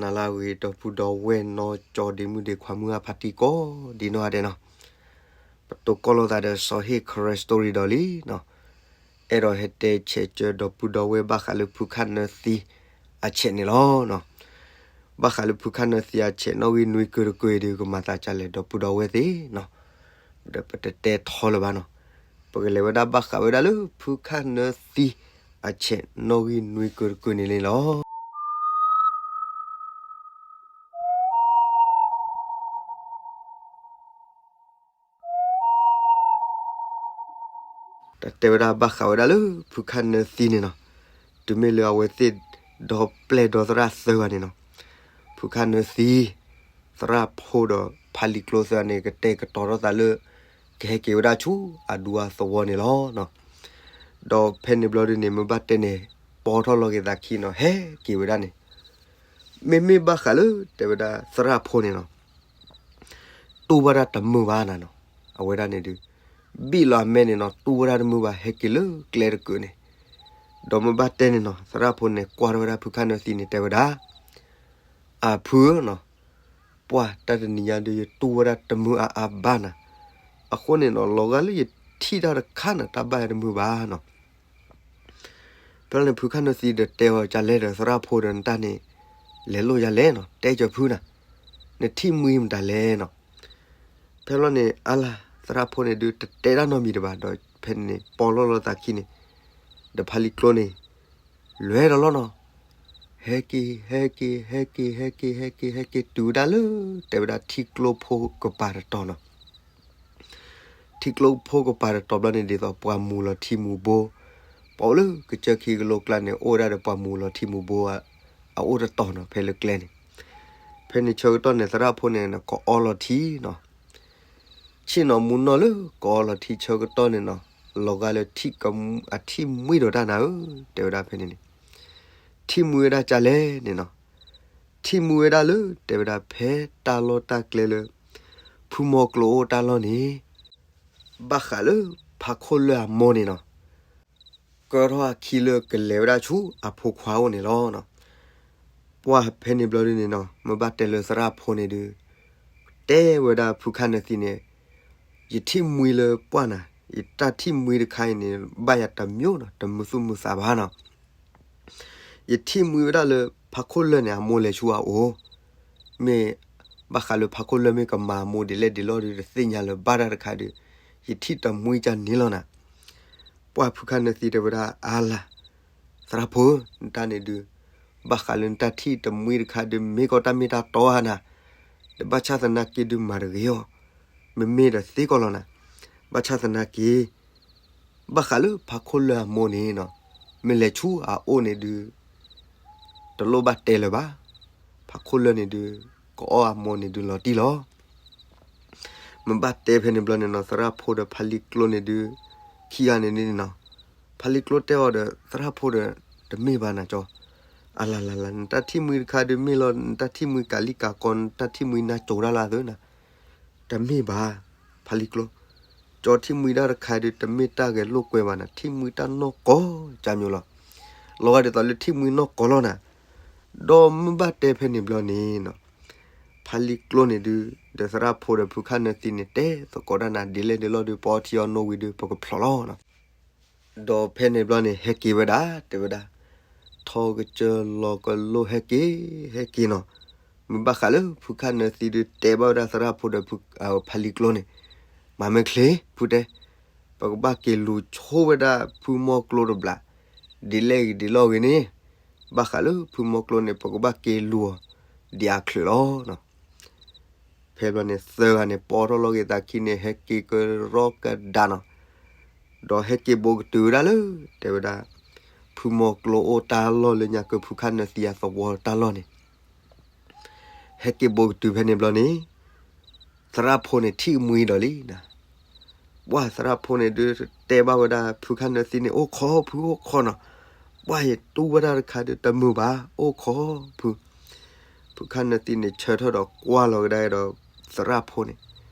နၤလၢအဂ့ၤ ဒီပုၢ်ဒီဝဲၢ်နီၢ်ကၠီဒ့မုၣ်ဒ့ခွါမုၢ်အဖါတံၢ်ကိးဒံနီၢ်ဂၤဒဲးနီၤ, ပတိၢ်ကီၢ်လိာ်သးဒီးစီၤဟ့ၣ် Karen Story ဒီးလံနီၤ, အဲၣ်ဒိးဟဲတဲဆဲးကၢဒီပုၢ်ဒီဝဲၢ်ဘၣ်ဃးလၢဖုခၣ်နၢသံအဆဲးန့ၣ်လီၤနီၤ. ဘၣ်ဃးလၢဖုခၣ်နၢသံအဆဲး နီၣ်ဂံၢ်နွံကုတကုအံၤဒီး ကမၤသးဒ်လဲၣ်ဒီပုၢ်ဒီဝဲၢ်သ့ၣ်နီၤ, ဒီးပတတဲထီလၢၤဘၣ်နီၤ, ပကလဲၤဝဲဒၣ်ဘၣ်ဃးဝဲဒၣ်လၢဖုခၣ်နၢသံအဆဲး နီၣ်ဂံၢ်နွံကုတကုန့ၣ်လီၤ. တၢ်တဲဝဲဒၣ်ဘၣ်ဃးဝဲဒၣ်လၢဖုခၣ်နၢသံန့ၣ်နီၤ, တုၤမ့ၢ်လၢအဝဲသ့ၣ်ဒီပျဲၢ်ဒီသရၣ်သၢဂၤန့ၣ်နီၤ, ဖုခၣ်နၢသံ, သရၣ်ဖိဒီးဖါလံၤကျိသၢဂၤန့ၣ် ကတဲာ်ကတီၤထီၣ်သးလၢ ကဟဲက့ၤဝဲဒၣ်ဆူအဒူအသဝီန့ၣ်လီၤ. ဒီးဖဲန့ၣ်ဘျီဒုန့ၣ် မ့ၢ်ဘၣ်တဲန့ၣ် ပိာ်ထီၣ်လီၤက့ၤသးခံနီၤ, ဟဲက့ၤဝဲဒၣ်န့ၣ် မ့မ့ၢ်ဘၣ်ဃးလၢတဲဝဲဒၣ်သရၣ်ဖိန့ၣ်နီၤ, တူၢ်ဝဲဒၣ်တမုာ်ဘၣ်နၤနီၤ, အဝဲဒၣ်န့ၣ်ဒုး ဘံၣ်လီၤအမဲန့ၣ်နီၤ, တူၢ်ဝဲဒၣ်တမုာ်ဘၣ် ဟဲက့ၤလၢကျဲတကုာ်န့ၣ်, ဒီးမ့ၢ်ဘၣ်တဲန့ၣ်နီၤ သရၣ်ဖိန့ၣ် ကွၢ်ထီၣ်ဝဲဒၣ်ဖုခၣ်နၢသံန့ၣ် တဲဝဲဒၣ်, အဖုဧၢနီၤ, ပှၢ်တၢ်တနံၤညါဒုး ယတူၢ်ဝဲဒၣ်တမုာ်အါအါဘၣ်နၤ, အဃိန့ၣ်နီၤ လီၤဂာ်လၢယထံၣ်တၢ်တခါန့ၣ် တၢ်ဘၣ်ယတမုာ်ဘၣ်နီၤ. ဖဲန့ၣ်ဖုခၣ်နၢသံဒီးတဲအီၤ ကလဲၣ်ဒီးသရၣ်ဖိဒီး နတၢ်န့ၣ် လဲၤလိာ်ယၤလဲၣ်နီၤ, တဲကၢၤဖုနၤ, နထံၣ်မှံမတၤလဲၣ်နီၤ. ဖဲလီၤန့ၣ် အါလၢသရၣ်ဖိန့ၣ်ဒုး တတဲဒၣ်နီတမံၤတဘၣ်ဒီး ဖဲန့ၣ် ပိာ်လီၤလီၤသးခံန့ၣ် ဒီးဖါလံၤကျိန့ၣ် လဲၤဒီးလီၤနီၤ, ဟဲက့ၤ ဟဲက့ၤ ဟဲက့ၤ ဟဲက့ၤ ဟဲက့ၤ ဟဲက့ၤ တုၤဝဲဒၣ်လၢ တဲဝဲဒၣ်ထံကျိဖိကပၤတတီၤနီၤ. ထံကျိဖိကပၤတတီၤဘျီန့ၣ် ဒ်သိးပှၤမူၤလီၤထံမူၤဘိ, ပှၤအိၣ်လၢကစၢၢ်ခံကလိကျါန့ၣ် အိၣ်ဝဲဒၣ်ဒီးပှၤမူၤလီၤထံမူၤဘိ အအိၣ်တတီၤနီၤ ဖဲလၢကျဲန့ၣ်. ဖဲန့ၣ်ဆၢကတီၢ်န့ၣ် သရၣ်ဖိန့ၣ် ကအီလီၤထံနီၤ, ဆ့ၣ်နီၤမူနီၢ်လၢကအီလီၤထံဆၢကတီၢ်န့ၣ်နီၤ, လီၤဂာ်လၢ အထံၣ်မှံဒီးတၢ်နၤဧၢ, တဲဝဲဒၣ်ဖဲန့ၣ်န့ၣ်, ထံၣ်မှံဝဲဒၣ်ကလဲၣ်န့ၣ်နီၤ, ထံၣ်မှံဝဲဒၣ်လၢ တဲဝဲဒၣ်ဖဲတၢ်လီၢ်တၢ်ကျဲလၢ ဖုမီၤကျိအိၣ်တၢ်လီၢ်န့ၣ် ဘၣ်ဃးလၢဖးခိၣ်လၢၢ်အမိၢ်န့ၣ်နီၤ, ကၢထီၣ်အခံလၢကလဲၤဝဲဒၣ်ဆူအဖိခွါအိၣ်န့ၣ်လီၤ. ပှၢ်ဖဲန့ၣ်ဘျီဒုန့ၣ်နီၤ, မ့ၢ်ဘၣ်တဲလၢသရၣ်ဖိန့ၣ်ဒုး တဲဝဲဒၣ်ဖုခၣ်နၢသံန့ၣ်, ယထံၣ်မှံလၢပှၢ်နၤ, ယတၢ်ထံၣ်မှံတခါအံၤန့ၣ် ဘၣ်ယၤတမျိုးနီၤ, တမုာ်သူၣ်မုာ်သးဘၣ်နီၤ. ယထံၣ်မှံဝဲဒၣ်လၢ ဖးခိၣ်လၢၢ်န့ၣ် အမိၢ်လဲၤဆူအအိၣ်, မ့ၢ်ဘၣ်ဃးလၢဖးခိၣ်လၢၢ်မ့ၢ်ကမၤအမိၢ်ဒ်လဲၣ်ဒ်လဲၣ်ဒီး တသ့ၣ်ညါလၢၤဘၣ်တၢ်တခါဒီး ယထံၣ်တမှံကန့ၣ်လီၤနၤ. ပှၢ်ဖုခၣ်နၢသံတဲဝဲဒၣ် အါလၢ်, သရၣ်ဖိဧၢ, နတၢ်န့ၣ်ဒုး ဘၣ်ဃးလၢနတၢ်ထံၣ်တမှံတခါဒုး မ့ၢ်ကီးတၢ်မ့ၢ်တၢ်တီဧါနၤ, ဒီးဘၣ်ဆၣ်သနာ်က့ဒုးမၤတဂ့ၤအီၤ, မ့မ့ၢ်ဒီးသ့ကီးလီၤနၤ, ဘၣ်ဆၣ်သနာ်က့ ဘၣ်ဃးလၢဖးခိၣ်လၢၢ်အမိၢ်န့ၣ်နီၤ, မ့ၢ်လဲၤဆူအအိၣ်န့ၣ်ဒုး တလိၣ်ဘၣ်တဲလၢၤဘၣ်, ဖးခိၣ်လၢၢ်န့ၣ်ဒုး ကအီၣ်အမိၢ်န့ၣ်ဒုးလီၤတံၢ်လီၤ. မ့ၢ်ဘၣ်တဲဖဲန့ၣ်ဘျီန့ၣ်နီၤ, သရၣ်ဖိဒီးဖးလံၤကျိန့ၣ်ဒုး ခံဂၤန့ၣ်န့ၣ်နီၤ, ဖးလံၤကျိတဲအီၤဒီး သရၣ်ဖိဒီး တမ့ၢ်ဘၣ်နၤကၠီ, အလၤလၤလၤ နတၢ်ထံၣ်မှံတခါဒုးမ့ၢ်လီၤ, နတၢ်ထံၣ်မှံကးလံကးကီ, နတၢ်ထံၣ်မှံနၢ်စိၤတၢ်လၢအသၢနၤ, တမ့ၢ်ဘၣ်, ဖးလံၤကျိ, ကၠီထံၣ်မှံတၢ်တခါဒုး တမ့ၢ်တၢ်ဂဲၤလိာ်ကွဲဘၣ်နၤ, ထံၣ်မှံတၢ်နီၢ်ကီၢ်ကၠၢ်မၠိလီၤ, လီၤဂာ်ဒ်သိးလၢထံၣ်မှံနီၢ်ကီၢ်လီၤနၤ. ဒီးမ့ၢ်ဘၣ်တဲဖဲန့ၣ်ဘျီန့ၣ်နီၤ, ဖးလံၤကျိန့ၣ်ဒုး ဒီးသရၣ်ဖိဒီးဖုခၣ်နၢသံန့ၣ် တဲသကိးတၢ်နၤ ဒ်လဲၣ်ဒ်လဲၣ်ဒီး ပအီထံအီနိဝံၤဒီး ပကဖျိးလီၤနီၤ. ဒီးဖဲန့ၣ်ဘျီန့ၣ် ဟဲက့ၤဝဲဒၣ် တဲဝဲဒၣ်, ထီကစၢၢ်လီၤကလိၣ်ဟဲက့ၤ ဟဲက့ၤနီၤ. မ့ၢ်ဘၣ်ဃးလၢဖုခၣ်နၢသံဒုး တဲဘၣ်ဝဲဒၣ်သရၣ်ဖိဒီးဖးလံၤကျိန့ၣ်, မၤမ့ၢ်ချ့ ဖုတဲ, ပကဘၣ်က့ၤလူၤဆိဝဲဒၣ်ဖုမီၢ်ကျိတဘျီ, ဒ်လဲၣ်ဂ့ၤဒ်လဲၣ်ဂ့ၤန့ၣ်, ဘၣ်ဃးလၢဖုမီၢ်ကျိန့ၣ် ပကဘၣ်က့ၤလူၤအီၤ ဒ်အချုးလီၤ. ဖဲဘျီန့ၣ် သၢဂၤန့ၣ် ပိာ်ထီၣ်လီၤက့ၤသးခံန့ၣ် ဟဲက့ၤကရီကဒါနီၤ. ဒီးဟဲက့ၤဘူးကတုၤဝဲဒၣ်လၢ တဲဝဲဒၣ် ဖုမီၢ်ကျိအိၣ်တၢ်လီၢ်လၢညါကၢဖုခၣ်နၢသံအသဝီတၢ်လီၢ်န့ၣ် ဟဲက့ၤဘူးကတုၤဖဲန့ၣ်ဘျီန့ၣ် သရၣ်ဖိန့ၣ်ထံၣ်မှံဒီးလံနၤ. ပှၢ်သရၣ်ဖိန့ၣ်ဒုးတဲဘၣ်ဝဲဒၣ် ဖုခၣ်နၢသံန့ၣ် အိၣ်ခိး ဖုအိၣ်ခိးနီၤ. ပှၢ်ယတူၢ်ဝဲဒၣ်တခါဒုးတမုာ်ဘၣ် အိၣ်ခိးဖု. ဖုခၣ်နၢသံန့ၣ် ဆၢထၢၣ်ဒီးကွၢ်လီၤကဒါဒီးသရၣ်ဖိန့ၣ်,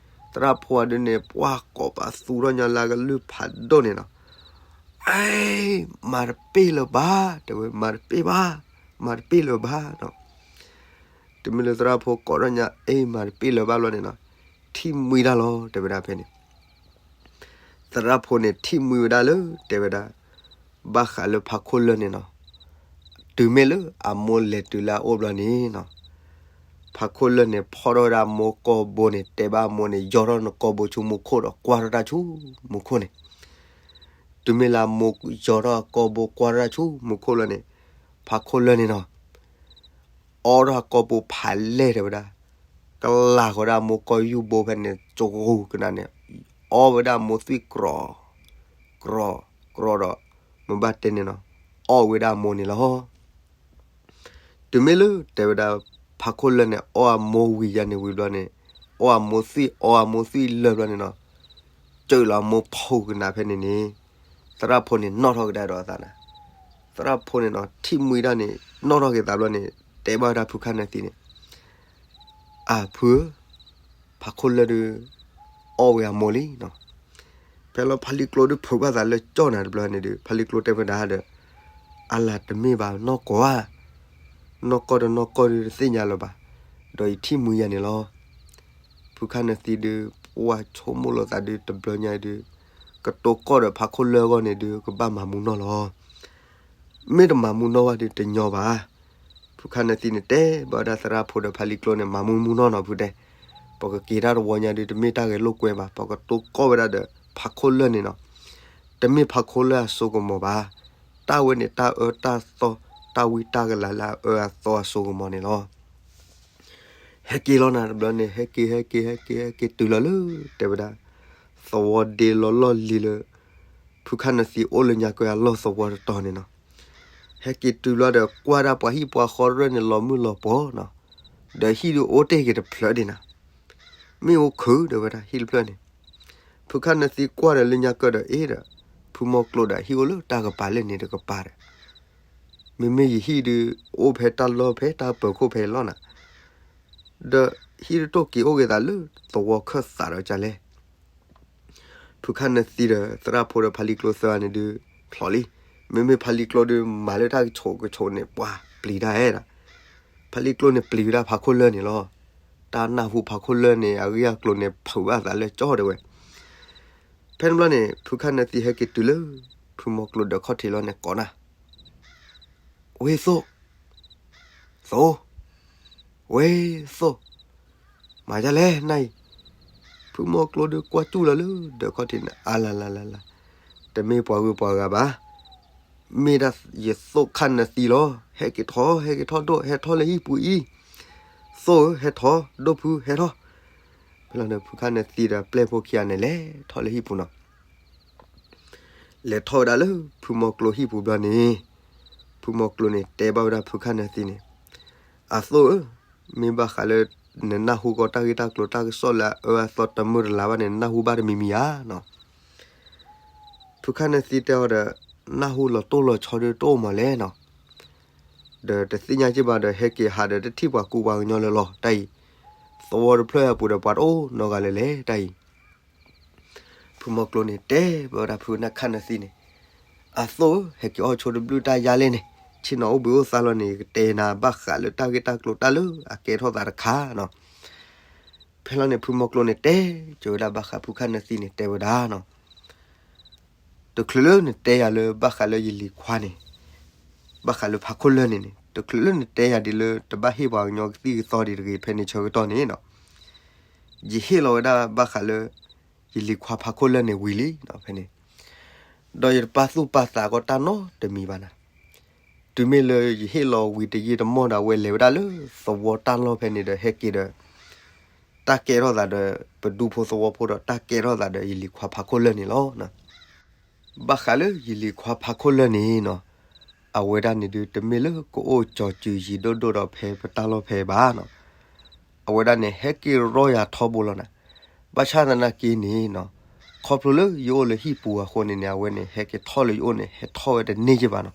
သရၣ်ဖိအဒုးန့ၣ် ပှၢ်ကိးပသူထီၣ်ညီလၢကလုၢ်ဖးဒိၣ်န့ၣ်နီၤ. အဲ မၤတပ့ၢ်လၢၤဘၣ် တဲဝဲ မၤတပ့ၢ်ဘၣ်, မၤတပ့ၢ်လၢၤဘၣ်နီၤ. တမ့ၢ်လၢသရၣ်ဖိကိးထီၣ်ညါ အ့ မၤတပ့ၢ်လၢၤဘၣ်ဘျီန့ၣ်နီၤ, ထံၣ်မှံဒၣ်လီၤ တဲဝဲဒၣ်ဖဲန့ၣ်. သရၣ်ဖိန့ၣ်ထံၣ်မှံဝဲဒၣ်လၢ တဲဝဲဒၣ် ဘၣ်ဃးလၢဖးခိၣ်လၢၢ်န့ၣ်နီၤ, တုၤမ့ၢ်လၢအမိၢ်လဲၤတုၤလၢအအိၣ်ဘျီန့ၣ်နီၤ, ဖးခိၣ်လၢၢ်န့ၣ် ဖီၣ်ထီၣ်ဝဲဒၣ်အမိၢ်ကိာ်ဘိန့ၣ် တဲဘၣ်အမိၢ်န့ၣ် ယီၢ်ထီၣ်နကိာ်ဘိဆူမူခိၣ်ဒီးကွၢ်ထီၣ်တၢ်ဆူမူခိၣ်န့ၣ်. တုၤမ့ၢ်လၢအမိၢ်ယီၢ်ထီၣ်အကိာ်ဘိကွၢ်ထီၣ်တၢ်ဆူမူခိၣ်လီၤန့ၣ်, ဖးခိၣ်လၢၢ်န့ၣ်နီၤ အီထီၣ်အကိာ်ဘိဖးလဲၢ်တဲဝဲဒၣ်, ကလၤဃီဒၣ်အမိၢ်ကိာ်ယူၢ်ဘိဖဲန့ၣ် ကဂူၤကနၤန့ၣ်, အီဝဲဒၣ်အမိၢ်သွံၣ်ကြီ, ကြီ, ကြီဒီး, မ့ၢ်ဘၣ်တဲန့ၣ်နီၤ, အီဝဲဒၣ်အမိၢ်န့ၣ်လီၤ. တုၤမ့ၢ်လၢတဲဝဲဒၣ် ဖးခိၣ်လၢၢ်န့ၣ် အီအမိၢ်ဝံၤယါန့ၣ်ဝံၤဘျီန့ၣ်, အီအမိၢ်သွံၣ် အီအမိၢ်သွံၣ်လၢၢ်ဘျီန့ၣ်နီၤ, စၢလီၤအမိၢ်ဖူကနၤဖဲန့ၣ်န့ၣ်, သရၣ်ဖိန့ၣ်နီၣ်ထီၣ်ကဒါဒီးအသးနၤ, သရၣ်ဖိန့ၣ်နီၤ ထံၣ်မှံဒၣ်န့ၣ် နီၣ်ထီၣ်က့ၤသးဘျီန့ၣ် တဲဘၣ်ဝဲဒၣ်ဖုခၣ်နၢသံန့ၣ်, အၢ ဖုဧၢ, ဖးခိၣ်လၢၢ်ဒုး အီဝဲအမိၢ်လံနီၤ. ဖဲလီၤဖးလံၤကျိဒုးဖုးဘၣ်သးလၢကၠီၣ်နၤတဘျီန့ၣ်ဒုး ဖးလံၤကျိတဲဝဲဒၣ်ဒီး, အလၤတမ့ၢ်ဘၣ်နီၢ်ကီၢ်ဧါ, နီၢ်ကီၢ်ဒီးနီၢ်ကီၢ်ဒုးတသ့ၣ်ညါလၢၤဘၣ်, ဒီးယထံၣ်မှံယါန့ၣ်လီၤ. ဖုခၣ်နၢသံဒုး ပှၢ်ဆိကမိၣ်လိာ်သးဒုးတဘျီညါဒုး, ကတိၤကီၢ်ဒီးဖးခိၣ်လၢၢ်အဂီၢ်န့ၣ်ဒုး ကဘၣ်မၤမူနီၢ်လီၤ. မ့ၢ်တမၤမူနီၢ်ဘၣ်ဒုးတညီဘၣ်. ဖုခၣ်နၢသံန့ၣ်တဲဘၣ်ဝဲဒၣ်သရၣ်ဖိဒီးဖးလံၤကျိန့ၣ် မၤမူမူနီၢ်နီၤဖုတဲ, ပကက့ၤတၢ်တဝီညါဒုး တမ့ၢ်တၢ်ဂဲၤလိာ်ကွဲဘၣ်, ပကတိၤကီၢ်ဝဲဒၣ်ဒီးဖးခိၣ်လၢၢ်န့ၣ်နီၤ, တမ့ၢ်ဖးခိၣ်လၢၢ်အစိကမီၤဘၣ်, တၢ်ဝဲန့ၣ်တၢ်အၢတၢ်သီ တၢ်ဝံတၢ်ကလၤလၢအအၢအသီအစိကမီၤန့ၣ်လီၤ. ဟဲက့ၤလီၤနၤတဘျီန့ၣ် ဟဲက့ၤ ဟဲက့ၤ ဟဲက့ၤ ဟဲက့ၤတုၤလီၤလၢ တဲဝဲဒၣ် သဝီဒ့လီၤလီၢ်လံၤလၢ ဖုခၣ်နၢသံအိၣ်လၢညါကဲအလီၢ်သဝီတတီၤန့ၣ်နီၤ. ဟဲက့ၤတုၤလီၤဒီးကွၢ်ဒၣ်ပှၤဟံၣ်ပှၤဃီရဲၣ်န့ၣ် လီၤမုၢ်လီၤပှီၤနီၤ, ဒီးဟံၣ်ဒုးအိၣ်တ့ၢ်က့ၤတဖျၢၣ်ဒံးနၤ, မ့ၣ်အူခုၣ်ဒီးဝဲဒၣ်ဟံၣ်တဖျၢၣ်န့ၣ်, ဖုခၣ်နၢသံကွၢ်ဒီးလၢညါကဲဒီးအ့ဒီး ဖုမိၢ်ကျိဒီးဟံၣ်အိၣ်လၢတၢ်ကပၤလၢန့ၣ်တကပၤဒီး, မ့မ့ၢ်ယဟံၣ်ဒုး အိၣ်ဖဲတၢ်လီၢ်ဖဲတၢ်ပၢၤခိၣ်ဖဲအံၤလီၤနၤ, ဒီးဟံၣ်တတိၢ်က့ၤအိၣ်က့ၤသးလၢသဝီခၢၣ်သးဒီးကလဲၣ်. ဖုခၣ်နၢသံဒီးသရၣ်ဖိဒီးဖးလံၤကျိသၢဂၤန့ၣ်ဒုး ဖျိးလံ, မ့မ့ၢ်ဖးလံၤကျိဒုးမၤလၢတၢ်ကဆိးကဆိးန့ၣ် ပှၤပျံၤတၢ်အဲၣ်ဒၣ်, ဖးလံၤကျိန့ၣ်ပျံၤဝဲဒၣ်ဖးခိၣ်လၢၢ်န့ၣ်လီၤ. တၢ်နၢ်ဟူဖးခိၣ်လၢၢ်န့ၣ် အဂ့ၢ်အကျိၤန့ၣ် ဖုးဘၣ်သးလၢကၠီၣ်တဲဝဲ. ဖဲန့ၣ်ဘျီန့ၣ် ဖုခၣ်နၢသံဟဲက့ၤတုၤလၢ ဖုမိၢ်ကျိဒီးခီၣ်ထံးလီၤန့ၣ်ကိးနၤ ဝ့ၢ်သိၣ်, သိၣ်, ဝ့ၢ်သိၣ်, မၤဒ်လဲၣ်နၤအံၤ, ဖုမိၢ်ကျိဒုးကွၢ်စူၣ်လီၤလၢဒီးခီၣ်ထံးန့ၣ် အါလါလါလါလါ, တမ့ၢ်ပှၤဂုၤပှၤဂၤဘၣ်, မ့ၢ်ဒၣ်ယသိၣ်ခၣ်နၢသံလီၤ. ဟဲက့ၤထီၣ် ဟဲက့ၤထီၣ်ဒိၣ် ဟဲထီၣ်လၢဟံၣ်ပူၤအံၤ, သိၣ်ဧၢ ဟဲထီၣ် ဒိၣ်ဖုဟဲထီၣ်. ဖဲလီၤန့ၣ် ဖုခၣ်နၢသံဒီးပျဲၢ်ဖိခံဂၤန့ၣ် လဲၤထီၣ်လၢဟံၣ်ပူၤနီၤ. လဲၤထီၣ်ဝဲဒၣ်လၢဖုမိၢ်ကျိဟံၣ်ပူၤဘျီန့ၣ်, ဖုမိၢ်ကျိန့ၣ် တဲဘၣ်ဝဲဒၣ်ဖုခၣ်နၢသံန့ၣ်, အသိၣ်ဧၢ, မ့ၢ်ဘၣ်ဃးလၢ နနၢ်ဟူကီးတၢ်ဂ့ၢ်တၢ်ကျိၤတၢ်ကစီၣ်လၢအအၢအသီတမုာ်တလၤဘၣ်န့ၣ် နနၢ်ဟူဘၣ်တမံၤမံၤဧါနီၤ. ဖုခၣ်နၢသံတဲအီၤဒီး, နၢ်ဟူလီၤတိၢ်လီၤဆီဒုးတအိၣ်မးလဲၣ်နီၤ. ဒီးတသ့ၣ်ညါက့ဘၣ်ဒီး ဟဲက့ၤဟးဒီးတထံၣ်ပှၤကူပှၤကညီလၢၤလီၤ တၢ်အံၤ, သဝီတဖျၢၣ်အပူၤဒီးပှၤတအိၣ်နီတဂၤလၢၤလဲၣ် တၢ်အံၤ. ဖုမိၢ်ကျိန့ၣ်တဲဘၣ်ဝဲဒၣ်ဖုခၣ်နၢသံန့ၣ်, အသိၣ်ဧၢ, ဟဲက့ၤအီၣ်ဆိတဘျုးတၢ်ယါလဲၣ်န့ၣ်, ဆ့ၣ်နီၤအိၣ်ဘှံးအိၣ်သါလီၤန့ၣ် ယကတဲနၤဘၣ်ဃးလၢတၢ်ဂ့ၢ်တၢ်ကျိၤတၢ်လၢအကဲထီၣ်သးတခါနီၤ. ဖဲလီၤန့ၣ် ဖုမိၢ်ကျိန့ၣ် တဲကၢၤဝဲဒၣ်ဘၣ်ဃးဖုခၣ်နၢသံန့ၣ် တဲဝဲဒၣ်နီၤ, တချုးလၢနတဲယၤလၢဘၣ်ဃးလၢယလံၤခွါန့ၣ်, ဘၣ်ဃးလၢဖးခိၣ်လၢၢ်န့ၣ်န့ၣ် တချုးလၢနတဲယၤဒ်လၢတဘၣ်ဟ့ၣ်ပှၤကညီကသံၣ်ကသီဒံးတဂ့ၤ ဖဲန့ၣ်ဆၢကတီၢ်န့ၣ်နီၤ, ယဟ့ၣ်လီၤဝဲဒၣ်ဘၣ်ဃးလၢ ယလံၤခွါဖးခိၣ်လၢၢ်န့ၣ်ဝံၤလံနီၤ ဖဲန့ၣ်, ဒီးယတပာ်သူၣ်ပာ်သးကီးတၢ်နီတမံၤဘၣ်နၤ. တုၤမ့ၢ်လၢယဟ့ၣ်လီၤဝံၤတယံာ်တမီၢ်ဒီး အဝဲလဲၤဝဲဒၣ်လၢသဝီတၢ်လီၢ်ဖဲန့ၣ်ဒီး ဟဲက့ၤဒီး တၢ်ကဲထီၣ်သးဒီး ပဒူဖိသဝီဖိဒီးတၢ်ကဲထီၣ်သးဒီးယလံၤခွါဖးခိၣ်လၢၢ်န့ၣ်လီၤ. ဘၣ်ဃးလၢယလံၤခွါဖးခိၣ်လၢၢ်န့ၣ်နီၤ, အဝဲဒၣ်န့ၣ်ဒုး တမ့ၢ်လၢကအိၣ်ကၠီၤစုၤယံၤဒိၣ်ဒိၣ်ဒီးဖဲပတၢ်လီၢ်ဖဲဘၣ်နီၤ. အဝဲဒၣ်န့ၣ် ဟဲက့ၤရီယၤထီဘိလီၤနၤ. ဘၣ်ဆၣ်သနာ်က့န့ၣ်နီၤ, ခီဖျိလၢယအိၣ်လၢဟံၣ်ပူၤအဃိန့ၣ်န့ၣ် အဝဲန့ၣ် ဟဲက့ၤထီၣ်လၢယအိၣ်န့ၣ် ဟဲထီၣ်ဝဲတန့ၢ်က့ဘၣ်နီၤ.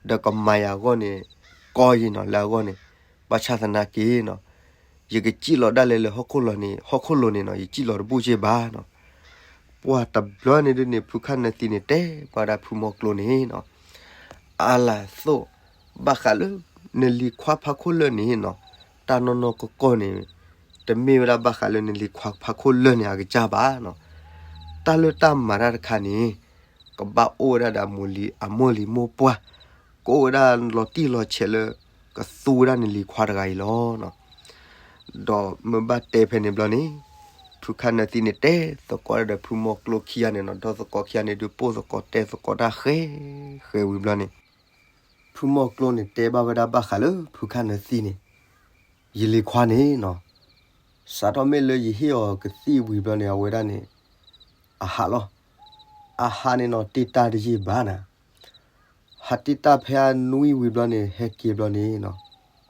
ဒီးကမၤယၤအဂီၢ်န့ၣ် ကီယံၤနီၤ လၢအဂီၢ်န့ၣ်, ဘၣ်ဆၣ်သနာ်က့နီၤ, ယကစံၣ်လီၤဒၣ်လဲာ်လၢဟီၣ်ခိၣ်လီၤန့ၣ် ဟီၣ်ခိၣ်လိၤန့ၣ်နီၤ ယစံၣ်လီၤတဘူၣ်က့ဘၣ်နီၤ. ပှၤတဘျီန့ၣ်ဒုးန့ၣ် ဖုခၣ်နၢသံန့ၣ် တဲပှၤဒၣ်ဖုမိၢ်ကျိန့ၣ်နီၤ, အါလၢသိၣ်, ဘၣ်ဃးလၢ နလံၤခွါဖးခိၣ်လၢၢ်န့ၣ်နီၤ, တ တၢ်နီၢ်နီၢ်ကီၢ်ကီၢ်န့ၣ် တမ့ၢ်ဝဲဒၣ်ဘၣ်ဃးလၢနလံၤခွါဖါခိၣ်လၢၢ်န့ၣ်အကစၢ်ဘၣ်နီၤ. တၢ်လၢတၢ်မၤတၢ်တခါန့ၣ် ကဘၣ်အိၣ်ဝဲဒၣ်ဒီးအမိၢ်လံၤမိၢ်ပှၢ်, ကအိၣ်ဝဲဒၣ်လီၤတံၢ်လီၤဆဲးလၢ ကသူဝဲဒၣ်နလံၤခွါတဂၤအံၤလီၤ. ဒီးမ့ၢ်ဘၣ်တဲဖဲန့ၣ်ဘျီန့ၣ် ဖုခၣ်နၢသံန့ၣ် တဲသကိးတၢ်ဒီးဖုမီၢ်ကျိခံဂၤန့ၣ်နီၤ, ဒီးသကိးခံဂၤန့ၣ်ဒုး ပိၢ်သကိးတဲသကိးတၢ်ဃဲဃဲဝံၤဘျီန့ၣ် ဖုမီၢ်ကျိန့ၣ် တဲဘၣ်ဝဲဒၣ်ဘၣ်ဃးလၢဖုခၣ်နၢသံန့ၣ် ယလံၤခွါန့ၣ်နီၤ, စးထီၣ်မ့ၢ်လၢယဟ့ၣ်အီၤကသံၣ်ဝံၤဘျီန့ၣ် အဝဲဒၣ်န့ၣ် အဟးလီၤ. အဟးန့ၣ်နီၤ တ့ၢ်တၢ်တယံာ်ဘၣ်နၤ, ဟးတ့ၢ်တၢ်ဖဲအနွံဝံၤဘျီန့ၣ် ဟဲက့ၤဘျီန့ၣ်နီၤ,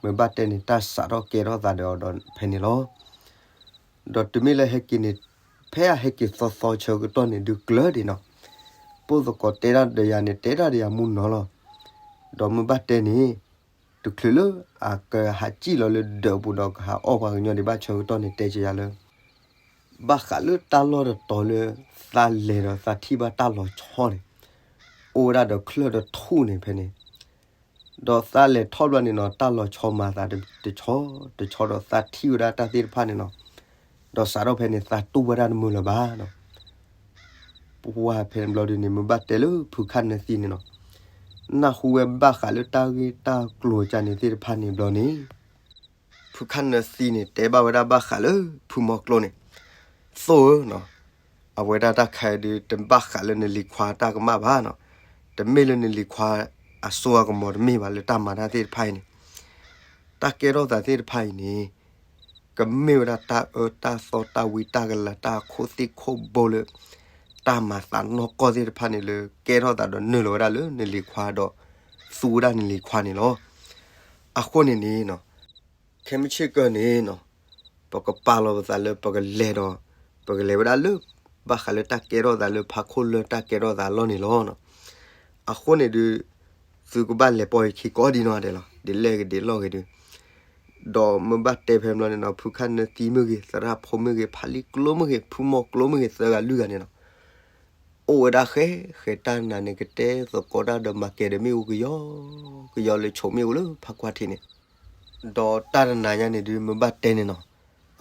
မ့ၢ်ဘၣ်တဲန့ၣ် တၢ်စးထီၣ်ကဲထီၣ်သးဒီးအီၤဒီးဖဲန့ၣ်လီၤ. ဒီးတုၤမ့ၢ်လၢဟဲက့ၤန့ၣ် ဖဲအဟဲက့ၤသီသီဆၢကတီၢ်န့ၣ်ဒုးကျၢၤဒံးနီၤ, ပိၢ်သကိးတဲတၢ်ဒီးယၤန့ၣ် တဲတၢ်ဒီးယၤမူနီၤလီၤ. ဒီးမ့ၢ်ဘၣ်တဲန့ၣ် တချုးလၢအကဟးစံၣ်လီၤလၢဒၢးပူၤဒီးကဟးအီၣ်ပှၤကညီဒံးဘၣ်ဆၢကတီၢ်န့ၣ် တဲကယၤလၢ ဘၣ်ဃးလၢတၢ်လီၢ်တတီၤလၢ သးလဲၤဒီးသးထံၣ်ဘၣ်တၢ်လီၤဆီန့ၣ် အိၣ်ဝဲဒၣ်ဒီးချၢၣ်တထူၣ်န့ၣ်ဖဲန့ၣ်, ဒီးသးလဲၤထီၣ်ဘျီန့ၣ်နီၤ တၢ်လီၤဆီမၤသးတဆီတဆီဒီးသးထံၣ်ဝဲဒၣ်တၢ်သ့ၣ်တဖၣ်န့ၣ်နီၤ, ဒီးစးထီၣ်ဖဲန့ၣ် သးတူၢ်ဝဲဒၣ်တမုာ်လၢၤဘၣ်နီၤ. ပှၤဖဲန့ၣ်ဘျီဒုးန့ၣ် မ့ၢ်ဘၣ်တဲလၢဖုခၣ်နၢသံန့ၣ်နီၤ, နၢ်ဟူဝဲဘၣ်ဃးလၢတၢ်ဂ့ၢ်တၢ်ကျိၤကန့ၣ်သ့ၣ်တဖၣ်န့ၣ်ဘျီန့ၣ် ဖုခၣ်နၢသံန့ၣ် တဲဘၣ်ဝဲဒၣ်ဘၣ်ဃးလၢဖုမီၢ်ကျိန့ၣ်, သိၣ်ဧၢနီၤ, အဝဲဒၣ်တၢ်ခါအံၤဒုး တဘၣ်ဃးလၢနလံၤခွါတၢ်ကမၣ်ဘၣ်နီၤ, တမ့ၢ်လၢနလံၤခွါအစိအကမီၤတမ့ၢ်ဘၣ်လၢတၢ်မၤတၢ်သ့ၣ်တဖၣ်အံၤန့ၣ်, တၢ်ကဲထီၣ်သးသ့ၣ်တဖၣ်အံၤန့ၣ် ကမ့ၢ်ဝဲဒၣ်တၢ်အၢတၢ်သီတၢ်ဝံတၢ်ကလၤ တၢ်အခိၣ်သ့ၣ်ခိၣ်ဘိလၢ တၢ်မၤသးနီၢ်ကီၢ်သ့ၣ်တဖၣ်န့ၣ်လၢ ကဲထီၣ်သးဒီးနုာ်လီၤဝဲဒၣ်လၢနလံၤခွါဒီး သူဝဲဒၣ်နလံၤခွါန့ၣ်လီၤ. အဃိန့ၣ်န့ၣ်နီၤ, ခဲမုၢ်ဆ့ၣ်ကီၢ်န့ၣ်နီၤ, ပကပာ်လီၤပသးလၢပကလဲၤဒီး ပကလဲၤဝဲဒၣ်လၢ ဘၣ်ဃးလၢတၢ်ကဲထီၣ်သးလၢဖါခိၣ်လၢၢ်တၢ်ကဲထီၣ်သးအလီၢ်န့ၣ်လီၤ. အဃိန့ၣ်ဒုး သုကဘၣ်လဲၤပိာ်ယခံကိးဒံနီၢ်ဒဲးလီၤ, ဒ်လဲၣ်ဂ့ၤဒ်လဲၣ်ဂ့ၤဒုး, ဒီးမ့ၢ်ဘၣ်တဲဖဲဘျီန့ၣ်နီၤ ဖုခၣ်နၢသံမ့ၢ်ဂ့ၤ, သရၣ်ဖိမ့ၢ်ဂ့ၤ, ဖါလံၤကျိမ့ၢ်ဂ့ၤ, ဖုမီၢ်ကျိမ့ၢ်ဂ့ၤ သၢဂၤလွံၢ်ဂၤန့ၣ်နီၤ, အိၣ်ဝဲဒၣ်ဃဲဃဲတၢ်နၤန့ၣ် ကတဲသကိးတၢ်ဒီးမၤကဲၤဒီးမ့ၣ်အူကယီကယီလၢဆိးမ့ၣ်အူလၢဖါကွၢ်ထံးန့ၣ်, ဒီးတၢ်တနၤညါန့ၣ်ဒုး မ့ၢ်ဘၣ်တဲန့ၣ်နီၤ,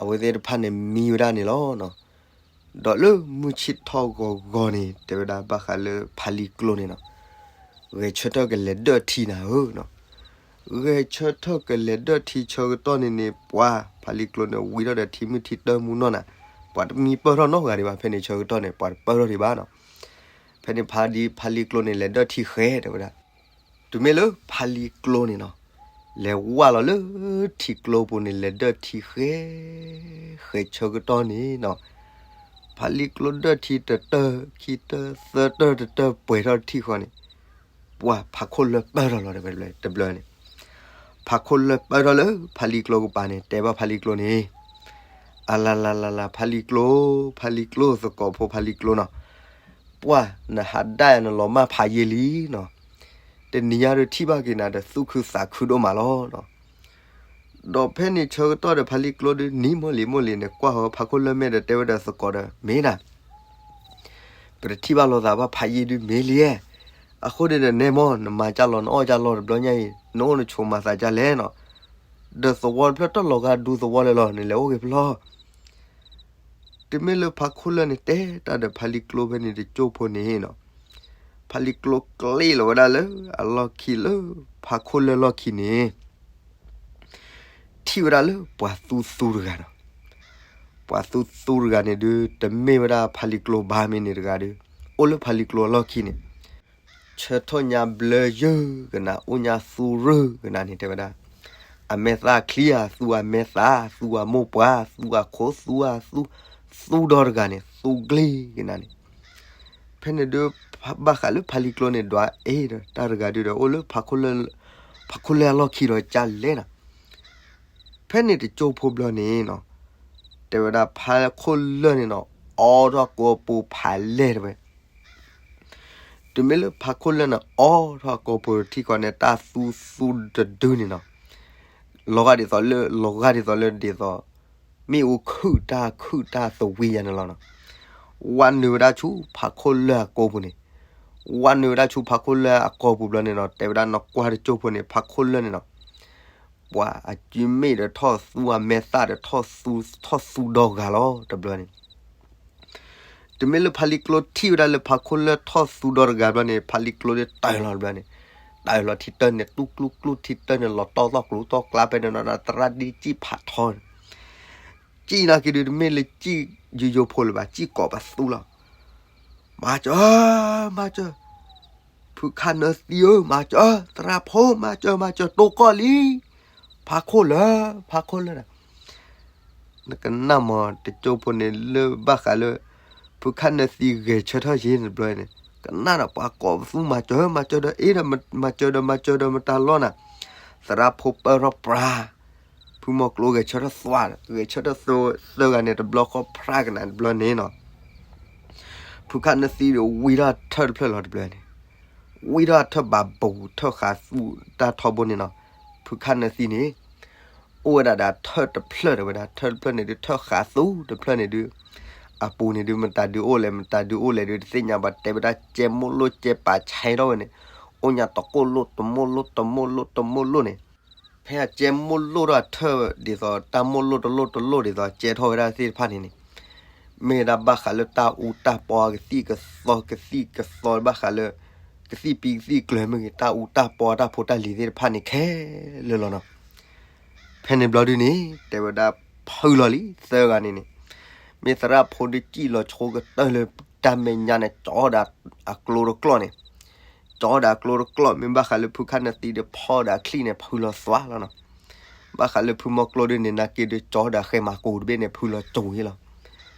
အဝဲသ့ၣ်တဖၣ်န့ၣ်မံဝဲဒၣ်န့ၣ်လီၤ. ဒီးလၢမုၢ်ဆ့ၣ်ထီၣ်ဂီၤဂီၤန့ၣ် တဲဝဲဒၣ်ဘၣ်ဃးလၢဖါလံၤကျိန့ၣ်နီၤ, ဂဲၤဆၢထၢၣ်ကလဲၤဒၢၣ်ထံနၤဧၢနီၤ, ဂဲၤဆၢထၢၣ်ကလဲၤဒၢၣ်ထံဆၢကတီၢ်န့ၣ်န့ၣ် ပှၤဖါလံၤကျိန့ၣ် ဝံထီၣ်ဒီးထံမုၢ်ထံတၢမူနီၢ်နၤ, ပှၤတမံပၢၢ်ထီၣ်နီတဂၤဒံးဘၣ်, ဖဲန့ၣ်ဆၢကတီၢ်န့ၣ် ပှၤတပၢၢ်ထီၣ်ဒံးဘၣ်နီၤ. ဖဲန့ၣ်ဖါဒံဖါလံၤကျိန့ၣ် လဲၤဒၢၣ်ထံဃဲတဲဝဲဒၣ်, တုၤမ့ၢ်လၢဖါလံၤကျိန့ၣ်နီၤ, လဲၤဝၢ်လီၤလၢထံကျိပူၤန့ၣ် လဲၤဒၢၣ်ထံဃဲ ဃဲဆၢကတီၢ်န့ၣ်နီၤ, ဖါလံၤကျိဒၢၣ်ထံတတၢၢ်ခံတၢၢ်သၢတၢၢ်တတၢၢ်ပှဲၤထီၣ်ထံၣ်ဃီန့ၣ်, ပှၤဖးခိၣ်လၢၢ်ပၢၢ်ထီၣ်လီၤတဘျီန့ၣ်, ဖးခိၣ်လၢၢ်ပၢၢ်ထီၣ်လၢဖါလံၤကျိကပၤန့ၣ် တဲဘၣ်ဖါလံၤကျိန့ၣ်, အလၤလၤလၤလၤ ဖါလံၤကျိ, ဖါလံၤကျိသကိးဖိဖါလံၤကျိနီၤ, ပှၤနဟးဒၣ်ယၤနလီၤမၢ်ဖးယံာ်လံနီၤ, တနံၤညါဒုးထံၣ်ဘၣ်က့ၤနၤဒီးသူၣ်ခုသးခုဒိၣ်မးလီၤနီၤ. ဒီးဖဲန့ၣ်ဆၢကတီၢ်ဒီးဖါလံၤကျိဒုးနံၤမိၢ်လံၤမိၢ်လံၤန့ၣ် ကွၢ်ဃီဖးခိၣ်လၢၢ်မဲာ်ဒီးတဲဝဲဒီးသကိးဒီး မ့ၢ်နၤ ပတထံၣ်ဘၣ်လိာ်သးဘၣ်ဖးယံာ်ဒုးမ့ၢ်လံဧါ, အဃိန့ၣ်ဒီးနဲမီၢ် နမၤကၢ်လီၤနအီၣ်ကၢ်လီၤတဘျီညါအံၤ နအိၣ်နဆိးမၤသးကၢ်လဲၣ်နီၤ, ဒီးသဝီတဖျၢၣ်တၢ်လီၤဂာ်ဒူသဝီလၢာ်လီၤ နလဲၤအိၣ်ဂ့ၤဖျီ တုၤမ့ၢ်လၢဖးခိၣ်လၢၢ်န့ၣ် တဲတၢ်ဒီးဖါလံၤကျိဖဲန့ၣ်တကၠိၢ်ဖိန့ၣ်နီၤ, ဖါလံၤကျိကျ့လီၤဝဲဒၣ်လၢအလီၢ်ခံလၢဖးခိၣ်လၢၢ်လီၢ်ခံန့ၣ် ထံၣ်ဝဲဒၣ်လၢပှၤသူသူတဂၤနီၤ, ပှၤသူသူတဂၤန့ၣ်ဒုး တမ့ၢ်ဝဲဒၣ်ဖါလံၤကျိဘၣ်မ့ၢ်န့ၣ်တဂၤဒုး အိၣ်လၢဖါလံၤကျိအလီၢ်ခံန့ၣ် ဆၢထီၣ်ညါဘျၢယၢၢ်ကနၤ အိၣ်ညါသူရၢကနၤန့ၣ် တဲဝဲဒၣ်, အမဲာ်သၣ်ချံဧါ သူအမဲာ်သၣ် သူအမိၢ်ပှၢ် သူအခိၣ် သူအသူ သူဒီတဂၤန့ၣ် သူကျ့ကနၤန့ၣ်, ဖဲန့ၣ်ဒုး ဘၣ်ဃးလၢဖါလံၤကျိန့ၣ် ဒွးအ့ၣ်ဒီး တၢ်တဂၤဒုးဒီး အိၣ်လၢ ဖးခိၣ်လၢၢ်အလီၢ်ခံဒီးကၢ်လဲၣ်နီၤ, ဖဲန့ၣ်တကၠိၢ်ဖိဘျီန့ၣ်နီၤ, တဲဝဲဒၣ်ဖးခိၣ်လၢၢ်န့ၣ်နီၤ အိးထီၣ်ကိာ်ပူၤဖးလဲၢ်တဲဝဲ တုၤမ့ၢ်လၢဖးခိၣ်လၢၢ်န့ၣ် အိးထီၣ်ကိာ်ပူၤထံၣ်ဃီန့ၣ် တၢ်သူသူတဒုန့ၣ်နီၤ, လီၤဂာ်ဒ်သိးလၢ လီၤဂာ်ဒ်သိးလၢဒ်သိး မ့ၣ်အူခုၣ်တၢ်ခုၣ်တၢ်သဝံယၤန့ၣ်လီၤနီၤ, ဝဲနုာ်ဝဲဒၣ်ဆူဖးခိၣ်လၢၢ်အကိာ်ပူၤန့ၣ်, ဝဲနုာ်ဝဲဒၣ်ဆူဖးခိၣ်လၢၢ်အကိာ်ပူၤဘျီန့ၣ်နီၤ တဲဝဲဒၣ်နကွၢ်တကၠိၢ်ဖိန့ၣ် ဖးခိၣ်လၢၢ်န့ၣ်နီၤ ပှၤအစုမ့ၣ်ဒီးထီၣ်သူ အမဲာ်သၣ်ဒီးထီၣ်သူ ထီၣ်သူဒီဂၤလီၤ တဘျီန့ၣ်. တမ့ၢ်လၢဖါလံၤကျိထံၣ်ဝဲဒၣ်လၢဖါခိၣ်လၢထီၣ်သူဒီတဂၤဘျီန့ၣ် ဖါလံၤကျိဒုးတၢၢ်လီၤတဘျီန့ၣ်, တၢၢ်လီၤထံတၢၢ်န့ၣ် တူၢ်ကျူၢ်ကျူၢ်ထံတၢၢ်န့ၣ် လီၤတီၢ်သီၣ်ကျိၤသီၣ်ကျါဖဲန့ၣ်နီၤ သရၣ်ဒ်စံၣ်ဖးထီန့ၣ် စံၣ်နာ်က့ဒုးတမ့ၢ်လၢစံၣ်ယိယိဖိလၢၤဘၣ်, စံၣ်ကိးပသူလီၤ. မၤစၢၤ, မၤစၢၤ, ဖုခၣ်နၢသံဧၢ, မၤစၢၤ, သရၣ်ဖိ, မၤစၢၤ, မၤစၢၤ, တိၢ်ကီၢ်လံ, ဖါခိၣ်လၢာ်, ဖါခိၣ်လၢာ်ဒီး နကနၣ်မး တကၠိဖိန့ၣ် လၢဘၣ်ဃးလၢ ဖုခၣ်နၢသံဂဲၤဆၢထၢၣ်ယ့ၢ်န့ၣ်တဘျီန့ၣ် ကနၣ်ဒီးပှၤကိးပသူ မၤစၢၤ, မၤစၢၤဒီးအ့ၣ်ဒီး မၤစၢၤဒီး မၤစၢၤဒီးမတၤလီၤနၤ, သရၣ်ဖိပၢၢ်ထီၣ်ပြၤ ဖုမိၢ်ကျိဂဲၤဆၢထၢၣ်သွါ, ဂဲၤဆၢထၢၣ်သၢဂၤန့ၣ် တဘျီဃီဖရၣ်ကနၤတဘျီန့ၣ်နီၤ, ဖုခၣ်နၢသံဒီးဝံထီၣ်ထၢၣ်တဖျၢၣ်လီၤတဘျီန့ၣ်, ဝံထီၣ်ထၢၣ်ဘၣ်ဘူးထၢၣ်ဃးသူတၢ်ထီဘိန့ၣ်နီၤ, ဖုခၣ်နၢသံန့ၣ် အိၣ်ဝဲဒၣ်ဒီးထၢၣ်တဖျၢၣ်တဲဝဲဒၣ်, ထၢၣ်တဖျၢၣ်န့ၣ်ဒုး ထၢၣ်ဃးသူတဖျၢၣ်န့ၣ်ဒုး အပူၤန့ၣ်ဒုး မတၤဒုးအိၣ်လဲၣ် မတၤဒုးအိၣ်လဲၣ်ဒုး တသ့ၣ်ညါဘၣ် တဲဝဲဒၣ်ကဲမိၢ်လိၣ်ကဲပာ်ဆဲးထီၣ်ဝဲန့ၣ်, အိၣ်ညါတကိၢ်လိၣ်တမိၢ်လိၣ်တမိၢ်လိၣ်တမိၢ်လိၣ်န့ၣ်, ဖဲအကဲမိၢ်လိၣ်ထီၣ်အထၢၣ်ဒ်သိး တၢ်မိၢ်လိၣ်တလိၣ်တလိၣ်ဒ်သိး ကဲထီၣ်ဝဲဒၣ်သ့ၣ်တဖၣ်န့ၣ်န့ၣ်, မ့ၢ်ဝဲဒၣ်ဘၣ်ဃးလၢတၢ်အူတၢ်ပီကသံၣ်ကသီ ကသံၣ်ကသီဘၣ်ဃးလၢ ကသံၣ်ပံကသံၣ်ကျၢၤမ့ၢ်ဂ့ၤ တၢ်အူတၢ်ပီတၢ်ဖိတၢ်လံၤသ့ၣ်တဖၣ်န့ၣ်ခဲလၢာ်လီၤနီၤ. ဖဲန့ၣ်ဘျီဒုန့ၣ် တဲဝဲဒၣ်ဖုလီၤလံ သၢဂၤန့ၣ်န့ၣ်, မ့ၢ်သရၣ်ဖိဒုးစံၣ်လီၤဆိကတၢၢ်လၢတၢ်မဲာ်ညါန့ၣ် ကၠီဒီးအကျိတကျီၢ်န့ၣ်, ကၠီဒီးအကျိတကျီၢ် မ့ၢ်ဘၣ်ဃးလၢဖုခၣ်နၢသံဒီးဖီဒီးအချံၣ်န့ၣ် ဖုလီၤသွါလီၤနီၤ. ဘၣ်ဃးလၢဖုမိၢ်ကျိဒုန့ၣ် နာ်က့ဒုးကၠီဒီးအဃဲမၤကိၤတဘ့ၣ်န့ၣ် ဖုလီၤစိၤဟ့လီၤ.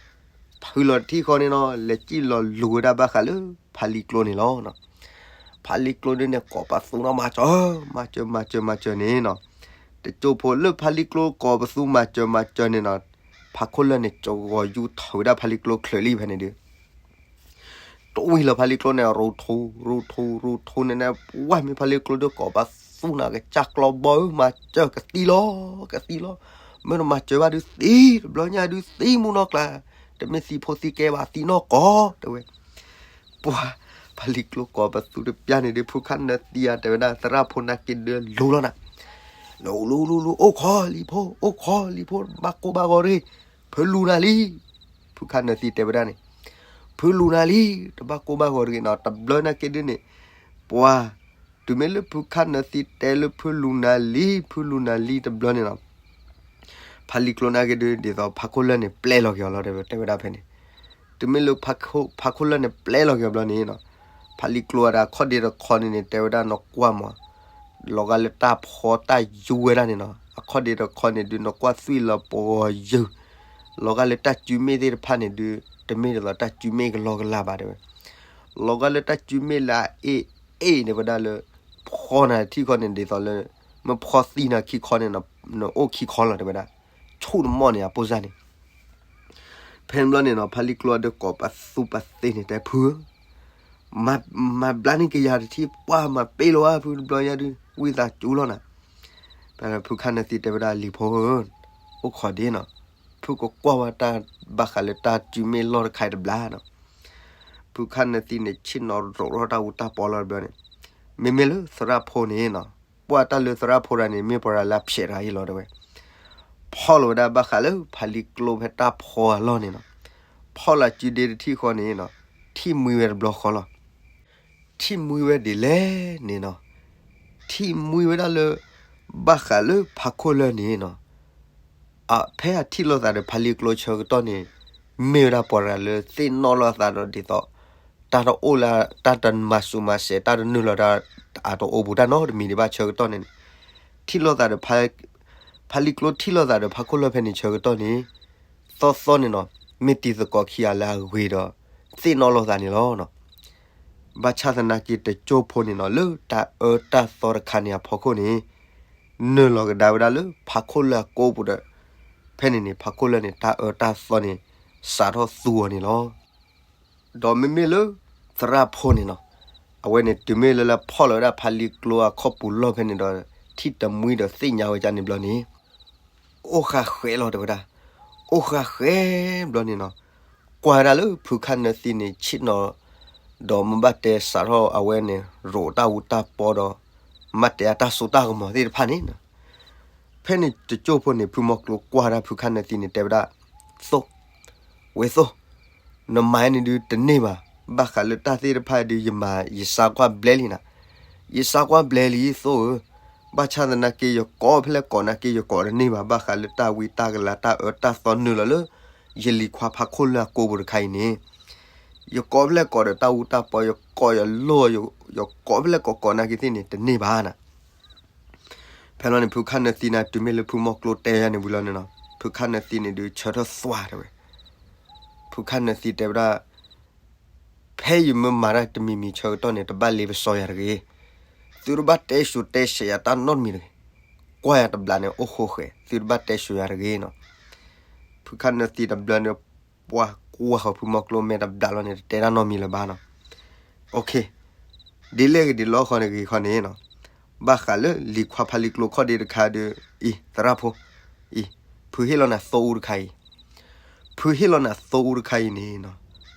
ဖုလီၤတထံၣ်ဃီန့ၣ်နီၤ လဲၤစံၣ်လီၤလူၤဝဲဒၣ်ဘၣ်ဃးလၢဖါလံၤကျိန့ၣ်လီၤ. ဖါလံၤကျိဒုန့ၣ် ကိးပသူနီၤ မၤစၢၤ, မၤစၢၤ မၤစၢၤ မၤစၢၤန့ၣ်နီၤ. တကၠိဖိလၢဖါလံၤကျိကိးပသူမၤစၢၤ မၤစၢၤန့ၣ်နီၤ, ဖါခိၣ်လၢာ်န့ၣ် ကဝီၤယူထီၣ်ဝဲဒၣ်ဖါလံၤကျိချၢးလံဖဲန့ၣ်ဒုး တဝံၤလီၤဖါလံၤကျိန့ၣ် ရိထူ ရိထူ ရိထူန့ၣ်န့ၣ် ဝဲမ့ၢ်ဖါလံၤကျိဒုးကိးပသူနီၤ ကစၢ်ကျီဘီဧၢ မၤစၢၤကသံလီၤ ကသံလီၤ, မ့ၢ်တမၤစၢၤဘၣ်ဒုးသံ တဘျီညါဒုးသံမူနီၢ်ကျါ, တမ့ၢ်သံဖိသံကဲဘၣ် သံနီၢ်ကီၢ် တဲဝဲ. ပှၤ ဖါလံၤကျိကိးပသူတပျၢ်န့ၣ်ဒုး ဖုခၣ်နၢသံဧါ တဲဝဲဒၣ် သရၣ်ဖိနာ်က့ဒုးလူၤလီၤနၤ, လူၤ လူၤ လူၤ လူၤ အိၣ်ခိးလံဖိ အိၣ်ခိးလံဖိ ဘၣ်ကိၢ်ဘၣ်ဂီၤတဂ့ၤ, ဖုလူၤနၤလံ. ဖုခၣ်နၢသံတဲဝဲဒၣ်န့ၣ် ဖုလူၤနၤလံ တဘၣ်ကိၢ်ဘၣ်ဂီၤတဂ့ၤနီၤ တဘျီနာ်က့ဒုးန့ၣ် ပှၤ တုၤမ့ၢ်လၢဖုခၣ်နၢသံတဲလၢဖုလူၤနၤလံ ဖုလူၤနၤလံတဘျီန့ၣ်နီၤ ဖါလံၤကျိနာ်က့ဒုး ဒ်သိးဖါခိၣ်လၢာ်န့ၣ် ပျဲလီၤက့ၤအီၤလီၤ တဲဝဲဒၣ်ဖဲန့ၣ်. တုၤမ့ၢ်လၢ ဖါခိၣ်လၢာ်န့ၣ် ပျဲလီၤက့ၤအီၤဘျီန့ၣ်နီၤ ဖါလံၤကျိအတၢ်အခီၣ်ဒ့တခီန့ၣ်န့ၣ် တဲဝဲဒၣ်နကွၢ်မး လီၤဂာ်လၢတၢ်ဖီတၢ်ယူဝဲဒၣ်န့ၣ်နီၤ အခီၣ်ဒ့တခီန့ၣ်ဒုး နကွၢ်သွံၣ်လီၤပဂီၤယုာ် လီၤဂာ်လၢတၢ်စုမ့ၣ်သ့ၣ်တဖၣ်န့ၣ်ဒုး တမ့ၢ်ဒ်သိးတၢ်စုမ့ၣ်ကလီကလီဘၣ်တဲဝဲ လီၤဂာ်လၢတၢ်စုမ့ၣ်လၢအအ့ၣ်အ့ၣ်န့ၣ်ဝဲဒၣ်လၢ ဖီနၤထံၣ်ခီန့ၣ် ဒ်သိးလၢ မ့ၢ်ဖီသံနၤခံခီန့ၣ် နအိၣ်ခံခီလီၤတဲဝဲဒၣ် ဆူၣ်တမီၢ်န့ၣ် အပိၢ်စၢ်န့ၣ် ဖဲန့ၣ်ဘျီန့ၣ်နီၤ ဖါလံၤကျိအဒုးကိးပသူပသ့န့ၣ် တဲဖု မၤဘျါန့ၢ်ကယၤတထံၣ် ပှၤမၤပ့ၢ်လီၤဧါ ဖုတဘျီညါဒုး ဝံသးစူၤလီၤနၤ. ဖဲဖုခၣ်နၢသံတဲဝဲဒၣ် လံၤဖိဧၢ, အိၣ်ခိးဒ့နီၤ, ဖုကကွၢ်ဝဲတၢ်ဘၣ်ဃးလၢတၢ်စုမ့ၣ်လီၢ်တခါအံၤတဘျီနီၤ. ဖုခၣ်နၢသံန့ၣ် ဆ့ၣ်နီၤရိးထီၣ်တၢ်အူတၢ်ပီလီၤတဘျီန့ၣ်, မ့မ့ၢ်လၢသရၣ်ဖိန့ၣ်နီၤ, ပှၤတၢ်လၢသရၣ်ဖိတဂၤန့ၣ် မ့ၢ်ပှၤတဂၤလၢအဖျဲးတဂၤအံၤလီၤတဲဝဲ ဖီၣ်လီၤဝဲဒၣ်ဘၣ်ဃးလၢဖါလံၤကျိဖဲတၢ်ဖီအလီၢ်န့ၣ်နီၤ, ဖီၣ်လီၤစုဒ့တထံၣ်ဃီန့ၣ်နီၤ, ထံၣ်မှံဝဲတဘျီဃီလီၤ. ထံၣ်မှံဝဲဒ်လဲၣ်န့ၣ်နီၤ, ထံၣ်မှံဝဲဒၣ်လၢ ဘၣ်ဃးလၢဖါခိၣ်လၢာ်န့ၣ်နီၤ, ဖဲအထံၣ်လိာ်သးဒီးဖါလံၤကျိဆၢကတီၢ်န့ၣ် မ့ၢ်ဝဲဒၣ်ပှၤတဂၤလၢသ့ၣ်နီၣ်လိာ်သးဒီးဒ်သိး တၢ်တအိၣ်လၢ တၢ်တမၤစူၤမၤစဲး တၢ်တနုာ်လီၤတၢ်အတအိၣ်ဘူးတၢ်နီတမံၤဒံးဘၣ်ဆၢကတီၢ်န့ၣ်န့ၣ်, ထံၣ်လိာ်သးဒီး ဖါလံၤကျိထံၣ်လိာ်သးဒီးဖါခိၣ်လၢာ်ဖဲန့ၣ်ဆၢကတီၢ်န့ၣ် သီသီန့ၣ်နီၤ, မ့ၢ်တံၤသကိးခံဂၤလၢအဂ့ၤဒီး သ့ၣ်နီၣ်လိာ်သးန့ၣ်လီၤ. ဘၣ်ဆၣ်သနာ်က့တကၠိဖိန့ၣ်နီၤ လၢတၢ်အၢတၢ်သီတခါန့ၣ်အဖီခိၣ်န့ၣ် နုာ်လီၤကဒါဝဲဒၣ်လၢဖါခိၣ်လၢာ်အကိပူၤဒီး ဖဲန့ၣ်န့ၣ် ဖါခိၣ်လၢာ်န့ၣ် တၢ်အၢတၢ်သီန့ၣ် စးထီၣ်သူအီၤန့ၣ်လီၤ. ဒီးမ့မ့ၢ်လၢ သရၣ်ဖိန့ၣ်နီၤ, အဝဲန့ၣ်တုၤမ့ၢ်လၢလၢဖီၣ်လီၤဝဲဒၣ်ဖါလံၤကျိအခီၣ်ပူၤလီၢ်ဖဲန့ၣ်ဒီး ထံၣ်တမှံဒီးသ့ၣ်ညါဝဲဒ်န့ၣ်ဘျီန့ၣ် အိၣ်ဃာ်ဃဲလီၤတဲဝဲဒၣ်, အိၣ်ဃာ်ဃဲဘျီန့ၣ်နီၤ, ကွၢ်ဝဲဒၣ်လၢဖုခၣ်နၢသံန့ၣ် ဆ့ၣ်နီၤ, ဒီးမ့ၢ်ဘၣ်တဲစးထီၣ်အဝဲန့ၣ် ရိးတၢ်အူတၢ်ပီဒီး မၤတဲအတၢ်စိတၢ်ကမီၤသ့ၣ်တဖၣ်န့ၣ်နီၤ, ဖဲန့ၣ်တကၠိၢ်ဖိန့ၣ် ဖုမီၤကျိၤကွၢ်ဒၣ်ဖုခၣ်နၢသံန့ၣ် တဲဝဲဒၣ်, သိၣ်, ဝဲသိၣ်, နမၤန့ၣ်ဒုးတန့ၢ်ဘၣ်, ဘၣ်ဃးလၢတၢ်သ့ၣ်တဖၣ်ဒုး ယမၤ ယစါကွၢ်ဘျဲလံနၤ, ယစါကွၢ်ဘျဲလံသိၣ်ဧၢ, ဘၣ်ဆၣ်သနာ်က့ ယကိးဖဲလဲၣ်ကိးနာ်က့ ယကိးတန့ၢ်ဘၣ်, ဘၣ်ဃးလၢတၢ်ဝံတၢ်ကလၤတၢ်အၢတၢ်သီနုာ်လီၤလၢ ယလံၤခွါဖးခိၣ်လၢအကိာ်ပူၤတခါအံၤန့ၣ်, ယကိးဖဲလဲၣ်ကိးဒီးတၢ်အူတၢ်ပီ, ယကိးယလိၣ်, ယကိးဖဲလဲၣ်ကိးကိးနာ်က့သ့ၣ်န့ၣ် တန့ၢ်ဘၣ်နၤ. ဖဲလီၤန့ၣ် ဖုခၣ်နၢသံနၤ တုၤမ့ၢ်လၢဖုမီၤကျိၤတဲယၤန့ၣ်ဝံၤလီၤန့ၣ်နီၤ, ဖုခၣ်နၢသံန့ၣ်ဒုးဆၢထၢၣ်သွါတဲဝဲ, ဖုခၣ်နၢသံတဲဝဲဒၣ်, ဖဲယမ့ၢ်မၤတၢ်တမံၤမံၤဆၢကတီၢ်န့ၣ် တဘၣ်လ့ပစီယၤတဂ့ၤ, သုတဘၣ်တဲစိၤတဲဆှဲးယၤတၢ်နီတမံၤတဂ့ၤ, ကွၢ်ယၤတဘျီန့ၣ် အိၣ်ဃိဃဲၤ, သုတဘၣ်တဲစိၤယၤတဂ့ၤနီၤ. ဖုခၣ်နၢသံတဘျီန့ၣ် ပှၤကွၢ်ဃီၤဖုမီၤကျိၤမဲာ်တဘျီလီၤန့ၣ် တတဲတၢ်နီတမံၤလၢၤဘၣ်နီၤ. ဒ်လဲၣ်ဂ့ၤဒ်လဲၣ်ဂ့ၤခီန့ၣ်နီၤ, ဘၣ်ဃးလၢလံၤခွါဖးလံၤကျိၤခီၣ်ဒ့တခါဒီး အံၤ သရၣ်ဖိ, အံၤ ဖုဟ့ၣ်လီၤနၤသိအူတခါအံၤ, ဖုဟ့ၣ်လီၤနၤသိအူတခါအံၤန့ၣ်နီၤ,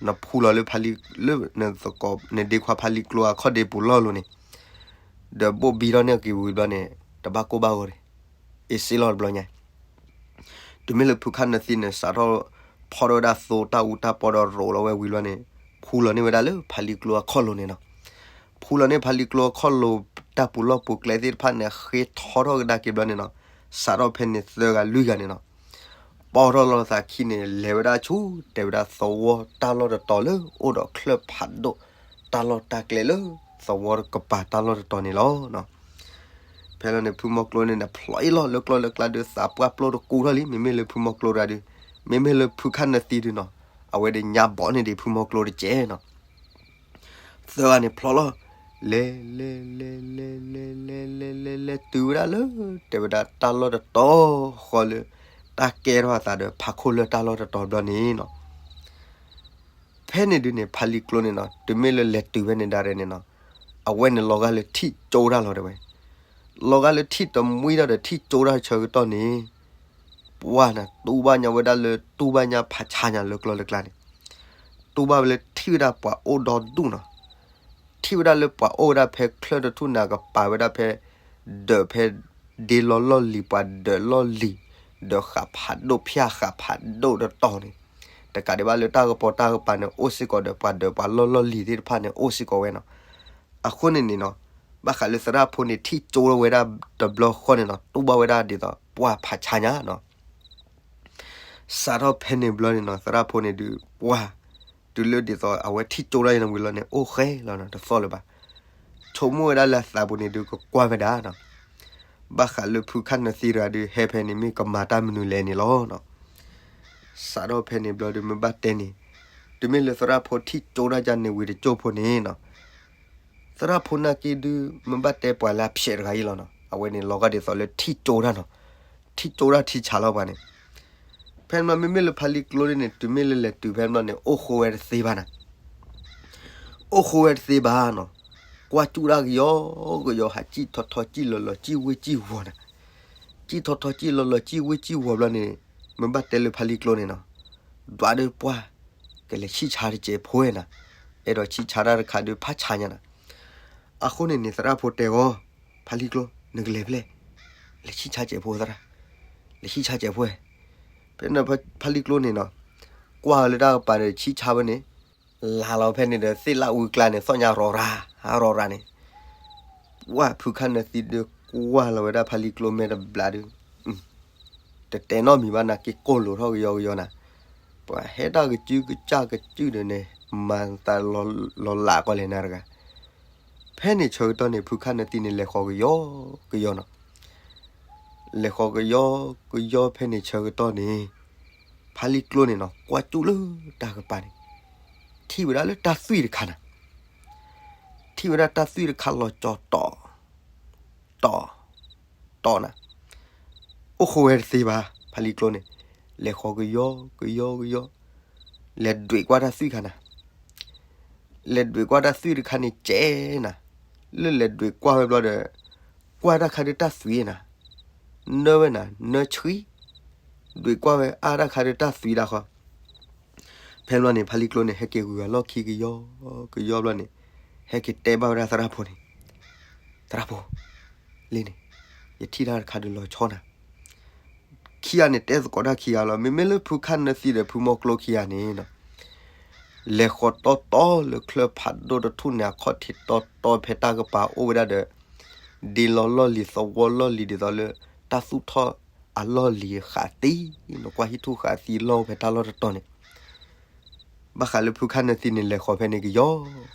နဖူလီၤလၢဖးလံၤ, လၢနသကိး နဒ့ခွါဖးလံၤကျိၤအခီၣ်ဒ့ပူၤလီၢ်လီၤန့ၣ်, ဒီးဘိၣ်ဘံထီၣ်န့ၢ်က့ၤဝံၤဘျီန့ၣ် တဘၣ်ကိၢ်ဘၣ်ဂီၤတဂ့ၤ, အ့ၣ်စ့လီၤတဘျီညါ တုၤမ့ၢ်လၢဖုခၣ်နၢသံန့ၣ် စးထီၣ်ဖီၣ်ထီၣ်ဝဲဒၣ်သိတၢ်အူတၢ်ပီဒီးရိးလီၤဝဲဝံၤလီၤန့ၣ်, ဖူလီၤန့ၢ်ဝဲဒၣ်လၢဖးလံၤကျိၤအခီၣ်လိၤန့ၣ်နီၤ. ဖူလီၤန့ၢ်ဖးလံၤကျိၤအခီၣ်လိၤ တၢ်ပူၤလီၢ်ပူၤကျဲသ့ၣ်တဖၣ်န့ၣ် ဃ့ထီထီၣ်ကဒါက့ၤဘျီန့ၣ်နီၤ, စးထီၣ်ဖဲန့ၣ်သၢဂၤလွံၢ်ဂၤန့ၣ်နီၤ, ပီၢ်ထီၣ်လီၤသးခံန့ၣ် လဲၤဝဲဒၣ်ဆူ တဲဝဲဒၣ်သဝီတၢ်လီၢ်တတီၤလၢအိၣ်ဒီးချၢၣ်ဖးဒိၣ်, တၢ်လီၢ်တၢ်ကျဲလၢသဝီတကပၤတၢ်လီၢ်တတီၤန့ၣ်လီၤ. ဖဲလီၤန့ၣ် ဖုမီၤကျိၤန့ၣ်န့ၣ် ဖျိအ့ၣ်လီၤလၢကျီၢ်လၢကျါဒုး သးပှၢ်ပျိၢ်တကူထီၣ်လံ, မ့မ့ၢ်လၢဖုမီၤကျိၤတဂၤဒုး, မ့မ့ၢ်လၢဖုခၣ်နၢသံဒုးနီၤ, အဝဲဒုးညါဘီန့ၢ်ဒံးဖုမီၤကျိၤတကဲးနီၤ. သၢဂၤန့ၣ်ဖျိလီၤ, လဲၤ လဲၤ လဲၤ လဲၤ လဲၤ လဲၤ လဲၤ လဲၤ လဲၤ လဲၤ တုၤဝဲဒၣ်လၢ တဲဝဲဒၣ်တၢ်လီၢ်တတီၤဃီလၢ တၢ်ကဲထီၣ်အသးဒီးဖးခိၣ်လၢတၢ်လီၢ်တတီၤဘျီန့ၣ်နီၤ. ဖဲန့ၣ်ဒုးန့ၣ် ဖးလံၤကျိၤန့ၣ်နီၤ, တုၤမ့ၢ်လၢလဲၤတုၤဖဲန့ၣ်ဒၣ်ရဲၣ်န့ၣ်နီၤ, အဝဲန့ၣ်လီၤဂာ်လၢထံၣ်ကၠိတၢ်လီၤတဲဝဲ, လီၤဂာ်လၢထံၣ်တမှံတၢ်ဒီးထံၣ်ကၠိတၢ်ဆၢကတီၢ်န့ၣ်, ပှၢ်နၤ တူၢ်ဘၣ်ညါဝဲဒၣ်လၢ တူၢ်ဘၣ်ညါဖးဆါညါလၢကျီၢ်လၢကျါန့ၣ်, တူၢ်ဘၣ်ဝဲလၢထံၣ်ဝဲဒၣ်ပှၤအိၣ်ဒီဒူၣ်နီၤ. ထံၣ်ဝဲဒၣ်လၢပှၤအိၣ်ဝဲဒၣ်ဖဲချၢၣ်တထူၣ်န့ၣ် ကပၤဝဲဒၣ်ဖဲ ဒၢးဖဲ ဒ့လီၤလီၢ်လံၤ ပှၤဒၢးလီၢ်လံၤ, ဒီးဃးဖးဒိၣ်ဖၠၣ်ဃးဖးဒိၣ်တတီၤန့ၣ်, တကးဒံးဘၣ်လၢတၢ်ကပီၤတၢ်ကပၤန့ၣ် အိၣ်စ့ၢ်ကီးဒီးပှၤဒၢးပှၤလီၢ်လီၢ်လံၤသ့ၣ်တဖၣ်န့ၣ် အိၣ်စ့ၢ်ကီးဝဲနီၤ. အဃိန့ၣ်န့ၣ်နီၤ, ဘၣ်ဃးလၢသရၣ်ဖိန့ၣ် ထံၣ်ကၠိဝဲဒၣ်တဘျီဃီန့ၣ်နီၤ, တူၢ်ဘၣ်ဝဲဒၣ်ဒ်သိးပှၢ်ဖးဆါညါနီၤ. စးထီၣ်ဖဲန့ၣ်ဘျီန့ၣ်နီၤ, သရၣ်ဖိန့ၣ်ဒုး ပှၢ် တုၤလၢဒ်သိးအဝဲထံၣ်ကၠိတၢ်ယံၤန့ၣ်ဝံၤလီၤန့ၣ် အိၣ်ဃဲလီၤနီၤ, တသီၣ်လၢၤဘၣ်. ဆိကမိၣ်ဝဲဒၣ်လၢအသးပူၤန့ၣ်ဒုး ကကွၢ်ဝဲဒၣ်နီၤ, ဘၣ်ဃးလၢဖုခၣ်နၢသံတဂၤဒုး ဟဲဖဲန့ၣ်မ့ၢ်ကမၤတၢ်မနုၤလဲၣ်န့ၣ်လီၤနီၤ. စးထီၣ်ဖဲန့ၣ်ဘျီဒုး မ့ၢ်ဘၣ်တဲန့ၣ်, တုၤမ့ၢ်လၢသရၣ်ဖိထံၣ်ကၠိတၢ်ယံၤန့ၣ်ဝံၤတကၠိၢ်ဖိန့ၣ်နီၤ, သရၣ်ဖိနာ်က့ဒုး မ့ၢ်ဘၣ်တဲပှၤလၢအဖျဲးတဂၤအံၤလီၤနီၤ, အဝဲန့ၣ်လီၤဂာ်ဒ်သိးလၢထံၣ်ကၠိတၢ်နီၤ, ထံၣ်ကၠိတၢ်ထံဆးလီၤပှၤန့ၣ်. ဖဲန့ၣ်မ့မ့ၢ်လၢဖးလံၤကျိန့ၣ် တုၤမ့ၢ်လၢလဲၤတုၤဖဲန့ၣ်န့ၣ် အိၣ်ဃိဝဲတသ့ဘၣ်နၤ, အိၣ်ဃိဝဲတသ့ဘၣ်နီၤ. ကွၢ်ကၠူၣ်တၢ်ကယီကယီ ဟးစံၣ်ထီထီစံၣ်လီၤလီၤ စံၣ်ဝ့ၢ်စံၣ်ဝီၤနၤ, စံၣ်ထီထီစံၣ်လီၤလီၤ စံၣ်ဝ့ၢ်စံၣ်ဝီၤဘျီန့ၣ်, မ့ၢ်ဘၣ်တဲလၢဖးလံၤကျိန့ၣ်နီၤ, ဒွးဒုးပှၢ် ကလဲၤဆံၣ်ဆါတစဲးဖိဝဲနၤ, အဲၣ်ဒိးဆံၣ်ဆါတၢ်တခါဒုးဖးဆါညါနၤ. အဃိန့ၣ်န့ၣ် သရၣ်ဖိတဲဂီၤ, ဖးလံၤကျိ နကလဲၤဖဲလဲၣ်, လဲၤဆံၣ်ဆါစဲးဖိသရၣ်, လဲၤဆံၣ်ဆါစဲးဖိဝဲ. ဖဲန့ၣ်ဖးလံၤကျိန့ၣ်နီၤ, ကွၢ်လၢတၢ်ကပၤဒီးဆံၣ်ဆါဝဲန့ၣ်, လါလီၤဖဲန့ၣ်ဒီးသ့ၣ်လၣ်ဝံကျါန့ၣ် သီၣ်ညါရီၤရၤ, ရီၤရၤန့ၣ် ပှၢ်ဖုခၣ်နၢသံဒုး ကွၢ်လီၤဝဲဒၣ်ဖးလံၤကျိမဲာ်တဘျီဒုး, တတဲနီတမံၤဘၣ်နၤ က့ၤကိၢ်လိာ်ထီၣ်ကယီကယီနၤ, ပှၤဟဲတၢ်ကစုကစၢ်ကစုဒီးန့ၣ် မၤသးလီၤလးကီးလဲၣ်နၤတဂၤ. ဖဲန့ၣ်ဆၢကတီၢ်န့ၣ် ဖုခၣ်နၢသံန့ၣ် လဲၤဃီၤကယီကယီနီၤ, လဲၤဃီၤကယီကယီဖဲန့ၣ်ဆၢကတီၢ်န့ၣ်, ဖးလံၤကျိန့ၣ်နီၤ ကွၢ်ကၠူၣ်လၢတၢ်ကပၤန့ၣ်, ထံၣ်ဝဲဒၣ်လၢတၢ်သွံၣ်တခါနၤ, ထံၣ်ဝဲဒၣ်တၢ်သွံၣ်တခါလီၤကၠီၤတီၤ တီၤ တီၤနၤ, အိၣ်ဃိဝဲတသ့ဘၣ် ဖးလံၤကျိန့ၣ်, လဲၤဃီၤကယီကယီကယီ, လဲၤဒွဲၣ်ကွၢ်တၢ်သွံၣ်ခါနၤ, လဲၤဒွဲၣ်ကွၢ်တၢ်သွံၣ်တခါန့ၣ်ကဲနၤ, လၢလဲၤဒွဲၣ်ကွၢ်ဝဲဘျီဒီး, ကွၢ်တၢ်ခါဒုးတၢ်သွံၣ်နၤ, နၢဝဲနၤ နၢဆှံ, ဒွဲၣ်ကွၢ်ဝဲအါတၢ်ခါဒုးတၢ်သွံၣ်ဒၣ်ဃီ ဖဲဘျီန့ၣ် ဖးလံၤကျိန့ၣ် ဟဲက့ၤဂုၤဂၤလီၢ်ခံကယီကယီဘျီန့ၣ်, ဟဲက့ၤတဲဘၣ်ဝဲဒၣ်သရၣ်ဖိန့ၣ်, သရၣ်ဖိ, လံန့ၣ်, ယထံၣ်တၢ်တခါဒုးလီၤဆီနၤ, ခံဂၤန့ၣ်တဲသကိးတၢ်ခံဂၤလီၤ. မ့မ့ၢ်လၢဖုခၣ်နၢသံဒီးဖုမီကျိခံဂၤန့ၣ် လဲၤဃီၤတီတီလၢချၢၣ်ဖးဒိၣ်တထူၣ်န့ၣ် အခီၣ်ထံးတီတီဖဲတၢ်ကပၤအိၣ်ဝဲဒၣ်ဒီး ဒ့လီၤလီၢ်လံၤသဝီလီၢ်လံၤဒ်သိးလၢ တၢ်သူၣ်ထီၣ်အလီၢ်လံၤဃးသံ, နကွၢ်ဟံၣ်ထူၣ်ဃးသံလီၢ်ဖဲတၢ်လီၢ်တတီၤန့ၣ် ဘၣ်ဃးလၢဖုခၣ်နၢသံန့ၣ် လဲၤဃီၤဖဲန့ၣ်ကယီ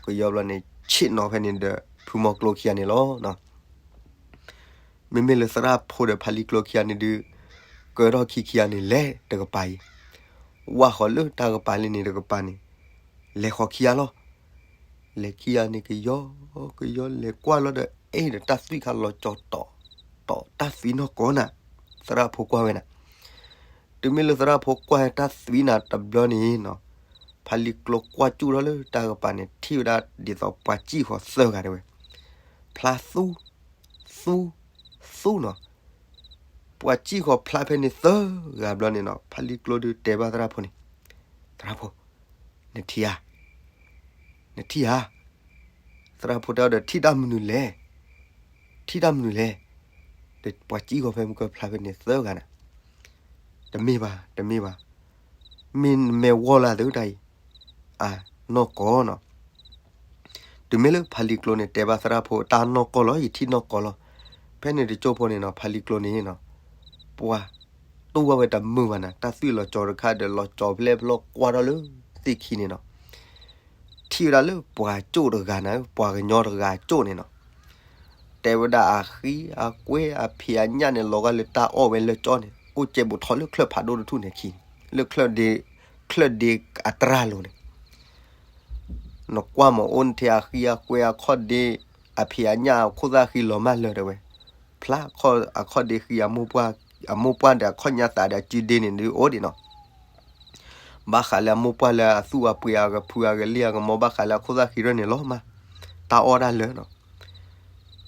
ကယီဘျီန့ၣ် ဆ့ၣ်နီၤဖဲန့ၣ်ဒီးဖုမီကျိခံဂၤန့ၣ်လီၤ. မ့မ့ၢ်လၢသရၣ်ဖိဒီးဖးလံၤကျိခံဂၤန့ၣ်ဒုး ကၢထီၣ်ခံခံဂၤန့ၣ်လဲၤတကပၤအံၤ, ဝၢ်ဃီၤလၢတၢ်ကပၤလံန့ၣ်တကပၤန့ၣ် လဲၤဃီၤခံဂၤလီၤ. လဲၤခံဂၤန့ၣ်ကယီကယီ လဲၤကွၢ်လီၤဒီး အဲၣ်ဒီးတၢ်သွံၣ်ခါလီၤကၠီၤတီၤတီၤ တၢ်သွံၣ်နီၢ်ကီၢ်နၤ, သရၣ်ဖိကွၢ်ဝဲနၤ. တုၤမ့ၢ်လၢသရၣ်ဖိကွၢ်တၢ်သွံၣ်နၤတဘျီန့ၣ်နီၤ, ဖးလံၤကျိကွၢ်စူၣ်ထီၣ်လၢတၢ်ကပၤန့ၣ် ထံၣ်ဝဲဒၣ်ဒ်သိးပှၤစံၣ်ဃီၤသၢဂၤတဲဝဲ, ဖျါသူ သူ သူနီၤ. ပှၤစံၣ်ဃီၤဖျါဖဲန့ၣ်သၢဂၤဘျီန့ၣ်နီၤ, ဖးလံၤကျိဒုးတဲဘၣ်သရၣ်ဖိန့ၣ်, သရၣ်ဖိ, နထံၣ်ဧါ, နထံၣ်ဧါ. သရၣ်ဖိတဲအီၤဒီးထံၣ်တၢ်မနုၤလဲၣ်, ထံၣ်တၢ်မနုၤလဲၣ်. ဒီးပှၤစံၣ်ဃီၤဖဲမုၢ်ကၢဖျါဖဲန့ၣ်သၢဂၤနၤ, တမ့ၢ်ဘၣ် တမ့ၢ်ဘၣ်, မ့ၢ်မဲာ်ဝီလၢသုတၢ်အံၤ, အနီၢ်ကီၢ်နီၤ. တုၤမ့ၢ်လၢဖးလံၤကျိန့ၣ် တဲဘၣ်သရၣ်ဖိတၢ်နီၢ်ကီၢ်လီၤ, ယထံၣ်နီၢ်ကီၢ်လီၤ. ဖဲန့ၣ်တကၠိဖိန့ၣ်နီၤ, ဖးလံၤကျိန့ၣ်နီၤ, ပှၤတူၢ်ဘၣ်ဝဲတမုာ်ဘၣ်နၤ, တၢ်သွံၣ်လီၤကၠီၤတခါဒီးလီၤကၠီၤဖျဲၣ်ဖျီကွၢ်ထီၣ်လၢသ့ၣ်ခံန့ၣ်နီၤ, ထံၣ်ဝဲဒၣ်လၢပှၤကၠိၣ်တဂၤနၤ, ပှၤကညီတဂၤကၠိၣ်န့ၣ်နီၤ. တဲဝဲဒၣ်အဃံအကွဲအဖံးအညၣ်န့ၣ် လီၤဂာ်လၢတၢ်အီၣ်ဝဲလၢကၠီန့ၣ် အိၣ်ကဲဘူးထီၣ်လၢချၢၣ်ဖးဒိၣ်တထူၣ်န့ၣ်ခံန့ၣ်, လၢချၢၣ်ဒ့, ချၢၣ်ဒ့အတြၢ်လိၤန့ၣ် နကွၢ်မ့ၢ်အိၣ်နထဲအဃံအကွဲအခီၣ်ဒ့, အဖံးအညၣ်အခိၣ်သၣ်ဃံလီၤမၢ်လၢာ်တဲဝဲ, ဖျါအခီၣ်ဒ့ဃံ, အမိၢ်ပှၢ်ဒီးအခီၣ်ညါသးဒီးအစုဒ့န့ၣ်ဒုးအိၣ်ဒံးနီၤ. ဘၣ်ဃးလၢအမိၢ်ပှၢ်လၢအသူၣ်အပှ့ၤအကဖုအကလံၢ်အကမီၤ ဘၣ်ဃးလၢအခိၣ်သၣ်ဃံရၢၢ်န့ၣ်လီၤမၢ်, တၢ်အီၣ်တၢ်လၢာ်နီၤ.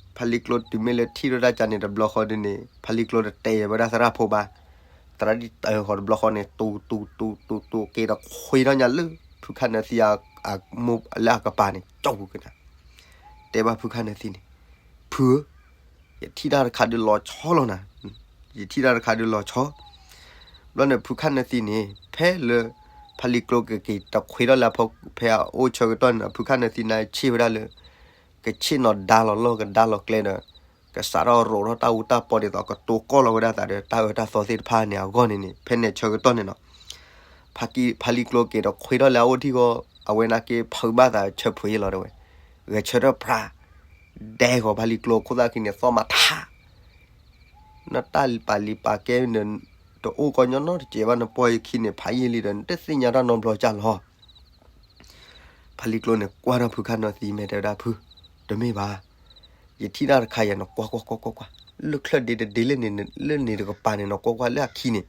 ဖးလံၤကျိတုၤမ့ၢ်လၢထံၣ်ထီၣ်တၢ်ကါန့ၣ်တဘျီဃီဒုးန့ၣ် ဖးလံၤကျိတတဲဝဲဒၣ်သရၣ်ဖိဘၣ်, သရၣ်ဒ်တဲဃီၤတဘျီဃီန့ၣ် တူတူတူတူတူ က့ၤတခွ့ထီၣ်ညါလၢ ဖုခၣ်နၢသံအ, လၢအကပၤန့ၣ် ကၠီပူၤက့ၤနၤ, တဲဘၣ်ဖုခၣ်နၢသံန့ၣ်, ဖုဧၢ, ယထံၣ်တၢ်တခါဒုးလီၤဆီလီၤနၤ, ယထံၣ်တၢ်တခါဒုးလီၤဆီ ဘျီန့ၣ် ဖုခၣ်နၢသံန့ၣ် ဖဲလၢ ဖးလံၤကျိကက့ၤတခွ့ထီၣ်လၢဖဲအအိၣ်ဆၢကတီၢ်န့ၣ် ဖုခၣ်နၢသံန့ၣ်ဆ့ၣ်ဝဲဒၣ်လၢ ကဆ့ၣ်နီၤဒါလီၤလီၢ်ကဒါလီၤကျဲဒီး ကစးထီၣ်ရိးထီၣ်တၢ်အူတၢ်ပီဒ်သိးကတိၤကီၢ်လီၤဝဲဒၣ်သးဒီးတၢ်အၢတၢ်သီသ့ၣ်တဖၣ်န့ၣ်အဂီၢ်န့ၣ်န့ၣ် ဖဲန့ၣ်ဆၢကတီၢ်န့ၣ်နီၤ ဖးလံၤကျိက့ၤတခွ့ထီၣ်လၢအအိၣ်ထံၣ်ဃီ အဝဲနာ်က့ဖုးဘၣ်သးဆၢဖှံလီၤတဲဝဲ, ဂဲၤဆၢထၢၣ်ဖြး ဒဲဃီၤဖးလံၤကျိခိၣ်သၣ်ခံန့ၣ် သီၣ်မၤထါ နတၢ်ပာ်လံၤပာ်ကဲန့ၣ် တအိၣ်ကီညီနီတစဲးဘၣ် နပီၢ်ယခံန့ၣ် ဖးယံာ်လံဒီး နတသ့ၣ်ညါတၢ်နီတဘျီကၢ်လီၤ. ဖးလံၤကျိန့ၣ် ကွၢ်ထီၣ်ဖုခၣ်နၢသံမဲာ်တဲဝဲဒၣ် ဖု, တမ့ၢ်ဘၣ်, ယထံၣ်တၢ်တခါယၤ နကွၢ်ကွၢ်ကွၢ်ကွၢ်ကွၢ်, လၢချၢၣ်ဒ့တဒ့လၢန့ၣ်တကပၤန့ၣ် နကွၢ်ကွၢ်လၢအခံန့ၣ်,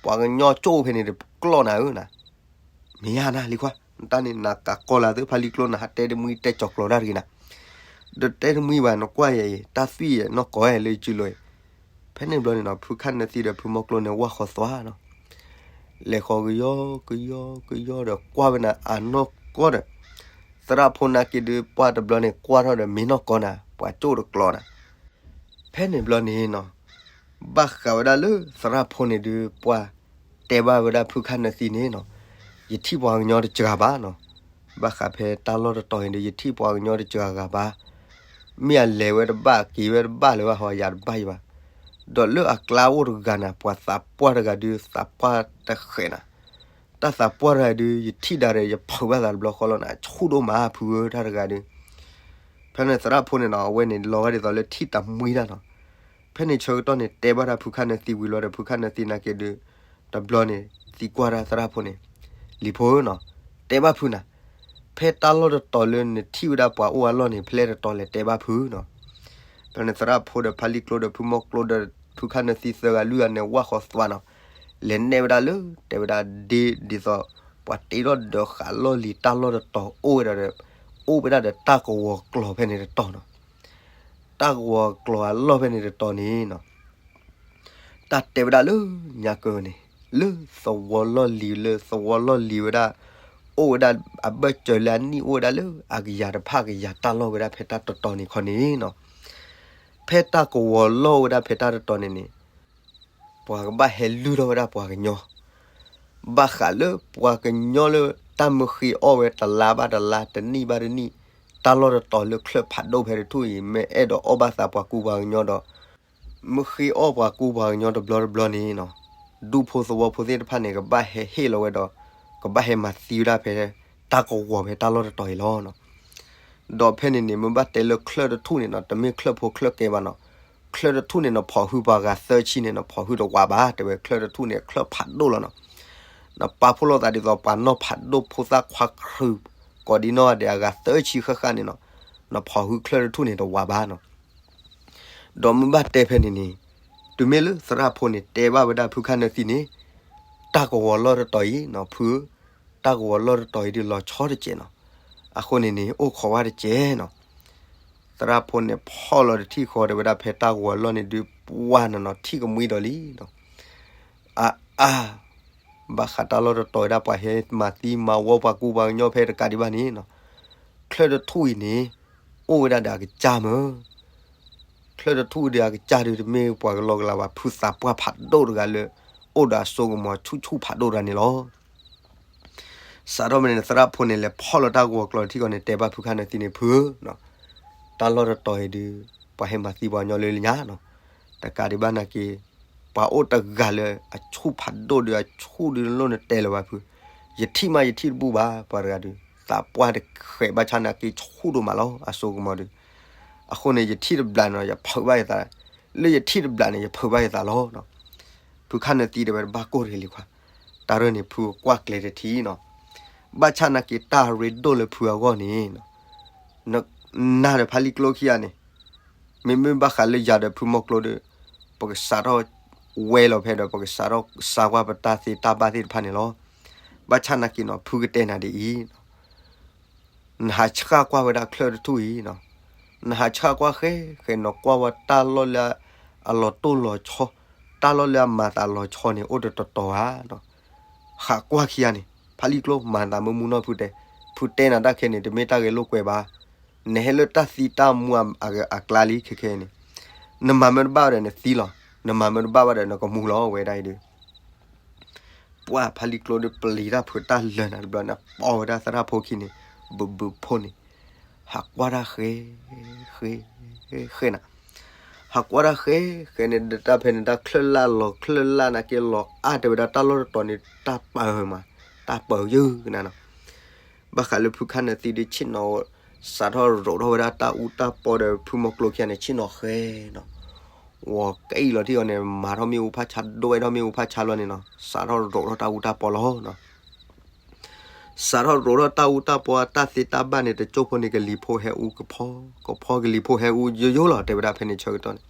ပှၤကညီကၠိၣ်ဖဲန့ၣ်တကျီၢ်နၤဧၢနၤ မ့ၢ်ယါနၤလံခွါ, နတၢ်န့ၣ်နကးကီလၢသုဖးလံၤကျိနၤ ဟးတဲတမှံတဲကၠီၤကျိၤတၢ်တဂ့ၤနၤ, ဒီးတဲတမှံဘၣ် နကွၢ်ယၤအံၤ တၢ်သွံၣ်ယဲၢ်နီၢ်ကီၢ်ယဲၢ်လၢယစုလိၤအံၤ, ဖဲန့ၣ်ဘျီန့ၣ်နီၤ ဖုခၣ်နၢသံဒီးဖုမီကျိန့ၣ် ဝၢ်ဃီသွါနီၤ, လဲၤဃီကယီကယီကယီဒီးကွၢ်ဝဲနၤအနီၢ်ကီၢ်ဒီး, သရၣ်ဖိနာ်က့ဒုးပှၢ်တဘျီန့ၣ် ကွၢ်ထီၣ်ဒီးမ့ၢ်နီၢ်ကီၢ်နၤ ပှၤကၠိၣ်တကျီၤနၤ ဖဲန့ၣ်ဘျီန့ၣ်နီၤ, ဘၣ်ဃးဝဲဒၣ်လၢသရၣ်ဖိန့ၣ်ဒုး ပှၤတဲဘၣ်ဝဲဒၣ်ဖုခၣ်နၢသံန့ၣ်နီၤ, ယထံၣ်ပှၤကညီတစှၤဘၣ်နီၤ, ဘၣ်ဃးဖဲတၢ်လီၢ်တတီၤအံၤဒုး ယထံၣ်ပှၤကညီတစှၤဂၤဘၣ်, မ့ၢ်အလဲၤဝဲတဘၣ်က့ၤဝဲတဘၣ်လၢၤဘၣ်ဟီ ယၤတဘၣ်ယဘၣ်, ဒီးလၢအကျါအိၣ်တဂၤနၤ ပှၤသးပှၢ်တဂၤဒုး သးပှၢ်တဃဲးနၤ တၢ်သးပှၢ်တဂၤဒုး ယထံၣ်ဒၣ်ဒီး ယဖုးဘၣ်သးတဘျီဃီလီၤနၤ ဆူၣ်ဒိၣ်မးဖုဧၢ တၢ်တဂၤဒုး, ဖဲန့ၣ်သရၣ်ဖိန့ၣ်နီၤ အဝဲန့ၣ်လီၤဂာ်ဒ်သိးလၢထံၣ်တမှံတၢ်နီၤ, ဖဲန့ၣ်ဆၢကတီၢ်န့ၣ် တဲဘၣ်တၢ်ဖုခၣ်နၢသံဝံၤလီၤဒီး ဖုခၣ်နၢသံနာ်က့ဒုး, တဘျီန့ၣ် သံကွၢ်တၢ်သရၣ်ဖိန့ၣ်, လံၤဖိဧၢနီၤ, တဲဘၣ်ဖုနၤ, ဖဲတၢ်လီၢ်တတီၤလၢနထံၣ်ဝဲဒၣ်ပှၤအိၣ်အလီၢ်န့ၣ် ဖဲလဲၣ်တတီၤလဲၣ်တဲဘၣ်ဖုနီၤ ဖဲန့ၣ်သရၣ်ဖိဒီးဖါလံၤကျိဒီးဖုမီကျိဒီးဖုခၣ်နၢသံသၢဂၤလွံၢ်ဂၤန့ၣ် ဝၣ်ဃီသွါနီၤ, လဲၤနဲၣ်ဝဲဒၣ်လၢ တဲဝဲဒၣ်ဒ့ဒ်သိး ပှၤတ့ထီၣ်ဒီးဃာ်လီၢ်လံၤတၢ်လီၢ်တတီၤအိၣ်ဝဲဒၣ်ဒီး အိၣ်ဝဲဒၣ်ဒီးတၢ်ကဝီၤကျိၤဖဲန့ၣ်တတီၤနီၤ, တၢ်ကဝီၤကျိၤအလီၢ်ဖဲန့ၣ်တတီၤန့ၣ်နီၤ တၢ်တဲဝဲဒၣ်လၢညါကၢန့ၣ် လၢသဝီလီၢ်လံၤလၢသဝီလီၢ်လံၤဝဲဒၣ် အိၣ်ဝဲဒၣ်အဘၢၣ်စၢၤလၢအနံၣ်အိၣ်ဝဲဒၣ်လၢအကယၤတဖၣ်ကယၤတၢ်လီၢ်ဝဲဒၣ်ဖဲတၢ်တတီၤန့ၣ်ခီန့ၣ်နီၤ, ဖဲတၢ်ကဝီၤလီၢ်ဝဲဒၣ်ဖဲတၢ်တတီၤန့ၣ်န့ၣ် ပှၤကဘၣ်ဟဲလုၢ်ထီၣ်ဝဲဒၣ်ပှၤကညီ, ဘၣ်ဃးလၢပှၤကညီလၢတၢ်မ့ၢ်ဃ့အီၣ်ဝဲတလါဘၣ်တလါ တနံၣ်ဘၣ်တနံၣ်, တၢ်လီၢ်တတီၤလၢချၢၣ်ဖးဒိၣ်ဖဲတထူၣ်အံၤ မ့ၢ်အဲၣ်ဒိးအီၣ်ဘၣ်သးပှၤကူပှၤကညီဒီး မ့ၢ်ဃ့အီၣ်ပှၤကူပှၤကညီတဘျီတဘျီန့ၣ်နီၤ, ဒူဖိသဝီဖိသ့ၣ်တဖၣ်န့ၣ် ကဘၣ်ဟဲဟ့ၣ်လီၤဝဲဒီး ကဘၣ်ဟဲမၤသံဝဲဒၣ်ဖဲတၢ်ကဝီၤဖဲတၢ်လီၢ်တတီၤအံၤလီၤနီၤ. ဒီးဖဲန့ၣ်န့ၣ် မ့ၢ်ဘၣ်တဲလၢချၢၣ်တထူၣ်န့ၣ်နီၤ တမ့ၢ်ချၢၣ်ဖိချၢၣ်ကဲဘၣ်နီၤ, ချၢၣ်တထူၣ်န့ၣ်နီၤ ဖီၣ်ဟုပှၤဂၤသၢဆံန့ၣ်နီၤ ဖီၣ်ဟုတဝးဘၣ် တဲဝဲ ချၢၣ်တထူၣ်န့ၣ် ချၢၣ်ဖးဒိၣ်လီၤနီၤ. နပာ်ဖှိၣ်လိာ်သးဒ်သိးပှၤနီၢ်ဖးဒိၣ်ဖိသၣ်ခွါခရုး ကိးဒံနီၢ်ဂၤဒဲးအဂၤသၢဆံဃၣ်ဃၣ်န့ၣ်နီၤ, နဖီၣ်ဟုချၢၣ်တထူၣ်န့ၣ်တဝးဘၣ်နီၤ. ဒီးမ့ၢ်ဘၣ်တဲဖဲန့ၣ်န့ၣ်, တုၤမ့ၢ်လၢသရၣ်ဖိန့ၣ် တဲဘၣ်ဝဲဒၣ်ဖုခၣ်နၢသံန့ၣ်, တၢ်ကဝီၤလီၢ်တတီၤအံၤနီၤ ဖု, တၢ်ကဝီၤလီၢ်တတီၤအံၤဒုးလီၤဆီတစဲးနီၤ, အဃိန့ၣ်န့ၣ် အိၣ်ခိးဝဲတစဲးနီၤ. သရၣ်ဖိန့ၣ်ဖီၣ်လီၤတထံၣ်ဃီတဲဝဲဒၣ် ဖဲတၢ်ကဝီၤလီၢ်န့ၣ်ဒုး ပှၢ်နီၤနီၤထံၣ်ကမှံဒီးလံနီၤ. အါအါ ဘၣ်ဃးတၢ်လီၢ်တတီၤဝဲဒၣ် ပှၤဟဲမၤသံမၤဝီပှၤကူပှၤကညီဖဲတကးဒံးဘၣ်န့ၣ်နီၤ, ချၢၣ်တထူၣ်အံၤန့ၣ် အိၣ်ဝဲဒၣ်ဒီးအကစၢ်မၢ်, ချၢၣ်တထူၣ်ဒုးအကစၢ်ဒုး တမ့ၢ်ပှၤကလီကလီဘၣ် ဖုသးပှၢ်ဖးဒိၣ်တဂၤလၢ အိၣ်ဒီးအစိကမီၤဆူၣ်ဆူၣ်ဖးဒိၣ်တဂၤန့ၣ်လီၤ. စးထီၣ်မ့ၢ်န့ၣ် သရၣ်ဖိန့ၣ် လဲၤဖီၣ်လီၤတၢ်ကဝီၤကျိၤထံကီၢ်န့ၣ် တဲဘၣ်ဖုခၣ်နၢသံန့ၣ် ဖု, တၢ်လီၢ်တတီၤအံၤဒုး ပှၤဟဲမၤသံပှၤကညီလၢညါနီၤ, တကးဒံးဘၣ်နာ်က့ ပှၤအိၣ်တဂၤလၢအဆူၣ်ဖးဒိၣ်ဒုး အဆူၣ်ဒုးလိၣ်နတဲလၢၤဘၣ်ဖု, ယထံၣ်မးယထံၣ်တဘူၣ်ဘၣ် ပှၤတဂၤဒုး သးပှၢ်တဃဲးဘၣ်ဆၣ်နာ်က့ဆူၣ်ဒိၣ်မးလီၤ အစိကမီၤဒုး, အဃိန့ၣ် ယထံၣ်တဘျးန့ၣ် ယဖုးဘၣ်ယသး, လၢယထံၣ်တဘျးန့ၣ် ယဖုးဘၣ်ယသးလီၤ. ဖုခၣ်နၢသံတဲဝဲတဘၣ်ကိၢ်တဂ့ၤလံခွါ, တၢ်ရၢၢ်န့ၣ် ဖုကွၢ်ကျဲတထံၣ်နီၤ, ဘၣ်ဆၣ်နာ်က့တၢ်ရ့ဒိၣ်လၢဖုအဂီၢ်န့ၣ် နနၤဒီးဖါလံကျိခံဂၤန့ၣ်, မ့မ့ၢ်ဘၣ်ဃးလၢယၤဒီးဖုမီၤကျိဒီး ပကစးထီၣ်ဝဲလီၤဖဲဒီး ပကစးထီၣ်စါကွၢ်ပတၢ်သ့တၢ်ဘၣ်သ့ၣ်တဖၣ်န့ၣ်လီၤ. ဘၣ်ဆၣ်နာ်က့နီၤ ဖုကတဲနၤဒ်အံၤ, နဟးဆှၣ်ကွၢ်ဝဲဒၣ်ချၢၣ်တထူၣ်အံၤနီၤ, နဟးဆှၣ်ကွၢ်ဃဲဃဲ နကွၢ်ဝဲတၢ်လီၢ်လၢအလီၤတိၢ်လီၤဆီ, တၢ်လီၢ်လၢအမၤသးလီၤဆီန့ၣ် အိၣ်တတီၤတီၤဧါနီၤ. ဟးကွၢ်ခံဂၤန့ၣ် ဖါလံကျိမၤသးမုာ်မုာ်နီၤ ဖုတဲ, ဖုတဲနၤတၢ်ခဲန့ၣ် တမ့ၢ်တၢ်ဂဲၤလိာ်ကွဲဘၣ်, နဟဲလၢတၢ်သံတၢ်မူအကျါလံခဲခဲန့ၣ်, နမၤမ့ၢ်တဘၣ်ဝဲဒီးနသံလီၤ, နမၤမ့ၢ်တဘၣ်ဝဲဒီးနကမူလီၤဝဲဒၣ်အံၤဒီး ပှၢ်ဖါလံကျိဒီးပျံၤတၢ်ဖုးတၢ်လၢာ်နၤတဘျီန့ၣ် ပိာ်ဝဲဒၣ်သရၣ်ဖိခံန့ၣ် ဘုးဘုးဖိန့ၣ်, ဟးကွၢ်တၢ်ဃဲ ဃဲ ဃဲနၤ, ဟးကွၢ်တၢ်ဃဲဃဲန့ၣ် တၢ်ဖဲန့ၣ် တၢ်ချၢၣ်လၢ်လီၤချၢၣ်လၢ်နာ်က့လီၤအါတဲဝဲဒၣ် တၢ်လီၢ်တတီၤန့ၣ် တၢ်ပၢၢ်မး, တၢ်ပၢၢ်ယုၢ်ကနၤနီၤ. ဘၣ်ဃးလၢဖုခၣ်နၢသံဒုးဆ့ၣ်နီၤ စးထီၣ်ရိးထီၣ်ဝဲဒၣ်တၢ်အူတၢ်ပီဒီးဖုမီၤကျိခံဂၤန့ၣ် ဆ့ၣ်နီၤဃဲနီၤ, ဝီၤကအံၣ်လီၤထံၣ်အီၤန့ၣ် မၤထီၣ်မ့ၣ်အူဖးဆါဒိၣ်ဝဲထီၣ်မ့ၣ်အူဖးဆါလီၤန့ၣ်နီၤ စးထီၣ်ရိးထီၣ်တၢ်အူတၢ်ပီလီၤနီၤ. စးထီၣ်ရိးထီၣ်တၢ်အူတၢ်ပီ တၢ်သ့တၢ်ဘၣ်န့ၣ် တစိၢ်ဖိန့ၣ် ကလံၤဖိဟဲအူကဖီ, ကဖီကလံၤဖိဟဲအူယိယိလီၤ တဲဝဲဒၣ်ဖဲန့ၣ်ဆၢကတီၢ်န့ၣ်,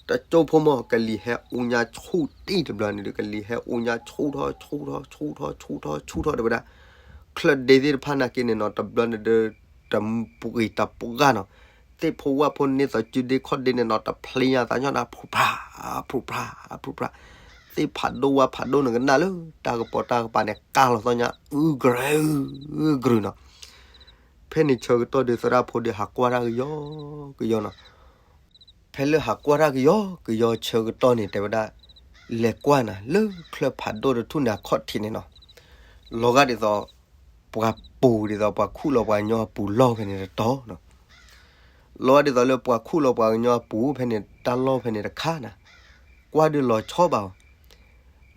တစိၢ်ဖိမ့ၢ် ကလံၤဟဲအူညါဆူၣ်တံၢ်တဘျီန့ၣ်ဒီး ကလံၤဟဲအူညါဆူၣ်ထီၣ်ဆူၣ်ထီၣ်ဆူၣ်ထီၣ်ဆူၣ်ထီၣ်ဆူၣ်ထီၣ်တဲဝဲဒၣ်, ချၢၣ်ဒ့သ့ၣ်တဖၣ်နာ်က့န့ၣ်နီၤ တဘျီန့ၣ်ဒီး တပှ့ၤတပှၢ်နီၤ, သ့ၣ်ဖိဝၣ်ဖိန့ၢ်သီစုဒ့ခီၣ်ဒ့န့ၣ်နီၤ တဖျ့ညါသးညီနၤ ဖူးဖျါ ဖူးဖျါ ဖူးဖျါ, သ့ၣ်ဖးဒိၣ်ဝၣ်ဖးဒိၣ်န့ၣ်ကနၣ်လၢ တၢ်ကပီၤတၢ်ကပၤန့ၣ် ကၢ်လီၤသီညါ အုကရၢ အုကရၢနီၤ. ဖဲန့ၣ်ဆၢကတီၢ်ဒီး သရၣ်ဖိဒီးဟးကွၢ်တၢ်ကယီကယီနီၤ. ဖဲလၢဟးကွၢ်တၢ်ကယီကယီဆၢကတီၢ်န့ၣ် တဲဝဲဒၣ် လဲၤကွၢ်နၤ လၢချၢၣ်ဖးဒိၣ်တထူၣ်န့ၣ်အခီၣ်ထံးန့ၣ်နီၤ, လီၤဂာ်ဒ်သိး ပှၤပူၤဒ်သိးပှၤခူၣ်လီၤပှၤကညီအပူၤလီၢ်ဖဲန့ၣ်တတီၤနီၤ, လီၤဂာ်ဒ်သိးလၢပှၤခူၣ်လီၤပှၤကညီအပူၤဖဲန့ၣ် တၢ်လီၢ်ဖဲန့ၣ်တခါနၤ, ကွၢ်ဒုးလီၤဆီဘၣ်အီၤ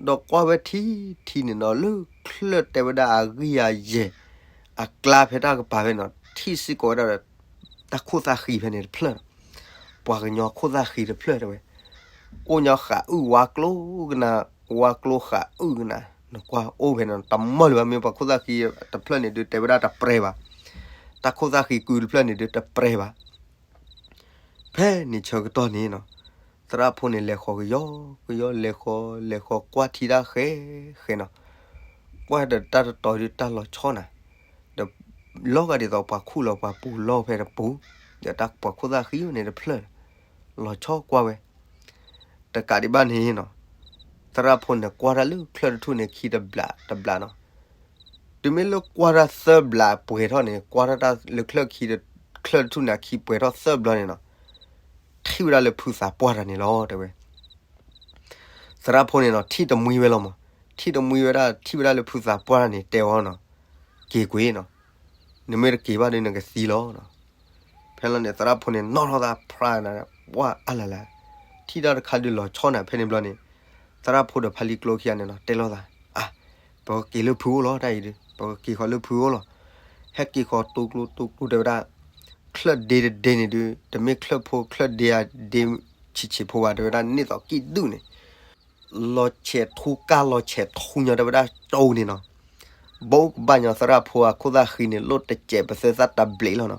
ဒီးကွၢ်ဝဲထံထံန့ၣ်နီၤ လၢချၢၣ်တဲဝဲဒၣ်အဂံၢ်အယဲၢ် အကျါဖဲတၢ်ကပၤဖဲန့ၣ်နီၤ ထံၣ်စ့ၢ်ကီးဝဲဒၣ်ဒီး တၢ်ခိၣ်သၣ်ဃံဖဲန့ၣ်တဖျၢၣ်နီၤ, ပှၤကညီခိၣ်သၣ်ဃံတဖျၢၣ်တဲဝဲ, အိၣ်ညီဃးအုၣ်ဝါကျိကနၤ, ဝါကျိဃးအုၣ်ကနၤ, နကွၢ်အိၣ်ဖဲန့ၣ် တမီၢ်လၢၤဘၣ် မ့ၢ်ပှၤခိၣ်သၣ်ဃံတဖျၢၣ်န့ၣ်ဒုး တဲဝဲဒၣ်တပြဲၤဘၣ်, တၢ်ခိၣ်သၣ်ဃံကုတဖျၢၣ်န့ၣ်ဒုးတပြဲၤဘၣ် ဖဲန့ၣ်ဆၢကတီၢ်န့ၣ်နီၤ, သရၣ်ဖိန့ၣ် လဲၤဃီၤကယီကယီ လဲၤဃီၤ လဲၤဃီၤကွၢ်ထံတၢ်ဃဲဃဲနီၤ, ကွၢ်ဒီးတၢ်တတီၤဒုးတၢ်လီၤဆီနၤ, ဒီးလီၤဂာ်ဒ်သိးပှၤခူၣ်လီၤပှၤပူၤလီၢ်ဖဲတပူၤ, ဒီးတၢ်ပှၤခိၣ်သၣ်ဃံန့ၣ်တဖျၢၣ်, လီၤဆီကွၢ်ဝဲ တကးဒံးဘၣ်န့ၣ်နီၤ, သရၣ်ဖိန့ၣ်ကွၢ်တၢ်လၢချၢၣ်တထူၣ်န့ၣ်ခံတဘျးတဘျးနီၤ, တုၤမ့ၢ်လၢကွၢ်တၢ်သၢဘျးပှဲၤထီၣ်န့ၣ် ကွၢ်တၢ်လၢချၢၣ်ခံ, ချၢၣ်တထူၣ်န့ၣ်အခံပှဲၤထီၣ်သၢဘျီန့ၣ်နီၤ, ထံၣ်ဝဲဒၣ်လၢဖုသးပှၢ်တၢ်န့ၣ်လီၤ တဲဝဲ. သ သရၣ်ဖိန့ၣ်နီၤ ထံၣ်တမှံဝဲလီၤမး, ထံၣ်တမှံဝဲဒၣ် ထံၣ်ဝဲဒၣ်လၢဖုသးပှၢ်န့ၣ် တဲအီၤနီၤ, က့ၤကွံာ်နီၤ, နမ့ၢ်တက့ၤဘၣ်ဒီးနကသံလီၤနီၤ. ဖဲလီၤန့ၣ် သရၣ်ဖိန့ၣ် နီၣ်ထီၣ်သးဖျါနၤ ပှၢ်အါလၢ်လၢ်, ထံၣ်တၢ်တခါဒုးလီၤဆီနၤ ဖဲန့ၣ်ဘျီန့ၣ် သရၣ်ဖိဒီးဖါလံကျိခံဂၤန့ၣ်နီၤ တဲလိာ်သး, အါ, ပကက့ၤလၢဖုအိၣ်လီၤ တၢ်အံၤဒုး ပကက့ၤဃီၤလၢဖုအိၣ်လီၤ. ဟဲက့ၤဃီၤတိၤကျိတိၤကျိတဲဝဲဒၣ်, ချၢၣ်ဒ့တဒ့န့ၣ်ဒုး တမ့ၢ်ချၢၣ်ဖိချၢၣ်ဒ့အဒ့ဆံးဆံးဖိဘၣ် တဲဝဲဒၣ် န့ၢ်သိးကံၣ်ဒုၣ်န့ၣ် လီၤဆဲးထူကၢ်လီၤဆဲးထူညီ တဲဝဲဒၣ်ကၠိန့ၣ်နီၤ, ဘိကဘၣ်ညီသရၣ်ဖိအခိၣ်သၣ်ဃံန့ၣ် လိၣ်တစဲးပသၢသၣ်တဘျ့းလီၤနီၤ.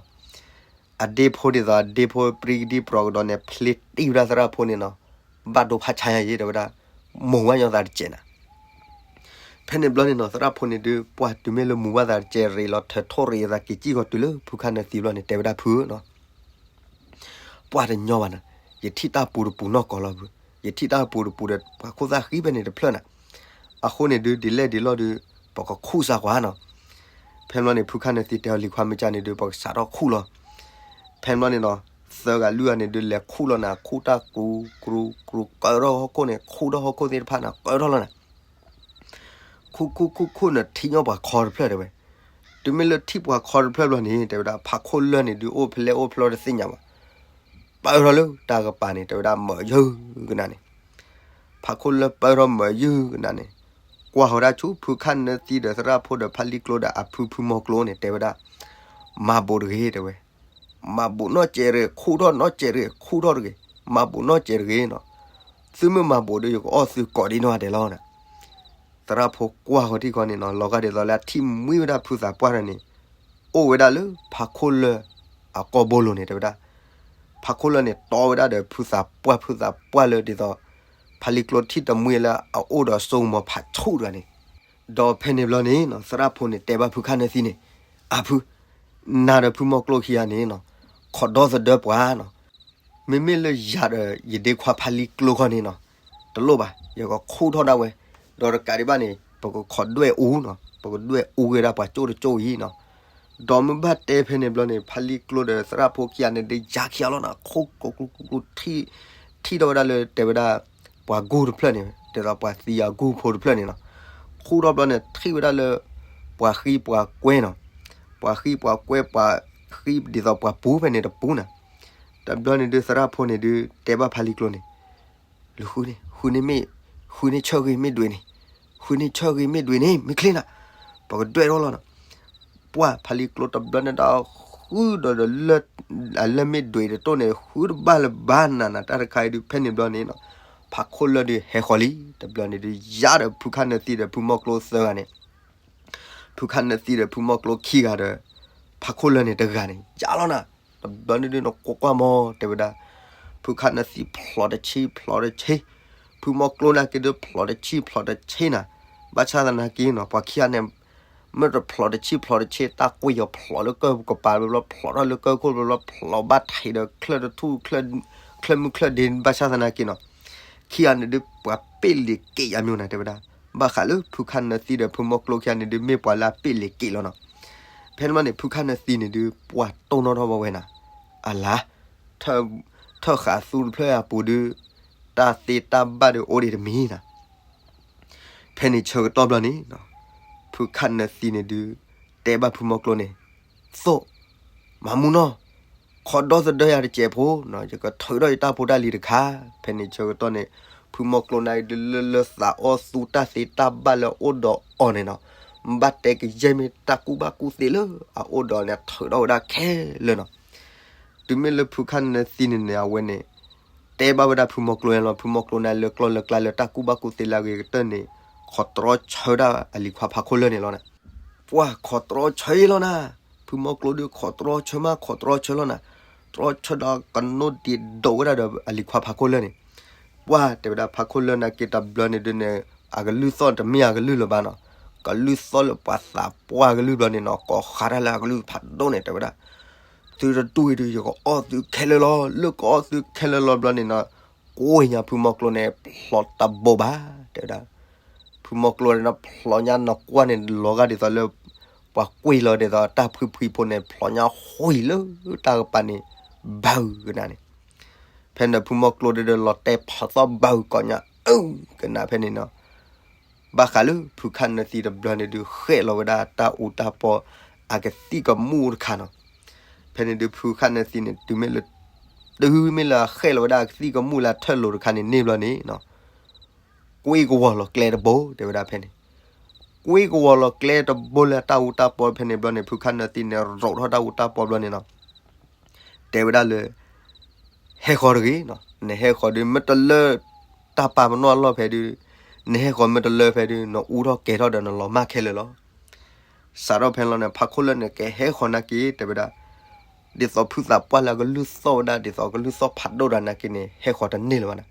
အဒ့ဖိဒ်သိးအဒ့ဖိပြံကဒံပြီကဒီးန့ၣ် ဖျ့တံၢ်ဝဲဒၣ်သရၣ်ဖိန့ၣ်နီၤ, ဘၣ်ဒိဖးဆါညါယဲ တဲဝဲဒၣ်, မိၢ်ဝဲညီသးတစဲးနၤ. ဖဲန့ၣ်ဘျီန့ၣ်နီၤ သရၣ်ဖိန့ၣ်ဒုး ပှၢ်တုၤမ့ၢ်လၢမူဘၣ်သးတစဲး ရ့းလီၤထၢၣ်ထီၣ်ရ့းသးက့ၤစံၣ်ဃီၤတုၤလၢဖုခၣ်နၢသံဘျီန့ၣ် တဲဝဲဒၣ်ဖုဧၢနီၤ ပှၢ်တညီဘၣ်နၤ, ယထံၣ်တၢ်ပူၤတပူၤနီၢ်ကီၢ်လီၤဖု, ယထံၣ်တၢ်ပူၤတပူၤဒီး ပှၤခိၣ်သၣ်ဃံဖဲန့ၣ်တဖျၢၣ်နၤ, အဃိန့ၣ်ဒုး ဒ်လဲၣ်ဒ်လဲၣ်ဒုး ပကခူၣ်စၢ်ကွၢ်နီၤ. ဖဲန့ၣ်ဘျီန့ၣ် ဖုခၣ်နၢသံတဲအီၤလံၤခွါမ့ၢ်ကန့ၣ်ဒုး ပကစးထီၣ်ခူၣ်လီၤ. ဖဲန့ၣ်ဘျီန့ၣ်နီၤ သၢဂၤလွံၢ်ဂၤန့ၣ်ဒုး လဲၤခူၣ်လီၤနၤ, ခူၣ်တၢ်ကရူကရူကရူ ကၢထီၣ်ဟီၣ်ခိၣ်န့ၣ် ခူၣ်ထီၣ်ဟီၣ်ခိၣ်သ့ၣ်တဖၣ်နၤ ကၢထီၣ်လီၤနၤ ခူၣ်ခူၣ်ခူၣ်ခူၣ်န့ၣ် ထံၣ်ညီပှၤခီတဖျၢၣ်တဲဝဲ. တုၤမ့ၢ်လၢထံၣ်ပှၤခီတဖျၢၣ်ဘျီန့ၣ် တဲဝဲဒၣ် ဖးခိၣ်လၢာ်န့ၣ်ဒုး အိၣ်ဖဲလဲၣ်အိၣ်ဖျီတသ့ၣ်ညါဘၣ်. ပၢထီၣ်လၢတၢ်ကပၤန့ၣ် တဲဝဲဒၣ် မၢယုၢ်ကနၤန့ၣ်, ဖးခိၣ်လၢာ်ပၢထီၣ်မၢယုၢ်ကနၤန့ၣ်, ကွၢ်ဃီၤဒၣ်ဆူဖုခၣ်နၢသံဒီးသရၣ်ဖိဒီးဖါလံကျိဒီးအဖုဖုမီၤကျိန့ၣ် တဲဝဲဒၣ် မၤဘူးတဂ့ၤ တဲဝဲ. မၤဘူးနီၢ်စဲးတဂ့ၤ, ခူၣ်ထီၣ်နီၢ်စဲးတဂ့ၤ, ခူၣ်ထီၣ်တဂ့ၤ, မၤဘူးနီၢ်စဲးတဂ့ၤနီၤ. သုမ့ၢ်မၤဘူးဒီး ယကအီၣ်သုကိးဒံနီၢ်ဂၤဒဲးလီၤနၤ. သရၣ်ဖိကွၢ်ဃီၤထံၣ်ဃီန့ၣ်နီၤ, လီၤဂာ်ဒ်သိးလၢအထံၣ်မှံဝဲဒၣ်ဖုသးပှၢ်န့ၣ် အိၣ်ဝဲဒၣ်လၢဖးခိၣ်လၢာ်အကိာ်ဘိလိၤန့ၣ် တဲဝဲဒၣ်. ဖးခိၣ်လၢာ်န့ၣ် တီဝဲဒၣ်ဒီးဖုသးပှၢ်, ဖုသးပှၢ်လၢဒ်သိး ဖါလံကျိထံၣ်တမှံလၢအအိၣ်ဒီးစိကမီၤဖးဆူၣ်တဂၤန့ၣ်. ဒီးဖဲန့ၣ်ဘျီန့ၣ်နီၤ သရၣ်ဖိန့ၣ်တဲဘၣ်ဖုခၣ်နၢသံန့ၣ်, အါဖု, နၤဒီးဖုမီၤကျိခံဂၤန့ၣ်နီၤ, ခိးဒီသဒၢပှၤနီၤ. မ့မ့ၢ်လၢယၤဒီးယဒ့ခွါဖါလံကျိခီန့ၣ်နီၤ, တလိၣ်ဘၣ်, ယကခူၣ်ထီၣ်ဒၣ်ဝဲ, ဒီးတကးဒံးဘၣ်န့ၣ် ပကခိးဒွဲၣ်အူနီၤ, ပကဒွဲၣ်အူက့ၤဒၣ်ပှၤကၠိၣ်တကၠိၣ်အံၤနီၤ. ဒီးမ့ၢ်ဘၣ်တဲဖဲန့ၣ်ဘျီန့ၣ် ဖါလံကျိဒီးသရၣ်ဖိခံဂၤန့ၣ် ဒုးယါခံဂၤလီၤနၤ, ခူၣ်ခူၣ်ခူၣ်ခူၣ် ထံၣ်ထီၣ်ဝဲဒၣ်လၢတဲဝဲဒၣ် ပှၤကူၢ်တဖျၢၣ်န့ၣ် ဒ်သိးပှၤသံအကူၢ်ဖိတဖျၢၣ်န့ၣ်နီၤ. ခူၣ်ထီၣ်ဘျီန့ၣ် ထံၣ်ဝဲဒၣ်လၢ ပှၤဃံပှၤကွဲနီၤ, ပှၤဃံပှၤကွဲ ပှၤဃံဒ်သိးပှၤပူၤဖဲန့ၣ်တပူၤနၤ. တဘျီန့ၣ်ဒုး သရၣ်ဖိန့ၣ်ဒုး တဲဘၣ်ဖါလံကျိန့ၣ်, လၢဃုန့ၣ်, ဃုန့ၣ်မ့ၢ်, ဃုန့ၣ်ဆၢဂ့ၤမ့ၢ်ဒွဲၣ်န့ၣ်, ဃုန့ၣ်ဆၢဂ့ၤမ့ၢ်ဒွဲၣ်န့ၣ် မ့ၢ်ချ့နၤ, ပကဒွဲၣ်ထီၣ်လီၤနီၤ. ပှၢ်ဖါလံကျိတဘျီန့ၣ်ဒီး ဃုဒီးလၢ အလၢမ့ၢ်ဒွဲၣ်တတိၢ်န့ၣ် ဃုတဘၣ်လၢၤဘၣ်နၤနၤ တၢ်တခါအံၤဒုး ဖဲန့ၣ်ဘျီန့ၣ်နီၤ, ဖးခိၣ်လၢာ်ဒုးဟဲဃီၤလံ. တဘျီန့ၣ်ဒုး ယါဒီးဖုခၣ်နၢသံဒီးဖုမီၤကျိသၢဂၤန့ၣ် ဖုခၣ်နၢသံဒီးဖုမီၤကျိခံဂၤဒီး ဖးခိၣ်လၢာ်န့ၣ်တဂၤန့ၣ် ယါလီၤနၤ. တဘျီန့ၣ်ဒုးနကိးကွၢ်မီၤ တဲဝဲဒၣ်, ဖုခၣ်နၢသံဖျိးတဆံဖျိးတဆံ, ဖုမီၤကျိနာ်က့ဒုးဖျိးတဆံဖျိးတဆံနၤ. ဘၣ်ဆၣ်သနာ်က့နီၤ ပှၤခံဂၤန့ၣ် မ့ၢ်တဖျိးတဆံဖျိးတဆံ တၢ်ကွံာ်အီၤဖျိးလၢကၢၢ်ကပၤဘျီ ဖျိးထီၣ်လၢကၢၢ်ခိၣ်ဘျီ ဖျိးဘၣ်ထံးဒီးချၢၣ်တထူၣ် ချၢၣ်မုၢ်ချၢၣ်ဒ့ ဘၣ်ဆၣ်သနာ်က့နီၤ ခံဂၤန့ၣ်ဒုး ပှၤပ့ၢ်လံၤက့ၤယၤမ့ၢ်နၤ တဲဝဲဒၣ်. ဘၣ်ဃးလၢဖုခၣ်နၢသံဒီးဖုမီၤကျိခံဂၤန့ၣ်ဒုး မ့ၢ်ပှၤလၢအပ့ၢ်လံၤက့ၤလီၤနီၤ. ဖဲန့ၣ်မးန့ၣ် ဖုခၣ်နၢသံန့ၣ်ဒုး ပှၤတိၢ်နီၣ်ထီၣ်ဘၣ်ဝဲနၤ, အလါ ထၢၣ်ဃာ်သူတဖျၢၣ်အပူၤဒုး တၢ်သ့တၢ်ဘၣ်ဒုးအိၣ်ဒံးတမံၤနၤ. ဖဲန့ၣ်ဆၢကတီၢ်ဘျီန့ၣ် ဖုခၣ်နၢသံန့ၣ်ဒုး တဲဘၣ်ဖုမီၤကျိန့ၣ်, သိၣ်, မၤမူနီၢ်, ခိးဒီသဒၢယၤတစဲးဖိ, ယကထုးထီၣ်ယတၢ်ဖိတၢ်လံၤတခါ. ဖဲန့ၣ်ဆၢကတီၢ်န့ၣ် ဖုမီၤကျိန့ၣ်ဒုး လၢလၢသးအီၣ်သူတၢ်သ့တၢ်ဘၣ်လၢအအိၣ်ဒီးအီၤန့ၣ်နီၤ, ဘၣ်တဲကယဲၢ်မ့ၢ်တၢ်ကူၣ်ဘၣ်ကူၣ်သ့လၢအအိၣ်ဒီးန့ၣ် ထုးထီၣ်ဝဲဒၣ်ခဲလၢာ်နီၤ. တုၤမ့ၢ်လၢဖုခၣ်နၢသံန့ၣ်န့ၣ် အဝဲန့ၣ် တဲဘၣ်ဝဲဒၣ်ဖုမီၤကျိန့ၣ်လီၤ. ဖုမီၤကျိန့ၣ်လၢကျီၢ်လၢကျါလၢတၢ်ကူၣ်ဘၣ်ကူၣ်သ့လၢအဂ့ၤကတၢၢ်န့ၣ် ခိးတြီဆၢဒၣ်အလံၤခွါဖးခိၣ်လၢာ်န့ၣ်လီၤနၤ. ပှၢ်ခိးတြီဆၢလီၤနၤ, ဖုမီၤကျိဒုးခိးတြီဆၢမး ခိးတြီဆၢလီၤနၤ, တြီဆၢဒီးကနိးဒံးဒိးဝဲဒၣ်ဒီးအလံၤခွါဖးခိၣ်လၢာ်န့ၣ်. ပှၢ်တဲဝဲဒၣ်ဖးခိၣ်လၢာ်နာ်က့တဘျီန့ၣ်ဒုးန့ၣ် အကလုၢ်သီၣ်တမ့ၢ်အကလုၢ်လၢၤဘၣ်နီၤ, ကလုၢ်သီၣ်လၢပှၤသးပှၢ်ကလုၢ်ဘျီန့ၣ်နီၤ, ကိးဃာ်တၢ်လၢအကလုၢ်ဖးဒိၣ်န့ၣ် တဲဝဲဒၣ် သုတတူၢ်အံၤဒုး ယကအီၣ်သုခဲလၢာ်လီၤ. လၢကအီၣ်သုခဲလၢာ်လီၤဘျီန့ၣ်နီၤ, ကိးညါဖုမီၤကျိန့ၣ် ဖျိးတဘိဘၣ် တဲဝဲဒၣ်. ဖုမီၤကျိန့ၣ်နီၤ ဖျိးညါနီၢ်ကွၢ်န့ၣ် လီၤဂာ်ဒ်သိးလၢ ပှၤကွံာ်လီၤဒ်သိးတၢ်ဖှံဖှံဖိန့ၣ် ဖျိးညါဃုာ်လၢတၢ်ကပၤန့ၣ် ဘၢကနၤန့ၣ်. ဖဲန့ၣ်ဖုမီၤကျိဒုးဒီး လီၤတဲာ်ဖးသီၣ်ဘၢကိးညါ အၢ ကနၣ်ဖဲန့ၣ်နီၤ, ဘၣ်ဃးလၢဖုခၣ်နၢသံတဘျီန့ၣ်ဒုး ဃဲၣ်လီၤဝဲဒၣ်တၢ်အူတၢ်ပီအကသံၣ်ကမူၣ်တခါနီၤ. ဖဲန့ၣ်ဒုး ဖုခၣ်နၢသံန့ၣ် တုၤမ့ၢ်လၢ တုၤမ့ၢ်လၢအဃဲၣ်လီၤဝဲဒၣ်အကသံၣ်ကမူၣ်လၢအထၢၣ်လိၤတခါန့ၣ်န့ၢ်ဘျီန့ၣ်နီၤ, ကွ့ကဝီၤလီၤကျဲတဘိ တဲဝဲဒၣ်ဖဲန့ၣ်, ကွ့ကဝီၤလီၤကျဲတဘိလၢတၢ်အူတၢ်ပီဖဲန့ၣ်ဘျီန့ၣ် ဖုခၣ်နၢသံန့ၣ် ရိးထီၣ်တၢ်အူတၢ်ပီဘျီန့ၣ်နီၤ, တဲဝဲဒၣ်လၢ ဟဲဃီၤတဂ့ၤနီၤ, နဟဲဃီၤဒုး မ့ၢ်တလၢ တၢ်ပာ်ပနီၣ်အလီၢ်ဖဲဒုး, နဟဲဃီၤမ့ၢ်တလၢဖဲဒုး နအူထီၣ်ကဲၤထီၣ်ဒီးနလီၤမၢ်ခဲလၢာ်လီၤ. စးထီၣ်ဖဲလီၤန့ၣ် ဖါခိၣ်လၢၢ်န့ၣ် ကဟဲဃီၤနာ်က့ တဲဝဲဒၣ်, ဒ်သိးဖုသးပှၢ်လၢအကလုၢ်သီၣ်ဝဲဒၣ် ဒ်သိးအကလုၢ်သီၣ်ဖးဒိၣ်တၢ်နာ်က့န့ၣ် ဟဲဃီၤတန့ၢ်လၢၤဘၣ်န့ၣ်,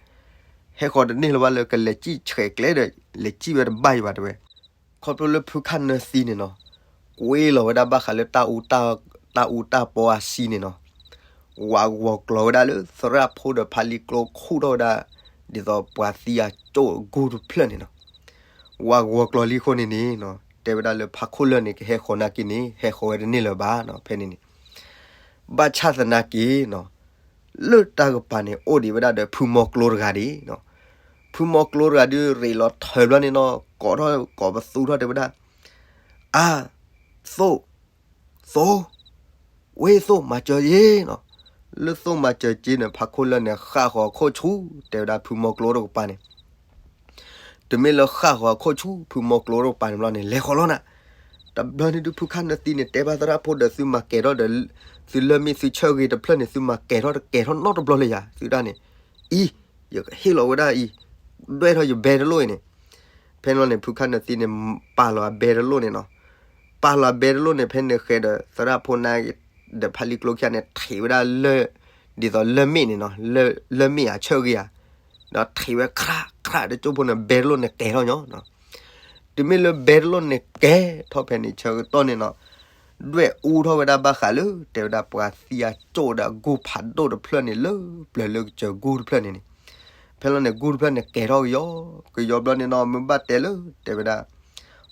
ဟဲဃီၤတန့ၢ်လၢၤဘၣ်လၢကလဲၤစံၣ်ဆှဲးကျဲဒီး လဲၤစံၣ်ဝဲတဘၣ်ယံၤဘၣ်တဲဝဲ. ခီဖျိလၢဖုခၣ်နၢသံန့ၣ်နီၤ, ကွ့လီၤဝဲဒၣ်ဘၣ်ဃးလၢတၢ်အူ တၢ်အူတၢ်ပီအဆံန့ၣ်နီၤ, ဝးဂီၤကျိၤဝဲဒၣ်လၢသရၣ်ဖိဒီးဖါလံၤကျိခူၣ်ထီၣ်ဝဲဒၣ် ဒ်သိးပှၤသံအကၠိၣ်ဂူၢ်တဖျၢၣ်န့ၣ်နီၤ, ဝးဂီၤကျိၤလံအဃိန့ၣ်န့ၣ်နီၤ, တဲဝဲဒၣ်လၢဖါခိၣ်လၢၢ်န့ၣ် ကဟဲဃီၤနာ်က့န့ၣ် ဟဲဃီၤဝဲတန့ၢ်လၢၤဘၣ်နီၤ ဖဲန့ၣ်န့ၣ် ဘၣ်ဆၣ်သနာ်က့နီၤ, လၢတၢ်ကပၤန့ၣ် အိၣ်ဒံးဝဲဒၣ်ဒီးဖုမီကျိတဂၤဒၣ်နီၤ, ဖုမီကျိတဂၤဒုး ရ့းလီၤထၢၣ်ဘျီန့ၣ်နီၤ ကိးထီၣ်ကိးပသူထီၣ်တဲဝဲဒၣ်, အါ, သိၣ်, သိၣ်, ဝ့ၢ်သိၣ်မၤစၢၤယ့နီၤ, လၢသိၣ်မၤစၢၤက့န့ၣ် ဖါခိၣ်လၢၢ်န့ၣ် ဃၣ်ဃီၤခိၣ်ဆူၣ် တဲဝဲဒၣ်ဖုမီကျိတကပၤန့ၣ် တုၤမ့ၢ်လၢဃၣ်ဃီၤခိၣ်ဆူၣ် ဖုမီကျိတကပၤန့ၣ်ဘျီန့ၣ် လဲၤဃီၤလီၤနၤ, တဘျီန့ၣ်ဒုး ဖုခၣ်နၢသံန့ၣ် တဲဘၣ်သရၣ်ဖိဒီး သုမၤကဲၤထီၣ်ဒီး သုလၢၢ်မ့ၣ်သုဆၢၣ်ဂ့ၤတဖျၢၣ်န့ၣ် သုမၤကဲၤထီၣ်တကဲၤထီၣ်နီတဘျီလၢယၤ သုဒၣ်န့ၣ်, အံၤ, ယကဟ့ၣ်လီၤဝဲဒၣ်အံၤ, ဒွဲၣ်ထီၣ်ယဘဲတလိၣ်အံၤန့ၣ်, ဖဲန့ၣ်လီၤန့ၣ် ဖုခၣ်နၢသံန့ၣ် ပာ်လီၤအဘဲတလိၣ်န့ၣ်နီၤ, ပာ်လီၤအဘဲတလိၣ်န့ၣ် ဖဲန့ၣ်ဃဲဒီး သရၣ်ဖိန့ၣ် ဒီးဖါလံၤကျိခံဂၤန့ၣ် ထံးဝဲဒၣ်လၢ ဒ်သိးလၢၢ်မ့ၣ်န့ၣ်နီၤ, လၢၢ်မ့ၣ်အဆၢၣ်ဂ့ၤဧါ, ဒီးထံးဝဲခြးခြးတကၠိၢ်ဖိန့ၣ် ဘဲတလိၣ်န့ၣ်ကဲၤထီၣ်ညီနီၤ, တုၤမ့ၢ်လၢဘဲတလိၣ်န့ၣ်ကဲၤထီၣ်ဖဲန့ၣ်ဆၢကတီၢ်န့ၣ်နီၤ, ဒွဲၣ်အူထီၣ်ဝဲဒၣ်ဘၣ်ဃးလၢ တဲဝဲဒၣ်ပှၤသံအကၠိၣ်ဒီးဂူၢ်ဖးဒိၣ်တဖျၢၣ်န့ၣ် လၢပျၢၤလၢကစၢၤဂူၢ်တဖျၢၣ်န့ၣ်န့ၣ်, ဖဲလီၤန့ၣ် ဂူၢ်တဖျၢၣ်န့ၣ်ကဲၤထီၣ်ကယီ, ကယီဘျီန့ၣ်နီၤ မ့ၢ်ဘၣ်တဲလၢ တဲဝဲဒၣ်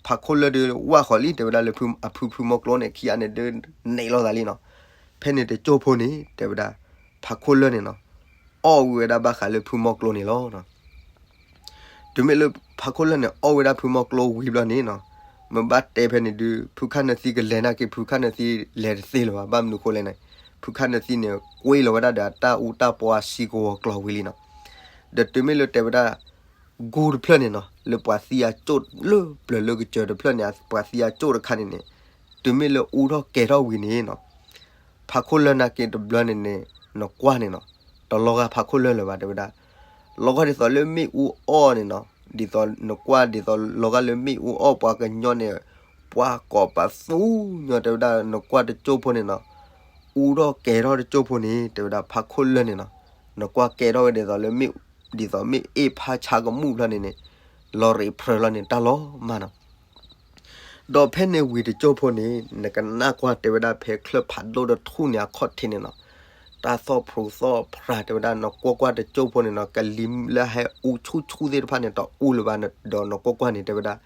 ဖးခိၣ်လၢၢ်ဒုး ဝၣ်ဃီၤလံ တဲဝဲဒၣ်လၢအဖုဖုမီကျိန့ၣ် ခံဂၤန့ၣ်ဒုး နဲၣ်လိာ်သးလံနီၤ, ဖဲန့ၣ်တကၠိၢ်ဖိန့ၣ် တဲဝဲဒၣ် ဖးခိၣ်လၢၢ်န့ၣ်နီၤ, အီၣ်ဝံၤဝဲဒၣ်ဘၣ်ဃးလၢဖုမီကျိန့ၣ်လီၤ. တုၤမ့ၢ်လၢဖးခိၣ်လၢၢ်န့ၣ် အီၣ်ဝဲဒၣ်ဖုမီကျိဝံၤဘျီန့ၣ်နီၤ, မ့ၢ်ဘၣ်တဲဖဲန့ၣ်ဒုး ဖုခၣ်နၢသံကလဲၤနာ်က့ ဖုခၣ်နၢသံလဲၤတသ့လၢၤဘၣ်, ဘၣ်မနုၤဃိလဲၣ်န့ၣ်, ဖုခၣ်နၢသံန့ၣ် ကွ့လီၤဝဲဒၣ်ဒီးတၢ်အူတၢ်ပီအဆံကဝီၤကျိၤဝံၤလံနီၤ, ဒီးတုၤမ့ၢ်လၢတဲဝဲဒၣ် ဂူၢ်တဖျၢၣ်န့ၣ်နီၤ, လၢပှၤသံအကၠိၣ်လၢပျၢၤလၢကစၢၤတဖျၢၣ်န့ၣ် ပှၤသံအကၠိၣ်တခါန့ၣ်န့ၣ်, တုၤမ့ၢ်လၢအူထီၣ်ကဲၤထီၣ်ဝံၤန့ၣ်နီၤ, ဖးခိၣ်လၢၢ်နာ်က့တဘျီန့ၣ်န့ၣ် နကွၢ်န့ၣ်နီၤ, တလီၤဂာ်ဖးခိၣ်လၢၢ်လၢၤဘၣ် တဲဝဲဒၣ်, လီၤဂာ်ဒ်သိးလၢမ့ၣ်အူအီၣ်န့ၣ်နီၤ, ဒ်သိးနကွၢ်ဒ်သိးလီၤဂာ်လၢမ့ၣ်အူအီၣ်ပှၤကညီန့ၣ်, ပှၤကိးပသူညီ တဲဝဲဒၣ် နကွၢ်တကၠိၢ်ဖိန့ၣ်နီၤ, အူထီၣ်ကဲၤထီၣ်တကၠိၢ်ဖိန့ၣ် တဲဝဲဒၣ် ဖးခိၣ်လၢၢ်န့ၣ်နီၤ, နကွၢ်ကဲထီၣ်ဝဲဒ်သိးလၢ ဒ်သိးမ့ၣ်အ့ၣ်ဖးဆါကမူၣ်ဖျၢၣ်န့ၣ်န့ၣ်, လီၤရ့းဖျၢၣ်လီၤန့ၣ် တၢ်လီၤမၢ်နီၤ ဒီးဖဲန့ၣ်ဝံၤတကၠိၢ်ဖိန့ၣ် နကနၣ်ကွၢ်တဲဝဲဒၣ်ဖဲချၢၣ်ဖးဒိၣ်တထူၣ်န့ၣ်အခီၣ်ထံးန့ၣ်နီၤ, တၢ်သီၣ်ဖျိးသီၣ်ဖျါ တဲဝဲဒၣ် နကွၢ်ကွၢ်တကၠိၢ်ဖိန့ၣ်နီၤ ကလံၤလၢဟဲအူဆူၣ်ဆူၣ်သ့ၣ်တဖၣ်န့ၣ် တအူလၢၤဘၣ်, ဒီးနကွၢ်ကွၢ်န့ၣ် တဲဝဲဒၣ်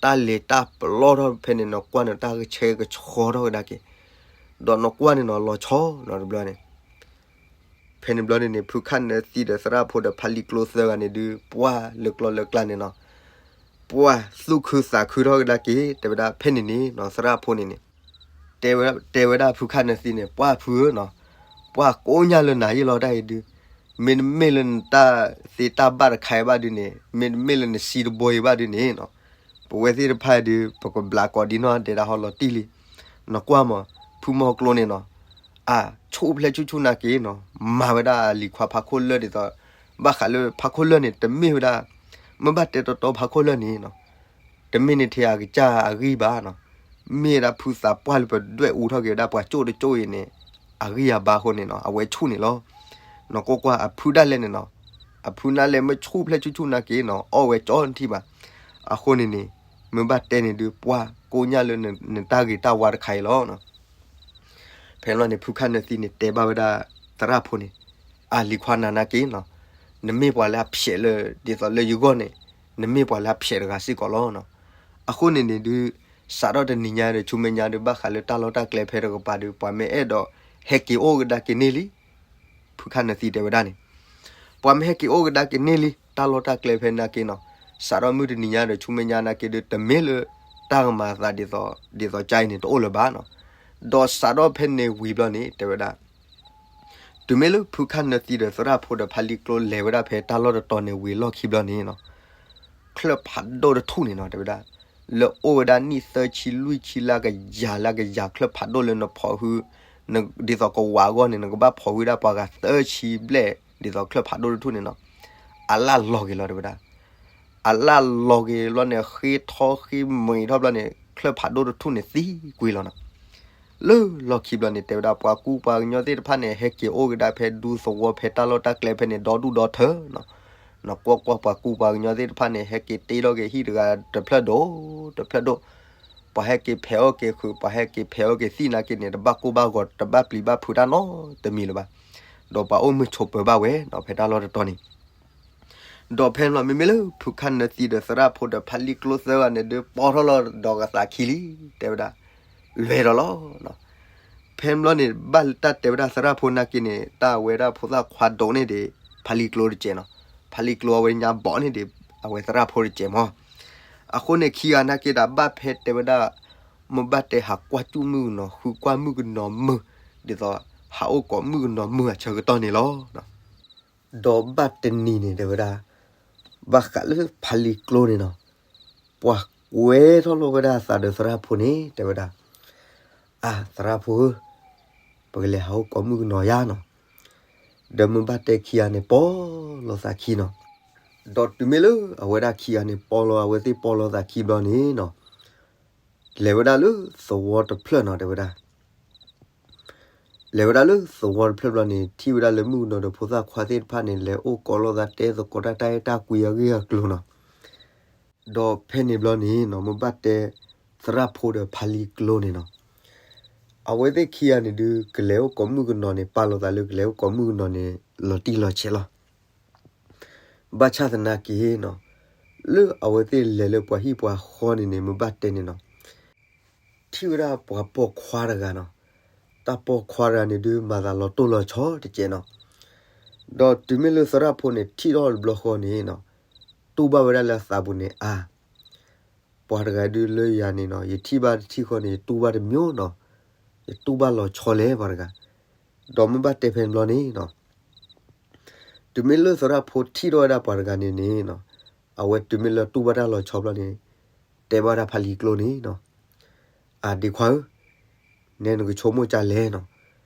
တၢ်လ့ၤတၢ်ပလီၢ်ထီၣ်ဖဲန့ၣ် နကွၢ်န့ၣ် တၢ်ကဆှဲကဆှီထီၣ်ဝဲဒၣ်က့ၤ, ဒီးနကွၢ်န့ၣ်နီၤ လီၤဆီနီၤတဘျီန့ၣ် ဖဲန့ၣ်ဘျီန့ၣ်န့ၣ် ဖုခၣ်နၢသံဒီးသရၣ်ဖိဒီးဖါလံၤကျိသၢဂၤန့ၣ်ဒုး ပှၢ်လၢကျီလၢကျါန့ၣ်နီၤ, ပှၢ်သူၣ်ခုသးခုထီၣ်ကဒါက့ၤ တဲဝဲဒၣ်ဖဲန့ၣ်န့ၣ်နီၤ သရၣ်ဖိန့ၣ်န့ၣ် တဲဝဲဒၣ်ဖုခၣ်နၢသံန့ၣ် ပှၢ်ဖုဧၢနီၤ, ပှၢ်ကိးညါလၢနၤယ့ၢ်လီၤတၢ်အံၤဒုး, မ့တမ့ၢ်လၢနတၢ်သ့တၢ်ဘၣ်တခါအံၤဘၣ်ဒုးန့ၣ်, မ့တမ့ၢ်လၢနစံတဘိအံၤဘၣ်ဒုးန့ၣ်နီၤ, ပဝဲသ့ၣ်တဖၣ်အံၤဒုး ပကဘျးကိးဒံနီၢ်ဒဲးဒၣ်ဟီလီၤတံၢ်လံ, နကွၢ်မး, ဖုမီကျိန့ၣ်နီၤ အါဆူၣ်ဖျဲၣ်ဆူၣ်ဆူၣ်နာ်က့နီၤ, မၤဝဲဒၣ်အလံၤခွါဖးခိၣ်လၢၢ်ဒ်သိး, ဘၣ်ဃးလၢဖးခိၣ်လၢၢ်န့ၣ် တမ့ၢ်ဝဲဒၣ်, မ့ၢ်ဘၣ်တဲတီတီဖးခိၣ်လၢၢ်န့ၣ်နီၤ, တမ့ၢ်န့ၣ်ထဲအကစၢ်အဂံၢ်ဘၣ်နီၤ, မ့ၢ်ဝဲဒၣ်ဖုသးပှၢ်လၢပဒွဲၣ်အူထီၣ်က့ၤဝဲဒၣ်ပှၤကၠိၣ်တကၠိၣ်အံၤန့ၣ်, အဂံၢ်အဘါအဃိန့ၣ်နီၤ အဝဲဆူၣ်န့ၣ်လီၤ. နကွၢ်ကွၢ်အဖုဒၣ်လဲာ်န့ၣ်နီၤ, အဖုနၢ်လဲာ်မ့ၢ်ဆူၣ်ဖျဲၣ်ဆူၣ်ဆူၣ်နာ်က့နီၤ အီၣ်ဝဲကၠီနထံၣ်ဘၣ်, အဃိန့ၣ်န့ၣ်, မ့ၢ်ဘၣ်တဲန့ၣ်ဒုး ပှၢ်ကိးညါလၢနတၢ်ဂ့ၤတၢ်ဝါတခါအံၤလီၤ. ဖဲန့ၣ်လီၤန့ၣ် ဖုခၣ်နၢသံန့ၣ် တဲဘၣ်ဝဲဒၣ်သရၣ်ဖိန့ၣ်, အါလံၤခွါနၤနာ်က့နီၤ, နမ့ၢ်ပှၤလၢအဖျဲးလၢ ဒ်သိးလၢယဂီၢ်န့ၣ်, နမ့ၢ်ပှၤလၢအဖျဲးတဂၤစ့ၢ်ကီးလီၤ. အဃိန့ၣ်န့ၣ်ဒုး စးထီၣ်တနံၤညါဒီး ဆူမဲာ်ညါဒုး ဘၣ်ဃးလၢတၢ်လီၢ်တၢ်ကျဲဖဲတကပၤဒုး ပှၤမ့ၢ်အဲၣ်ဒိးဟဲက့ၤအိၣ်ကဒါက့ၤန့ၢ်လံ ဖုခၣ်နၢသံတဲဝဲဒၣ်န့ၣ်, ပှၤမ့ၢ်ဟဲက့ၤအိၣ်ကဒါက့ၤန့ၢ်လံ, တၢ်လီၢ်တၢ်ကျဲဖဲနာ်က့နီၤ, စးထီၣ်မုၢ်တနံၤညါဒီး ဆူမဲာ်ညါနာ်က့ဒီး တမ့ၢ်လၢတၢ်ကမၤအသးဒ်သိး ဒ်သိးကါအံၤန့ၣ် တအိၣ်လၢၤဘၣ်နီၤ. ဒီးစးထီၣ်ဖဲန့ၣ်ဝံၤဘျီန့ၣ် တဲဝဲဒၣ် တုၤမ့ၢ်လၢဖုခၣ်နၢသံဒီးသရၣ်ဖိဒီးဖါလံကျိလဲၤဝဲဒၣ်ဖဲတၢ်လီၢ်တတီၤန့ၣ်ဝံၤလီၢ်ခံဘျီန့ၣ်နီၤ, ချၢၣ်ဖးဒိၣ်တထူၣ်န့ၣ်နီၤ တဲဝဲဒၣ်, လၢအိၣ်ဝဲဒၣ်နံၣ်သၢဆံလွံၢ်ဆံလၢကယၤလၢကယၤချၢၣ်ဖးဒိၣ်လၢနဖီၣ်ဟု, ဒ်သိးကဝးအဂီၢ်န့ၣ် နကဘၣ်ဖီၣ်ဟုဒၣ်ပှၤဂၤသၢဆံဘျဲၣ် ဒ်သိးချၢၣ်ဖးဒိၣ်တထူၣ်န့ၣ်နီၤ, အလၣ်လီၤက့ၤလီၤ တဲဝဲဒၣ်. အလၣ်လီၤက့ၤဘျီန့ၣ် ဃ့ထီဃ့မံၤထီၣ်ဘျီန့ၣ် ချၢၣ်ဖးဒိၣ်တထူၣ်န့ၣ်သံကွံာ်လီၤနီၤ. လၢလီၢ်ခံဘျီန့ၣ် တဲဝဲဒၣ် ပှၤကူပှၤကညီသ့ၣ်တဖၣ်န့ၣ် ဟဲက့ၤအိၣ်က့ၤဒၣ်ဖဲဒူသဝီဖဲတၢ်လီၢ်တၢ်ကျဲဖဲန့ၣ် ဒီဒူၣ်ဒီထၢနီၤ. နကွၢ်ကွၢ်ပှၤကူပှၤကညီသ့ၣ်တဖၣ်န့ၣ် ဟဲက့ၤတ့ထီၣ်က့ၤဟံၣ်တဂၤတဖျၢၣ်ဒိၣ်တဖျၢၣ်ဒိၣ်, ပှၤဟဲက့ၤဖဲးအီၣ်က့ၤဃုာ် ပှၤဟဲက့ၤဖဲးအီၣ်က့ၤသံၣ်နာ်က့န့ၣ် တဘၣ်ကိၢ်ဘၣ်ဂီၤ တဘၣ်ပျံၤဘၣ်ဖုးတၢ်နီတမံၤလၢၤဘၣ်. ဒီးပှၤအိၣ်မုာ်ဆိးပၢၤဘၣ်ဝဲနီၤ ဖဲတၢ်လီၢ်တတီၤန့ၣ် ဒီးဖဲန့ၣ်ဘျီ မ့မ့ၢ်လၢဖုခၣ်နၢသံဒီးသရၣ်ဖိဒီးဖါလံကျိသၢဂၤန့ၣ်ဒီး ပီထီၣ်လီၤဒီးကသးခံလံ တဲဝဲဒၣ်, လွဲၢ်ဒီးလီၤ. ဖဲန့ၣ်ဘျီန့ၣ် ဘၣ်လၢတၢ်တဲဝဲဒၣ်သရၣ်ဖိနာ်က့န့ၣ် တၢ်အဝဲဒၣ်ဖိသၣ်ခွါဒိးန့ၢ်ဒံး ဖါလံကျိတစဲးနီၤ, ဖါလံကျိအဝဲညါဘီးန့ၢ်ဒံး အဝဲသရၣ်ဖိတစဲးမီၤ. အဃိန့ၣ်ခံဂၤနာ်က့ဒီး ဘၣ်ဖဲတဲဝဲဒၣ် မ့ၢ်ဘၣ်တဲဟးကွၢ်စူၣ်မုၣ်ကနီၤ ဃုကွၢ်မုၣ်ကနီၤမုၢ် ဒ်သိး ဟးအိၣ်ကိးမုၣ်ကနီၤမုၢ်အဆၢကတီၢ်န့ၣ်လီၤ. ဒီးဘၣ်တနံၤန့ၣ် တဲဝဲဒၣ် ဘၣ်ဃးလၢဖါလံကျိန့ၣ်နီၤ, ပှၤကွဲထီၣ်လိာ်ဝဲဒၣ်အသးဒီးသရၣ်ဖိန့ၣ် တဲဝဲဒၣ်, အါ သရၣ်ဖိဧၢ, ပကလဲၤဟးအိၣ်ကိးမုၣ်ကနီၤယါနီၤ. ဒီးမ့ၢ်ဘၣ်တဲခံဂၤန့ၣ် ပီၢ်လိာ်သးခံနီၤ. ဒီးတုၤမ့ၢ်လၢအဝဲဒၣ်ခံဂၤန့ၣ် ပီၢ်လိာ် အဝဲသ့ၣ်ပီၢ်လိာ်သးခံဘျီန့ၣ်နီၤ, လဲၤဝဲဒၣ်လၢသဝီတဖျၢၣ်နီၤ တဲဝဲဒၣ်. လဲၤဝဲဒၣ်လၢသဝီတဖျၢၣ်ဘျီန့ၣ် ထံၣ်ဝဲဒၣ်လၢမုၣ်ကနီၤဒီးဖိသၣ်ခွါသ့ၣ်တဖၣ်န့ၣ် လဲၤအိၣ်ကိးလိာ်သးတဲသကိးတၢ်တၢ်အဲၣ်တၢ်ကွံအဂ့ၢ်အကျိၤနီၤ. ဒီးဖဲန့ၣ်ဘျီန့ၣ်နီၤ မ့ၢ်ဘၣ်တဲသရၣ်ဖိဒီးဖါလံကျိန့ၣ်နီၤ, အဝဲသ့ၣ်ခံဂၤန့ၣ်ဒုး ကလဲၤအိၣ်ကိးမုၣ်ကနီၤန့ၣ် ပာ်လိာ်သးလၢကလဲၤအိၣ်ကိးမုၣ်ကနီၤန့ၣ် လီၤတံၢ်လီၤဆဲးလီၤ. ဘၣ်ဆၣ်သနာ်က့နီၤ, လၢအဝဲသ့ၣ်လဲၤလၢပှၤဟံၣ်ပှၤဃီန့ၣ်န့ၣ် မ့ၢ်ဘၣ်တဲန့ၣ်နီၤ, ထံၣ်ဝဲဒၣ်ပှၤပိာ်ခွါတဂၤနီၤ, တၢ်ပိာ်ခွါတဂၤန့ၣ်ဒုး မၤသးလီၤတိၢ်လီၤဆီတကဲးနီၤ. ဒီးတုၤမ့ၢ်လၢသရၣ်ဖိန့ၣ် ထံၣ်ထီၣ်တဘျီဃီန့ၣ်နီၤ, တူၢ်ဘၣ်ဝဲဒၣ်လၢအသးပူၤန့ၣ် အါ ပှၤတဂၤဒုးလၢယၤန့ၣ်နီၤ, ယထံၣ်ဘၣ်တထံၣ်ဃီန့ၣ် ယတူၢ်ဘၣ်တမံၤနီၤ, ယတူၢ်ဘၣ်လီၤဆီလဲၣ်ပှၤတဂၤ. ဒီးမ့ၢ်ဘၣ်တဲဖဲန့ၣ်ဘျီန့ၣ်နီၤ, တုၤမ့ၢ်လၢသရၣ်ဖိထံၣ်ထီၣ်ဝဲဒၣ်ပှၤတဂၤန့ၣ်န့ၣ်နီၤ, အဝဲတုၤမ့ၢ်လၢတူၢ်ဘၣ်တၢ်လီၤဆီဘျီန့ၣ်, တဲဘၣ်ဝဲဒၣ်ဖါလံၤကျိန့ၣ်နီၤ, အဒ့ခွါဧၢ, နဲနကဆိကမိၣ်ကၢလဲၣ်နီၤ,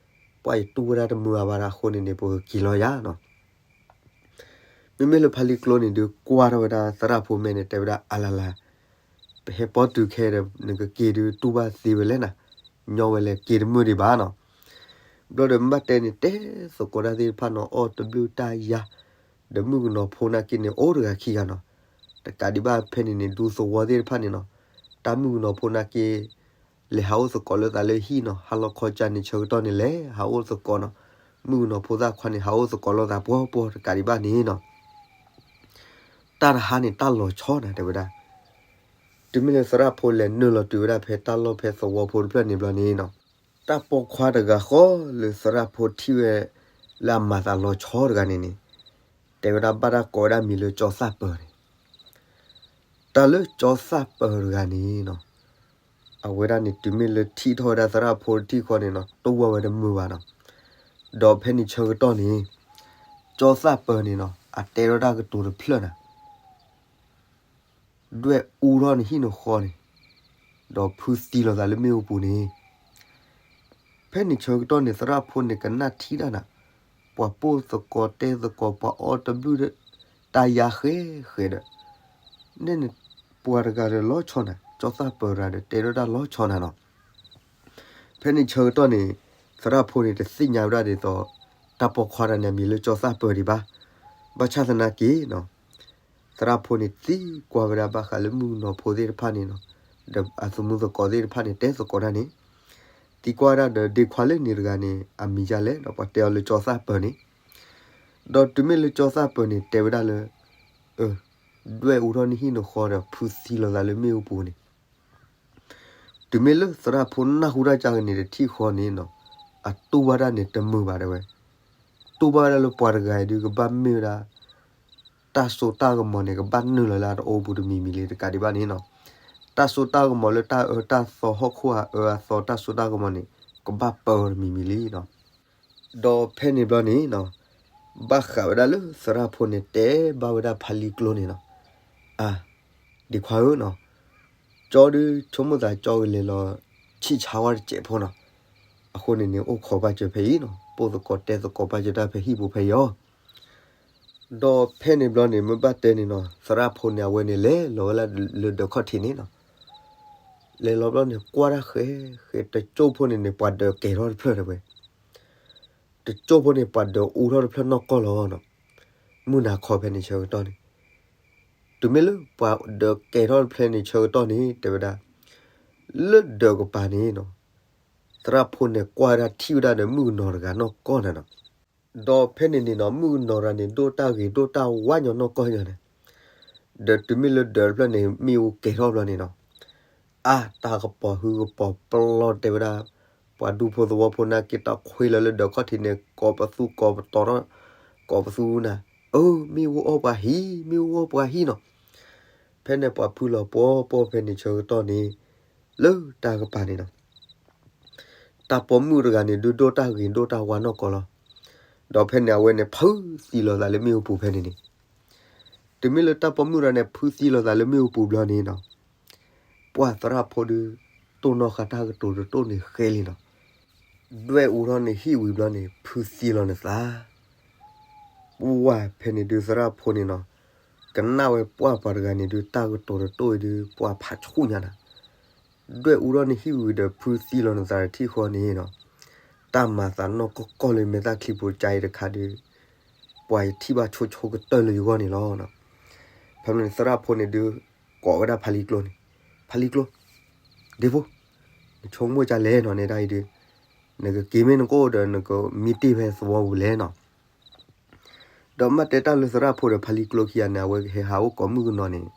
ပှၤယတူၢ်ဝဲဒၣ်တမုာ်အါဘၣ်ဒၣ်အဃိန့ၣ်န့ၣ် ပကက့ၤလီၤယၤနီၤ. မ့မ့ၢ်လၢဖါလံၤကျိန့ၣ်ဒုးကွၢ်ထီၣ်ဝဲဒၣ်သရၣ်ဖိမဲာ်န့ၣ် တဲဝဲဒၣ်အလၤလၤ, ပဟဲပီတုၤခဲဒီး နကက့ၤဒုးတူၢ်ဘၣ်သ့ဝဲလဲၣ်နၤ, ညီဝဲလဲၣ်က့ၤတမုာ်ဒံးဘၣ်နီၤ. ဘျီဒီးမ့ၢ်ဘၣ်တဲန့ၣ် တဲသကိးတၢ်သ့ၣ်တဖၣ်နီၤ အီၣ်တဘျုးတၢ်ယါ, ဒီးမုၣ်ကနီၤဖိနာ်က့န့ၣ် အိၣ်တဂၤခံဂၤနီၤ, တကးဒံးဘၣ်ဖဲန့ၣ်န့ၣ် ဒူသဝီသ့ၣ်တဖၣ်န့ၣ်နီၤ, တၢ်မုၣ်ကနီၤဖိနာ်က့ လဲၤဟးအိၣ်သကိးလိာ်သးလၢဟံၣ်နီၤ, ဟါလီၤခီကၢန့ၣ်ဆၢကတီၢ်န့ၣ် လဲၤဟးအိၣ်သကိးနီၤ, မုၣ်ကနီၤဖိသၣ်ခွါန့ၣ် ဟးအိၣ်သကိးလိာ်သးပှီၢ်ပှီၢ်တကးဒံးဘၣ်န့ၣ်နီၤ, တၢ်တဟါန့ၣ် တၢ်လီၤဆီနၤ တဲဝဲဒၣ်. တုၤမ့ၢ်လၢသရၣ်ဖိလဲၤနုာ်လီၤတုၤဝဲဒၣ်ဖဲတၢ်လီၢ်ဖဲသဝီဖိတဖျၢၣ်န့ၣ်ဘျီန့ၣ်နီၤ, တၢ်ပိာ်ခွါတဂၤဃီလၢသရၣ်ဖိထံၣ်ဝဲ လၢအမၤသးလီၤဆီတဂၤန့ၣ်န့ၣ်, တဲဝဲဒၣ်ဘၣ်တၢ်ကိးဝဲဒၣ်မံၤလၢကၠီသၣ်ပၢၤန့ၣ် တၢ်လၢကၠီသၣ်ပၢၤတဂၤန့ၣ်နီၤ, အဝဲဒၣ်န့ၣ် တုၤမ့ၢ်လၢထံၣ်ထီၣ်ဝဲဒၣ်သရၣ်ဖိတထံၣ်ဃီန့ၣ်နီၤ တူၢ်ဘၣ်ဝဲတမုာ်ဘၣ်နီၤ. ဒီးဖဲန့ၣ်ဆၢကတီၢ်န့ၣ် ကၠီသၣ်ပၢၤန့ၣ်နီၤ အတဲထီၣ်တၢ်ကတိၤတဖျၢၣ်နၤ ဒွဲၣ်အူထီၣ်နဟံၣ်နဃီန့ၣ်, ဒီးဖုသံလိာ်သးလၢမ့ၣ်အူပူၤန့ၣ်, ဖဲန့ၣ်ဆၢကတီၢ်န့ၣ် သရၣ်ဖိန့ၣ်ကနၣ်ထံတၢ်နၤ, ပှၤပိာ်သကိးတဲသကိး ပှၤအီၣ်တဘျုးတၢ်ယါဃဲဃဲဒီး, န့ၣ်န့ၣ် ပှၤတဂၤဒီးလီၤဆီနၤ ကၠီသၣ်ပၢၤတဂၤဒီး တဲထီၣ်တၢ်လီၤဆီနၤနီၤ. ဖဲန့ၣ်ဆၢကတီၢ်န့ၣ် သရၣ်ဖိန့ၣ် တသ့ၣ်ညါဝဲဒၣ်ဒ်သိး တၢ်ပိာ်ခွါတဂၤန့ၣ် အမံၤလၢကၠီသၣ်ပၢၤဒံးဘၣ်. ဘၣ်ဆၣ်သနာ်က့နီၤ, သရၣ်ဖိန့ၣ် သံကွၢ်ဝဲဒၣ်ဘၣ်ဃးလၢမုၣ်ကနီၤဖိသ့ၣ်တဖၣ်န့ၣ်နီၤ, ဒီးအသမူသကိးသ့ၣ်တဖၣ်န့ၣ် တဲသကိးတၢ်န့ၣ်, သံကွၢ်ဝဲဒၣ်ဒီး ဒ့ခွါလၢန့ၣ်တဂၤန့ၣ် အမံၤဒ်လဲၣ်ဒီး ပှၤတဲအီၤလၢကၠီသၣ်ပၢၤန့ၣ်, ဒီးတုၤမ့ၢ်လၢကၠီသၣ်ပၢၤန့ၣ် တဲဝဲဒၣ်လၢ ဒွဲၣ်အူထီၣ်နဟံၣ်နဃီဒီး ဖုသံလိာ်သးလၢမ့ၣ်အူပူၤန့ၣ်, တုၤမ့ၢ်လၢသရၣ်ဖိနၢ်ဟူတၢ်ကန့ၣ်တထံၣ်ဃီန့ၣ်နီၤ, အတူၢ်ဘၣ်တၢ်န့ၣ်တမုာ်ဘၣ်တဲဝဲ, တူၢ်ဘၣ်ဝဲဒၣ်လၢပှၤတဂၤအံၤဒုးကဘၣ်မ့ၢ်ဝဲဒၣ် တၢ်စိတၢ်ကမီၤန့ၣ် ကဘၣ်နုာ်လီၤလၢအတအိၣ်ပူၤတမံၤမံၤလံ တကးဒံးဘၣ်န့ၣ်နီၤ. တၢ်စိတၢ်ကမီၤလၢတၢ်အၢတၢ်သီဟီၣ်ခိၣ်အအၢအသီတၢ်စိတၢ်ကမီၤန့ၣ် ကဘၣ်ပၢအီၤတမံၤမံၤလံနီၤ. ဒီးဖဲန့ၣ်ဘျီန့ၣ်နီၤ, ဘၣ်ဃးဝဲဒၣ်လၢသရၣ်ဖိန့ၣ်တဲဘၣ်ဝဲဒၣ်ဖါလံကျိန့ၣ်နီၤ, အါ, ဒံးခွါဧၢနီၤ, ကၠီဒုးဆိကမိၣ်သးကၠီကလဲၤလီၤဆံၣ်ဆါဝဲတစဲးဖိနီၤ, အဃိန့ၣ်န့ၣ် အိၣ်ခိးဘၣ်စၢၤဖဲအံၤနီၤ, ပိၢ်သကိးတဲသကိးဘၣ်စၢၤတၢ်ဖဲဟံၣ်ပူၤဖဲအံၤအီၤ ဒီးဖဲန့ၣ်ဘျီန့ၣ် မ့ၢ်ဘၣ်တဲန့ၣ်နီၤ, သရၣ်ဖိန့ၣ် အဝဲန့ၣ်လဲၤလီၤဝဲလၢဒၢးခီၣ်ထံးန့ၣ်နီၤ, လဲၤလီၤဘျီန့ၣ် ကွၢ်တၢ်ဃဲဃဲ တကၠိဖိန့ၣ်န့ၣ် ပှၤဒၢးကဲၤထီၣ်တဖျၢၣ်တဲဝဲ, တကၠိဖိန့ၣ် ပှၤဒၢးအူထီၣ်တဖျၢၣ်နီၢ်ကီၢ်လီၤနီၤ, မုၢ်နၤခီဖဲန့ၣ်ဆၢကတီၢ်န့ၣ်, တုၤမ့ၢ်လၢပှၤဒၢးကဲၤထီၣ်တဖျၢၣ်န့ၣ်ဆၢကတီၢ်န့ၣ် တဲဝဲဒၣ်, လၢဒၢးကပၤန့ၣ်နီၤ, သရၣ်ဖိန့ၣ်ကွၢ်ဝဲဒၣ်ထံၣ်ဝဲဒၣ်ဒီးမုၣ်ကနီၤတဂၤနီၢ်ကီၢ်န့ၣ်နီၤ, ဒီးဖဲန့ၣ်န့ၣ်နီၤ မုၣ်ကနီၤတဂၤန့ၣ် ဒိၣ်တၢ်ဂ့ၤဒိၣ်တၢ်ဝါညီနီၢ်ကီၢ်ညါန့ၣ်, ဒီးတုၤမ့ၢ်လၢဒၢးတဖျၢၣ်န့ၣ် မ့ၣ်အူကဲၤထီၣ်ဘျီန့ၣ်နီၤ, အါ တၢ်ကပီၤဟုကပီၤပျီတဲဝဲဒၣ်, ပှၤဒူဖိသဝီဖိနာ်က့တၢ်ခွ့လီၤလၢဒၢးခီၣ်ထံးန့ၣ် ကိးပသူကိးပတီၤထီၣ်, ကိးပသူနၤ, အၢ မ့ၣ်အူအီၣ်ပှၤဟံၣ် မ့ၣ်အူအီၣ်ပှၤဟံၣ်နီၤ, ဖဲန့ၣ်ပှၤဖုလီၤပှီပှီဖဲန့ၣ်ဆၢကတီၢ်န့ၣ်, လၢတၢ်ကပၤန့ၣ်နီၤ တၢ်ပိာ်မုၣ်တဂၤန့ၣ် ဒုးဒိၣ်တၢ်ဂ့ၤဒိၣ်တၢ်ဝါနီၢ်ကီၢ်လီၤ. ဒီးဖဲန့ၣ်အဝဲန့ၣ် ဖုသံလီၤသးလၢမ့ၣ်အူပူၤဖဲန့ၣ်န့ၣ်, တုၤမ့ၢ်လၢတၢ်ပိာ်မုၣ်တဂၤန့ၣ် ဖုသံလီၤသးလၢမ့ၣ်အူပူၤဘျီန့ၣ်နီၤ, ပှၢ်သရၣ်ဖိဒုး တိၢ်နီၣ်ဃာ်တၢ်ကတိၤတတိၢ်န့ၣ်ဃဲလံနီၤ, ဒွဲၣ်အူထီၣ်န့ၣ်ဟံၣ်ဝံၤဘျီန့ၣ် ဖုသံလီၤနသး ပှၢ်ဖဲန့ၣ်ဒုးသရၣ်ဖိန့ၣ်နီၤ, ကနၣ်ဝဲပှၢ်ပှၤတဂၤန့ၣ်ဒုး တၢ်ကတိၤတတိၢ်အံၤဒုး ပှၢ်ဖးဆူၣ်ညါနၤ, ဒွဲၣ်အူထီၣ်န့ၣ်ဟံၣ်ဝံၤဒီး ဖုသံလီၤနသးတထံၣ်ဃီန့ၣ်နီၤ, တၢ်မၤသးနီၢ်ကီၢ်ကီၢ်လၢမဲာ်သၣ်ချံပူၤကါအံၤတခါဒုး, ပှၢ်ယထံၣ်ဘၣ်ဆိဆိကတၢၢ်လၢယဂီၢ်န့ၣ်လီၤ. ဖဲန့ၣ်သရၣ်ဖိန့ၣ်ဒုး ကိးဝဲဒၣ်ဖါလံကျိန့ၣ်, ဖါလံကျိ, ဒ့ဖိ, နဆိကမိၣ်ကလဲၣ်နီၤ နဲဒၣ်အံၤဒုး, နကက့ၤမ့ၢ်နကအိၣ်ဒီး နကမံတ့ၢ်ဖဲသဝီပူၤလဲၣ်နီၤ. ဒီးမ့ၢ်တဲတၢ်လၢသရၣ်ဖိဒီးဖါလံကျိခံဂၤန့ၣ် အဝဲကဟဲဟးအိၣ်ကိးမုၣ်ကနီၤန့ၣ်,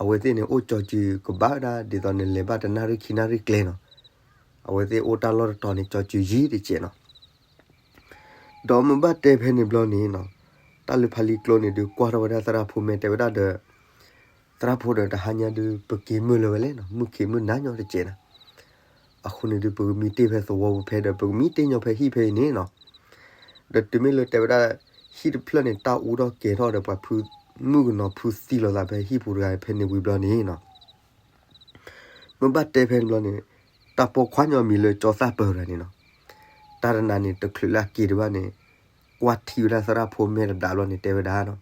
အဝဲသ့ၣ်န့ၣ် အိၣ်ကၠီစုၤကဘၣ်ဒၣ် ဒ်သိးန့ၣ် လဲၤဘၣ်တနၣ်ရံၣ်ခံနၣ်ရံၣ်ကျဲနီၤ, အဝဲသ့ၣ်အိၣ်တၢ်လီၢ်တတီၤန့ၣ် ကၠီစုၤယံၤတကဲးနီၤ. ဒီးမ့ၢ်ဘၣ်တဲဖဲန့ၣ်ဘျီန့ၣ်နီၤ, တၢ်လၢဖါလံကျိန့ၣ်ဒုး ကွၢ်ထီၣ်ဝဲဒၣ်သရၣ်ဖိ မ့ၢ်တဲဝဲဒၣ်ဒီး, သရၣ်ဖိဒီး တဟါညါဒုး ပက့ၤမုၢ်လၢၤဝဲလဲၣ်နီၤ, မုၢ်ခံးမုၢ်နၤညီတကဲးနၤ, အဃိန့ၣ်ဒုး ပကမံတ့ၢ်ဖဲသဝီပူၤဖဲဒီး ပကမံတ့ၢ်ညီဖဲဟံၣ်ဖဲအံၤန့ၣ်နီၤ. ဒီးတုၤမ့ၢ်လၢတဲဝဲဒၣ် ဟံၣ်တဖျၢၣ်န့ၣ် တၢ်အူထီၣ်ကဲၤထီၣ်ဒီး ပှၤဖု မုၣ်ကနီၤဖုသံလီၤသးဖဲဟံၣ်ပူၤတဂၤဖဲန့ၣ်ဝံၤဘျီန့ၣ်နီၤ, မ့ၢ်ဘၣ်တဲဖဲန့ၣ်ဘျီန့ၣ်, တၢ်ပိာ်ခွါညီအမံၤလၢကၠီသၣ်ပၢၢ်တဂၤန့ၣ်နီၤ, တၢ်တနၤန့ၣ် တချုးလၢအက့ၤဒံးဘၣ်န့ၣ်, ကွၢ်ထံၣ်ဝဲဒၣ်သရၣ်ဖိမဲာ်တဒါဘျီန့ၣ် တဲဝဲဒၣ်နီၤ,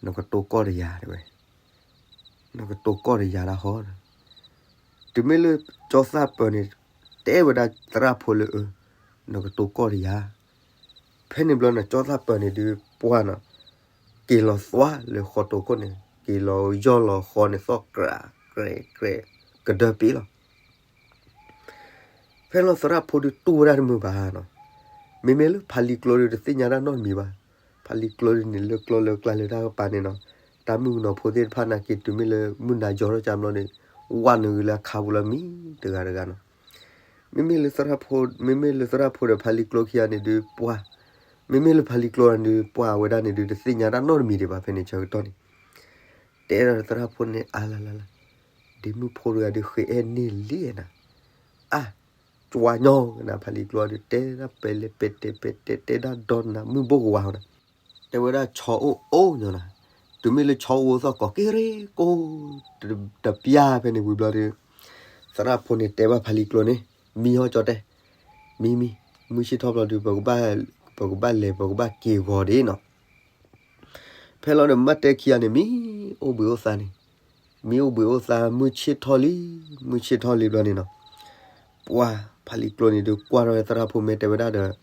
နကတိၤကီၢ်တယၤတဲဝဲ, နကတိၤကီၢ်တယၤဒၣ်ဟီ, တုၤမ့ၢ်လၢကၠီသၣ်ပၢၢ်န့ၣ် တဲဝဲဒၣ်သရၣ်ဖိလၢအၢ, နကတိၤကီၢ်တယၤ ဖဲန့ၣ်ဘျီန့ၣ် ကၠီသၣ်ပၢၢ်န့ၣ်ဒုး ပှၢ်နီၤ, က့ၤလီၤသွါလၢဃီတိၤခိၣ်န့ၣ် က့ၤလီၤယီၢ်လီၤဃီန့ၣ် သီၣ်ကြဲးကြဲး ကဒၢပ့ၤလီၤ. ဖဲလီၤသရၣ်ဖိဒုးတူၢ်ဝဲဒၣ်တမုာ်ဘၣ်နီၤ, မ့မ့ၢ်လၢဖါလံကျိဒုးတသ့ၣ်ညါတၢ်နီတမံၤဘၣ်, ဖါလံကျိဒုးန့ၣ် လၢကျီလၢကျါလၢတၢ်ကပၤန့ၣ်နီၤ, တၢ်မုၣ်ကနီၤဖိသ့ၣ်တဖၣ်နာ်က့ တုၤမ့ၢ်လၢမုၢ်နၤယီၤထီၣ်ကၢဘျီန့ၣ် ဝဲနုာ်ဂ့ၤလၢအခါပူၤလီၤမံၤတဂၤတဂၤနီၤ. မ့မ့ၢ်လၢသရၣ်ဖိ, မ့မ့ၢ်လၢသရၣ်ဖိဒီးဖါလံကျိခံဂၤန့ၣ်ဒုးပှၢ်, မ့မ့ၢ်လၢဖါလံကျိန့ၣ်ဒုး ပှၢ်ဝဲဒၣ်န့ၣ်ဒုး တသ့ၣ်ညါတၢ်နီတမံၤဒံးဘၣ် ဖဲန့ၣ်ဆၢကတီၢ်န့ၣ်, တဲဒီးသရၣ်ဖိန့ၣ် အါလါလါလါ, ဒ့မုၣ်ဖိတဂၤဒုးဃ့အဲၣ်န့ၢ်လံနၤ, အါ, ကွၢ်ညီနၤ ဖါလံကျိဒုး တဲဒၣ်ပဲလဲၣ်ပဲတဲပဲတဲ တဲဒၣ်ဒီးနၤ မုၢ်ဘိၣ်ကဝါနၤ တဲဝဲဒၣ်ဆီအိၣ်အိၣ်ညီနၤ, တုၤမ့ၢ်လၢဆီအိၣ်သီၣ်ကိးက့ၤရ့ကိး တပျၢ်ဖဲန့ၣ်ဝံၤဘျီဒီး, သရၣ်ဖိန့ၣ်တဲဘၣ်ဖါလံကျိန့ၣ်, မံဟီၣ်ကၠီတဲ, မံမံ, မုၢ်ဆ့ၣ်ထီၣ်ဘျီဒုး ပကဘၣ်လဲၤ ပကဘၣ်က့ၤဂီၤဒံးနီၤ. ဖဲလီၤဒီးမ့ၢ်တဲခံဂၤန့ၣ် မံအိၣ်ဘှံးအိၣ်သါန့ၣ်, မံအိၣ်ဘှံးအိၣ်သါ မုၢ်ဆ့ၣ်ထီၣ်လံ, မုၢ်ဆ့ၣ်ထီၣ်လံဘျီန့ၣ်နီၤ, ပှၢ်ဖါလံကျိန့ၣ်ဒုး ကွၢ်ထီၣ်ဝဲသရၣ်ဖိ မ့ၢ်တဲဝဲဒၣ်ဒီး,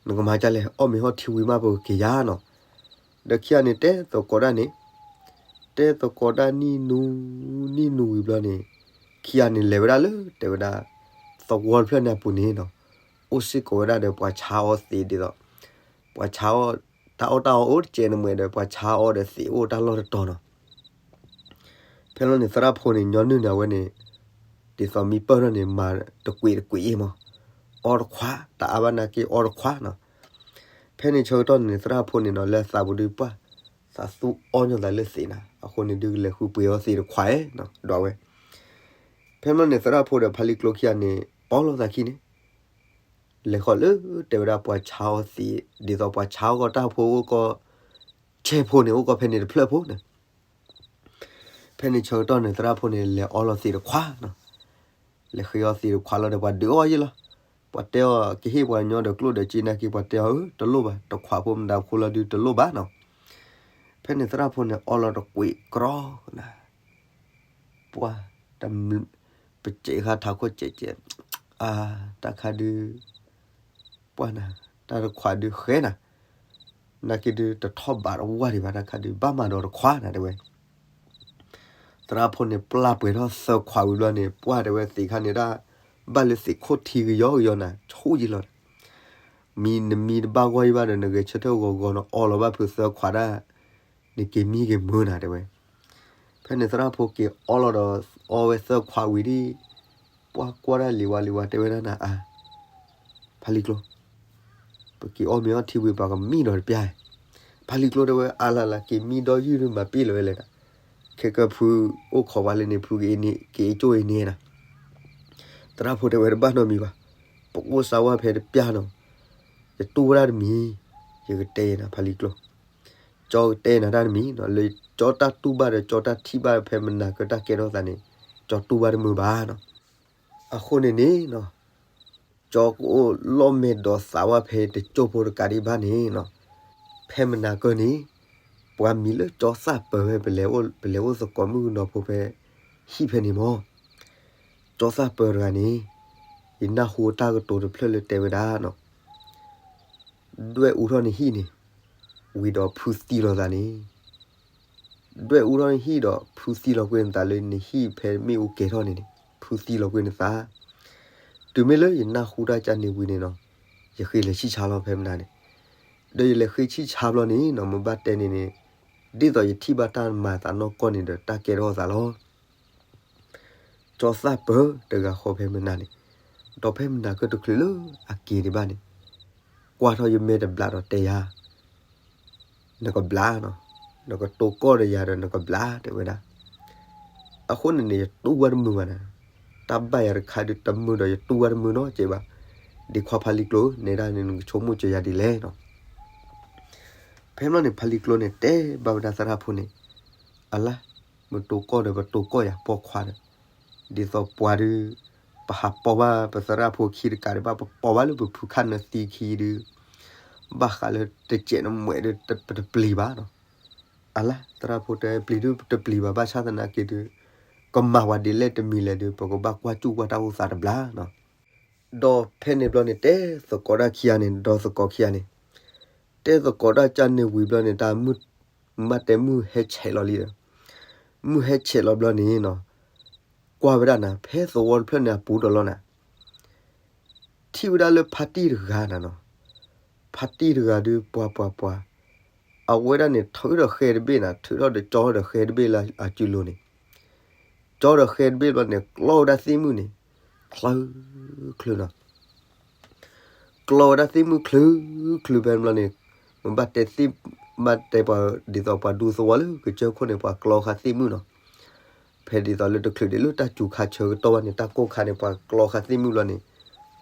နကမၤဒ်လဲၣ် အီၣ်မ့ၤဟီၣ်ထံဝံၤမး ပကက့ၤယၤနီၤ. ဒီးခံဂၤန့ၣ် တဲသကိးဒၣ်န့ၣ်, တဲသကိးဒၣ်နံၣ်နူ, နံၣ်နူဝံၤဘျီန့ၣ်, ခံဂၤန့ၣ် လဲၤဝဲဒၣ်လၢ တဲဝဲဒၣ်, သဝီတဖျၢၣ်န့ၣ်အပူၤန့ၣ်နီၤ, အိၣ်စ့ၢ်ကီးဝဲဒၣ်ဒီးပှၤဆါအီၣ်သ့းဒ်သိး, ပှၤဆါအီၣ်, တၢ်အီၣ်တၢ်အီအိၣ်တကဲးန့ၣ်မ့ၢ်ဒီး ပှၤဆါအီၣ်ဒီးသ့းအိၣ်တၢ်လီၢ်တတီၤနီၤ. ဖဲလီၤန့ၣ် သရၣ်ဖိန့ၣ် ညီနုၢ်န့ၣ် အဝဲန့ၣ်, ဒ်သိးမံပၢၢ်ထီၣ်န့ၣ် မၤတကွံာ်တကွံာ်အံၤမး, အီတခွါ, တအါဘၣ်နာ်က့ အီတခွါနီၤ. ဖဲန့ၣ်ဆၢကတီၢ်န့ၣ် သရၣ်ဖိန့ၣ်နီၤ လၢအသးပူၤဒုးပှၢ်, သးသူအီညီသးလၢသံးနၤ, အဃိန့ၣ်ဒုးကလဲၤဃုပှ့ၤအီသံးတခွးဧါ, ဒွးဝဲ. ဖဲမ့ၢ်န့ၣ် သရၣ်ဖိဒီးဖါလံၤကျိခံဂၤန့ၣ် အီလီၤသးခံန့ၣ် လဲၤဃီၤလၢတဲဝဲဒၣ်ပှၤဆါအီသံး, ဒ်သိးပှၤဆါအီကီးတၢ်ဖိအိၣ်ကီး, ဆဲးဖိန့ၣ် အိၣ်ကီးဖဲန့ၣ်တဖျၢၣ်ဖိန့ၣ်. ဖဲန့ၣ်ဆၢကတီၢ်န့ၣ် သရၣ်ဖိန့ၣ် လဲၤအီလီၤသံးတခွးနီၤ. လဲၤဃ့အီသံးတခွးလီၤဒီး ပှၤဒုးအီၣ်ယဲၢ်လီၤ. ပှၤတဲအီၤ ကဟ့ၣ်ပှၤကညီဒီးကျိၣ်ဒီးစ့နာ်က့ ပှၤတဲအီၤ အၢ တလိၣ်ဘၣ်, တခွးဖိမတၤဖိလီၤဒုးတလိၣ်ဘၣ်နီၤ. ဖဲန့ၣ်သရၣ်ဖိန့ၣ် အီလီၤတကွံာ်ကြီနၤ, ပှၤ တ ပစဲးဃာ်ထးခိၣ်စဲးစဲး, အါ တၢ်ခါဒုး ပှၤနၤ, တၢ်တခွးဒုးဃဲနၤ, နာ်က့ဒုးတထီၣ်ဘးတဝၢ်ဒံးဘၣ်, တၢ်ခါဒုး ဘၣ်မၤဒီးတခွးနၤတဲဝဲ. သရၣ်ဖိန့ၣ် ပျၢ်ပှဲၤထီၣ်သၢခွးဝံၤဘျီန့ၣ် ပှၢ်တဲဝဲသ့ၣ်ခါန့ၣ်ဒၣ်, ဘၣ်လၢသ့ၣ်ခိၣ်ထံကယီကယီနၤ ဆိၣ်ယံာ်လီၤ. မံနမံတဘၣ်ဂီၢ်ယံာ်ဘၣ်ဒီး နဂဲၤဆၢထၢၣ်ဂီၤဂီၤနအီလီၤဘၣ်ဖုးသၢခွးဒၣ်, နက့ၤမံက့ၤမုာ်နၤတဲဝဲ. ဖဲန့ၣ်သရၣ်ဖိက့ၤအီလီၤဒီး အီဝဲသၢခွးဝံၤဒ် ပှၢ်ကွၢ်ဒၣ်လံၤဝါလံၤဝါတဲဝဲဒၣ်နၤအါ, ဖါလံၤကျိ ပက့ၤအီၣ်မ့ၤအီထံဝံၤ ပှၤကမံဒီးတပျၢ်. ဖါလံၤကျိတဲဝဲ အါလၢ်လၢ် က့ၤမံဒီးယုၢ်ဒုးမၤပ့ၢ်လီၤဝဲလဲၣ်နၤ. ခဲကၢဖုအိၣ်ခိးဝဲလၢန့ၣ် ဖုကအ့န့ၢ်က့ၤအ့ၣ်ကၠိအ့န့ၢ်နၤ. သရၣ်ဖိတဲဝဲတဘၣ်နီတမံၤဘၣ်, ပအိၣ်စါဝဲဖဲတပျၢ်နီၤ, ယတူၢ်ဝဲဒၣ်တမံၤ, ယကတဲနၤဖါလံၤကျိ, ကၠီကတဲနၤတၢ်တမံၤနီၤ, လၢကၠီတၢ်တူၢ်ဘၣ်ဒီးကၠီတၢ်ထံၣ်ဘၣ်ဖဲမနၤကၢတၢ်ကဲထီၣ်သးန့ၣ်, ကၠီတူၢ်ဘၣ်တမုာ်ဘၣ်နီၤ. အဃိန့ၣ်န့ၣ်နီၤ, ကၠီကအိၣ်လီၢ်မဲာ်ဒီးသးဝဲဖဲတကၠိဖိတကးဒံးဘၣ်န့ၣ်နီၤ, ဖဲမနၤကၢန့ၣ်, ပှၤမံၤလၢကၠီသၣ်ပၢၤဖဲ ပလဲၤအိၣ် ပလဲၤအိၣ်သကိးမုၣ်ကနီၤဖိဖဲ ဟံၣ်ဖဲန့ၣ်မၢ်. ကၠီသၣ်ပၢၤတဂၤန့ၣ်, ယနၢ်ဟူတၢ်ကတိၤတဖျၢၣ်လၢတဲဝဲဒၣ်နီၤ, ဒွဲၣ်အူထီၣ်နဟံၣ်န့ၣ်, ဝံၤဒီးဖုသံလီၤသးန့ၣ် ဒွဲၣ်အူထီၣ်နဟံၣ်ဒီးဖုသံလီၤကွံာ်နသးလၢနဟံၣ်ဖဲမ့ၣ်အူကဲၤထီၣ်န့ၣ်န့ၣ် ဖုသံလီၤကွံာ်နသး. တုၤမ့ၢ်လၢယနၢ်ဟူတၢ်ကၢန့ၣ်ဝံၤန့ၣ်နီၤ, ယဃ့လဲၤဆံၣ်ဆါလီၤဖဲမနၤန့ၣ်, ဒီးယလဲၤဃ့ဆံၣ်ဆါဘျီန့ၣ်နီၤ မ့ၢ်ဘၣ်တဲန့ၣ်န့ၣ်, ဒ်သိးယထံၣ်ဘၣ်တၢ်မၤသးနီၢ်ကီၢ်န့ၣ်ဒီးတၢ်ကဲထီၣ်သးလီၤ. ကၠီသၣ်ပၢၤတဂၤဃီဖဲမနၤန့ၣ်, ဒီးဖဲမနၤကၢတချုးလၢအက့ၤဒံးဘၣ်န့ၣ်, ကွၢ်ထီၣ်ယမဲာ်တဘျးဒီးတဲယၤ နကဘျါနီၤ, နကတိၤကီၢ်ဒီးယၤဒီးနကဘျါတဲဝဲဒၣ်. အဃိန့ၣ်န့ၣ် ယတူၢ်ဝဲတမုာ်ဘၣ်နၤ, တၢ်ဘၣ်ယၤတခါဒုးတမုာ်ဒီးယတူၢ်ဝဲတမုာ်နီတစဲးဘၣ်, ဒ်ခွါဖါလံၤကျိ နဲဒၣ်န့ၣ်နကဆိကမိၣ်စၢၤယၤဒ်လဲၣ်နီၤ. ဖဲမ့ၢ်န့ၣ် ဖါလံၤကျိန့ၣ် တဲဘၣ်ဝဲဒၣ်သရၣ်ဖိန့ၣ်, အလါ, မ့ၢ်တိၤကီၢ်ဒီးပတိၤကီၢ်ယၤပိာ်ခွါဒီး, ဒ်သိးပှၤဒုး, ပဟးပိာ်ဘၣ်ပသရၣ်ဖိခံတကးဒံးဘၣ် ပပိာ်ဘၣ်လၢပဖုခါနၢသံခံဒုး, ဘၣ်ဃးလၢတစဲးနမှဲးဒီး ပတပျံၤဘၣ်နီၤ. အလါ သရၣ်ဖိတဲပျံၤဒုးတပျံၤဘၣ် ဘၣ်ဆၣ်သနာ်က့ဒုး, ကမၤဝဲဒ်လဲၣ်တမံၤလဲၣ်ဒုး ပကဘၣ်ကွၢ်စူၣ်ကွၢ်တၢ်အိၣ်သးတဘျီနီၤ. ဒီးဖဲန့ၣ်ဘျီန့ၣ် တဲသကိးတၢ်ခံဂၤန့ၣ် ဒီးသကိးခံဂၤန့ၣ်, တဲသကိးတၢ်ကၢန့ၣ်ဝံၤဘျီန့ၣ် တၢ်မုၢ်, မ့ၢ်ဘၣ်တဲမုၢ်ဟဲဆဲးလီၤလံဒီး, မုၢ်ဟဲဆဲးလီၤဘျီန့ၣ်နီၤ, ကွၢ်ဝဲဒၣ်နၤ ဖဲသဝီတဖျၢၣ်န့ၣ်အပူၤဒီးလီၤနၤ ထံၣ်ဝဲဒၣ်လၢဖါတံၢ်တဂၤနၤနီၤ, ဖါတံၢ်တဂၤဒုးပှၤပှၤပှၤ, အဝဲဒၣ်န့ၣ် ထုးဒီးဃဲတဘ့ၣ်နၤ ထုးထီၣ်ဒီးကၠီဒီးဃဲတဘ့ၣ်လၢအစုလိၤန့ၣ်, ကၠီဒီးဃဲတဘ့ၣ်ဘျီန့ၣ် ကျီဝဲဒၣ်သ့ၣ်မုၣ်န့ၣ်, ချၢ, ချၢနီၤ, ကျီဝဲဒၣ်သ့ၣ်မုၣ်ချၢ, ချၢဖဲန့ၣ်ဘျီန့ၣ်, မ့ၢ်ဘၣ်တဲသ့ၣ်, ဘၣ်တဲပှၤဒ်သိးပှၤဒူသဝီလၢကစၢၢ်ခိၣ်န့ၣ် ပှၤကျီဃာ်သ့ၣ်မုၣ်နီၤ ဖဲဒ်သိးလၢတချုးဒံးလၢတၢ်စူၤခါဆၢကတီၢ်ဘၣ်န့ၣ် တၢ်ကိၢ်ခါန့ၣ် ပှၤကျီဃာ်သ့ၣ်မုၣ်ဘျီန့ၣ်,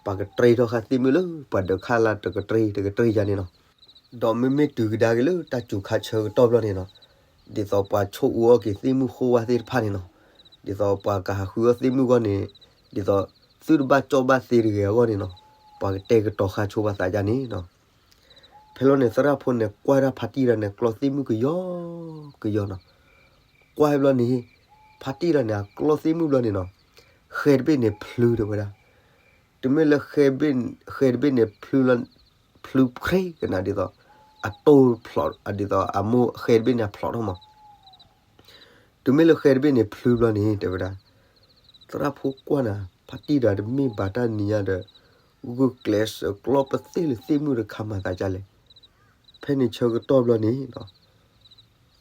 ပှၤကတြ့ထီၣ်ဃာ်သ့ၣ်မုၣ်လၢပှၤဒၢးခါလၢတကတြ့တကတြ့ယါန့ၣ်နီၤ. ဒီးမ့မ့ၢ်တုၤကဒါက့ၤလၢတၢ်စူၤခါဆၢကတီၢ်ဘျီန့ၣ်နီၤ, ဒ်သိးပှၤဆိၣ်အူအီၣ်က့ၤသ့ၣ်မုၣ်ဃိဝါသ့ၣ်တဖၣ်န့ၣ်နီၤ, ဒ်သိးပှၤကဟးဃုအီၣ်သ့ၣ်မုၣ်အဂီၢ်န့ၣ်, ဒ်သိးသုတဘၣ်ကၠီၣ်ဘၣ်သ့တဂ့ၤအဂီၢ်န့ၣ်နီၤ, ပှၤကတဲာ်ကတီၤဃာ်ဆိပှၤသးယါန့ၣ်နီၤ. ဖဲလီၤန့ၣ် သရၣ်ဖိန့ၣ် ကွၢ်ဒၣ်ဖါတံၢ်တဂၤန့ၣ် ကျီသ့ၣ်မုၣ်ကယီကယီနီၤ. ကွၢ်ဘျီန့ၣ်, ဖါတံၢ်တဂၤန့ၣ် အကျီသ့ၣ်မုၣ်ဘျီန့ၣ်နီၤ, ဃဲတဘ့ၣ်န့ၣ်ဖျုးတဲဝဲဒၣ်. တုၤမ့ၢ်လၢဃဲတဘ့ၣ်န့ၣ်ဖျုးလီၤ, ဖျုးဖျ့ကနၤဒ်သိး, အတိၢ်ဖျိး, ဒ်သိးအမိၢ်ဃဲတဘ့ၣ်န့ၣ်အဖျိးထီၣ်မး တုၤမ့ၢ်လၢဃဲတဘ့ၣ်န့ၣ်ဖျုးဘျီန့ၣ် တဲဝဲဒၣ်, သရၣ်ဖိကွၢ်နၤ, ဖါတံၢ်တဂၤတမ့ၢ်ဘၣ်တၢ်နံၤညါဒီး, ဂုာ်ကျဲးစၢးကျီပသ့ၣ်လၢသ့ၣ်မုၣ်တခါမၤသးဒ်လဲၣ်. ဖဲန့ၣ်ဆၢကတီၢ်ဘျီန့ၣ်,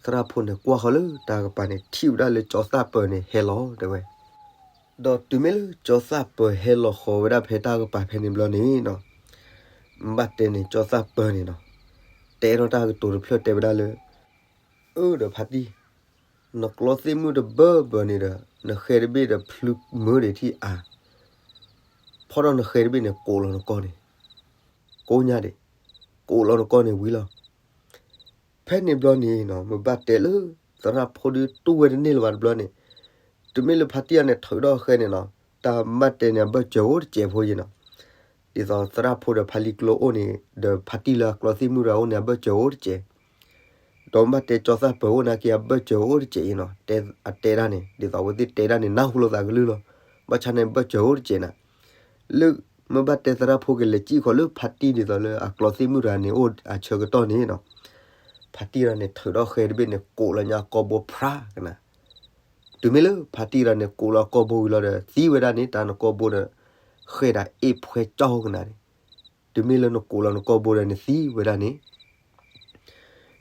သရၣ်ဖိန့ၣ်ကွၢ်ဃီၤလၢတၢ်ကပၤန့ၣ် ထံၣ်ဝဲဒၣ်လၢကၠီသၣ်ပၢၤန့ၣ်ဟဲလီၤတဲဝဲ. ဒီးတုၤမ့ၢ်လၢကၠီသၣ်ပၢၤဟဲလီၤဃီၤဝဲဒၣ်ဖဲတၢ်ကပၤဖဲန့ၣ်ဘျီန့ၣ်, ဘၣ်တဲန့ၣ်ကၠီသၣ်ပၢၤန့ၣ်နီၤ, တဲထီၣ်တၢ်ကတိၤတဖျၢၣ်တဲဝဲဒၣ်လၢ အၢ ဒီးဖါတံၢ်, နကျီသ့ၣ်မုၣ်တဘၢဘၢန့ၣ်ဒီး နဃဲတဘ့ၣ်ဒီးဖျုးမုာ်ဒံးထံၣ်အါ, ဖီၣ်ထီၣ်နဃဲတဘ့ၣ်န့ၣ် ကိးလီၤနကီၢ်န့ၣ်, ကိးညါဒံး, ကိးလီၤနကီၢ်န့ၣ်ဝံၤလီၤ. ဖဲန့ၣ်ဘျီန့ၣ်နီၤ မ့ၢ်ဘၣ်တဲလၢ သရၣ်ဖိဒုးတူၢ်ဝဲတန့ၢ်လၢၤဘၣ်တဘျီန့ၣ်, တုၤမ့ၢ်လၢဖါတံၢ်အံၤန့ၣ် ထုးထီၣ်ဃဲန့ၣ်နီၤ, တၢ်မ့ၢ်ဘၣ်တဲန့ၣ် အဘၢၣ်စၢၤအိၣ်တစဲးဖိယံၤနီၤ, ဒ်သိးသရၣ်ဖိဒီးဖါလံၤကျိအိၣ်န့ၣ် ဒီးဖါတံၢ်လၢအကျီသ့ၣ်မုၣ်တဂၤအိၣ်န့ၣ် အဘၢၣ်စၢၤအိၣ်တစဲး ဒီးမ့ၢ်ဘၣ်တဲကၠီသၣ်ပၢၤအိၣ်နာ်က့ အဘၢၣ်စၢၤအိၣ်တစဲးအံၤနီၤ, တဲ အတဲဒၣ်န့ၣ် ဒ်သိးအဝဲသ့ၣ်တဲဒၣ်န့ၣ် နၢ်ဟူလိာ်သးကလုၢ်လီၤ. ဘၣ်ဆၣ်န့ၣ် ဘၢၣ်စၢၤအိၣ်တစဲးနၤ, လၢ မ့ၢ်ဘၣ်တဲသရၣ်ဖိကလဲၤစံၣ်ဃီၤလၢဖါတံၢ်ဒ်သိးလၢအကျီသ့ၣ်မုၣ်တဂၤန့ၣ်အိၣ်အဆၢကတီၢ်န့ၣ်နီၤ, ဖါတံၢ်တဂၤန့ၣ် ထုးထီၣ်ဃဲတဘ့ၣ်န့ၣ် ကိးလီၤညါအကီၢ်ဘိဖျါကနၤ တုၤမ့ၢ်လၢဖါတံၢ်တဂၤန့ၣ် ကိးလီၤအကီၢ်ဘိဝံၤလီၤဒီး သံဝဲဒၣ်န့ၣ် တၢ်နကီၢ်ဘိဒီး ဃဲဒၣ်အ့ၣ်ဖှဲကၠီကနၤန့ၣ်, တုၤမ့ၢ်လၢနကိးလီၤနကီၢ်ဘိဒီးန့ၣ်သံဝဲဒၣ်န့ၣ်,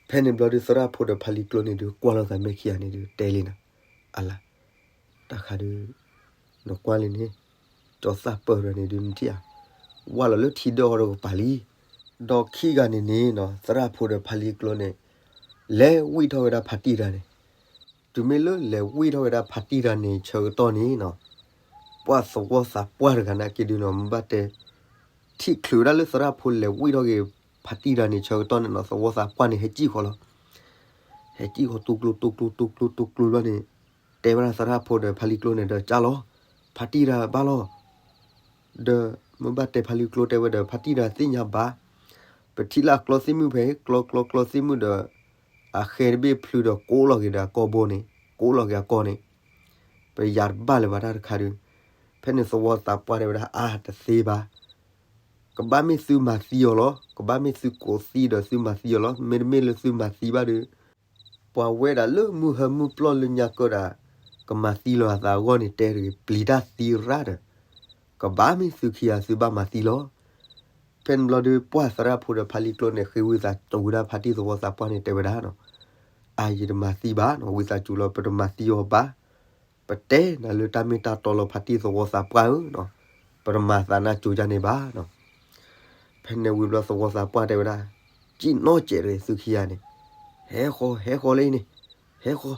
ဖဲန့ၣ်ဘျီဒုးသရၣ်ဖိဒီးဖါလံၤကျိန့ၣ်ဒုး ကွၢ်လိာ်သးမဲာ်ခံဂၤန့ၣ်ဒုး တဲလံနၤ, အလၤ, တၢ်ဃးဒုး နကွၢ်လံန့ၣ်, ကၠီသၣ်ပၢၤတဂၤန့ၣ်ဒုးနထံၣ်ဧါ, ဝၢ်လီၤလၢထံဒၢၣ်ဃီတကပၤလံ. ဒီးခံဂၤန့ၣ်န့ၣ်နီၤ သရၣ်ဖိဒီးဖါလံၤကျိန့ၣ် လဲၤဝံၣ်ထီၣ်ဝဲဒၣ်ဖါတံၢ်တဂၤန့ၣ်, တုၤမ့ၢ်လၢလဲၤဝံၣ်ထီၣ်ဝဲဒၣ်ဖါတံၢ်တဂၤန့ၣ်ဆၢကတီၢ်န့ၣ်နီၤ, ပှၤသဝီသးပှၢ်တဂၤနာ်က့ဒုးနီၤ မ့ၢ်ဘၣ်တဲ ထံၣ်ချုးဝဲဒၣ်လၢသရၣ်ဖိလဲၤဝံၣ်ထီၣ်က့ၤဖါတံၢ်တဂၤန့ၣ်ဆၢကတီၢ်န့ၣ်နီၤ သဝီသးပှၢ်န့ၣ် ဟဲစံၣ်ဃီၤလီၤ. ဟဲစံၣ်ဃီၤ တူၢ်ကျိ တူၢ်ကျိ တူၢ်ကျိ တူၢ်ကျိဘျီန့ၣ်, တဲဝဲဒၣ်သရၣ်ဖိဒီးဖါလံၤကျိန့ၣ်ဒီး ကၢ်လီၤ, ဖါတံၢ်တဂၤဘၣ်လီၤ. ဒီးမ့ၢ်ဘၣ်တဲဖါလံၤကျိတဲဝဲဒီး ဖါတံၢ်တဂၤသ့ၣ်ညါဘၣ်, ပထံၣ်လၢအကျီသ့ၣ်မုၣ်ဖဲ ကျီကျီကျီသ့ၣ်မုၣ်ဒီး အဃဲတဘ့ၣ်ဖျုးဒီးကိးလီၤက့ၤဒီးအကီၢ်ဘိန့ၣ်, ကိးလီၤက့ၤအကီၢ်န့ၣ်, ပယၤတဘၣ်လၢၤဘၣ်တၢ်တခါဒုး. ဖဲန့ၣ်သဝီသးပှၢ်တဲဝဲဒၣ် အါ တသ့ဘၣ်, ကဘၣ်မ့ၢ်သုမၤသံအီၤလီၤ. ကဘၣ်မ့ၢ်သုကိးသံဒီးသုမၤသံအီၤလီၤ. မ့တမ့ၢ်လၢသုမၤသံဘၣ်ဒီး ပှၤဝဲဒၣ်လၢမုၢ်ဟၢမုၢ်ပျီၢ်လၢညါကၢဒၣ် ကမၤသံလီၤအသးအဂီၢ်န့ၣ် တဲတဂ့ၤ ပျံၤတၢ်သံရၣ်ဒီး ကဘၣ်မ့ၢ်သုခံဂၤသုဘၣ်မၤသံလီၤ. ဖဲန့ၣ်ဘျီဒုး ပှၢ်သရၣ်ဖိဒီးဖါလံၤကျိန့ၣ် ဃ့ဝံသးစူၤဝဲဒၣ်ဖါတံၢ်သဝီသးပှၢ်န့ၣ် တဲဝဲဒၣ်နီၤ, အါ ယတမၤသံဘၣ်နီၤ, ဝံသးစူၤလီၤ ပတမၤသံအီၤဘၣ်. ပတဲနၤလၢတၢ်မ့ၢ်တၢ်တီလီၤ ဖါတံၢ်သဝီသးပှၢ်ဧၢနီၤ, ပတမၤသးနၢ်စူၤယၤန့ၣ်ဘၣ်နီၤ. ဖဲန့ၣ်ဝံၤဘျီသဝီသးပှၢ်တဲဝဲဒၣ်, ကံၣ်နီၣ်စဲးတဂ့ၤ သုခံဂၤန့ၣ်, ဟဲဃီ ဟဲဃီလၢအံၤန့ၣ်, ဟဲဃီ.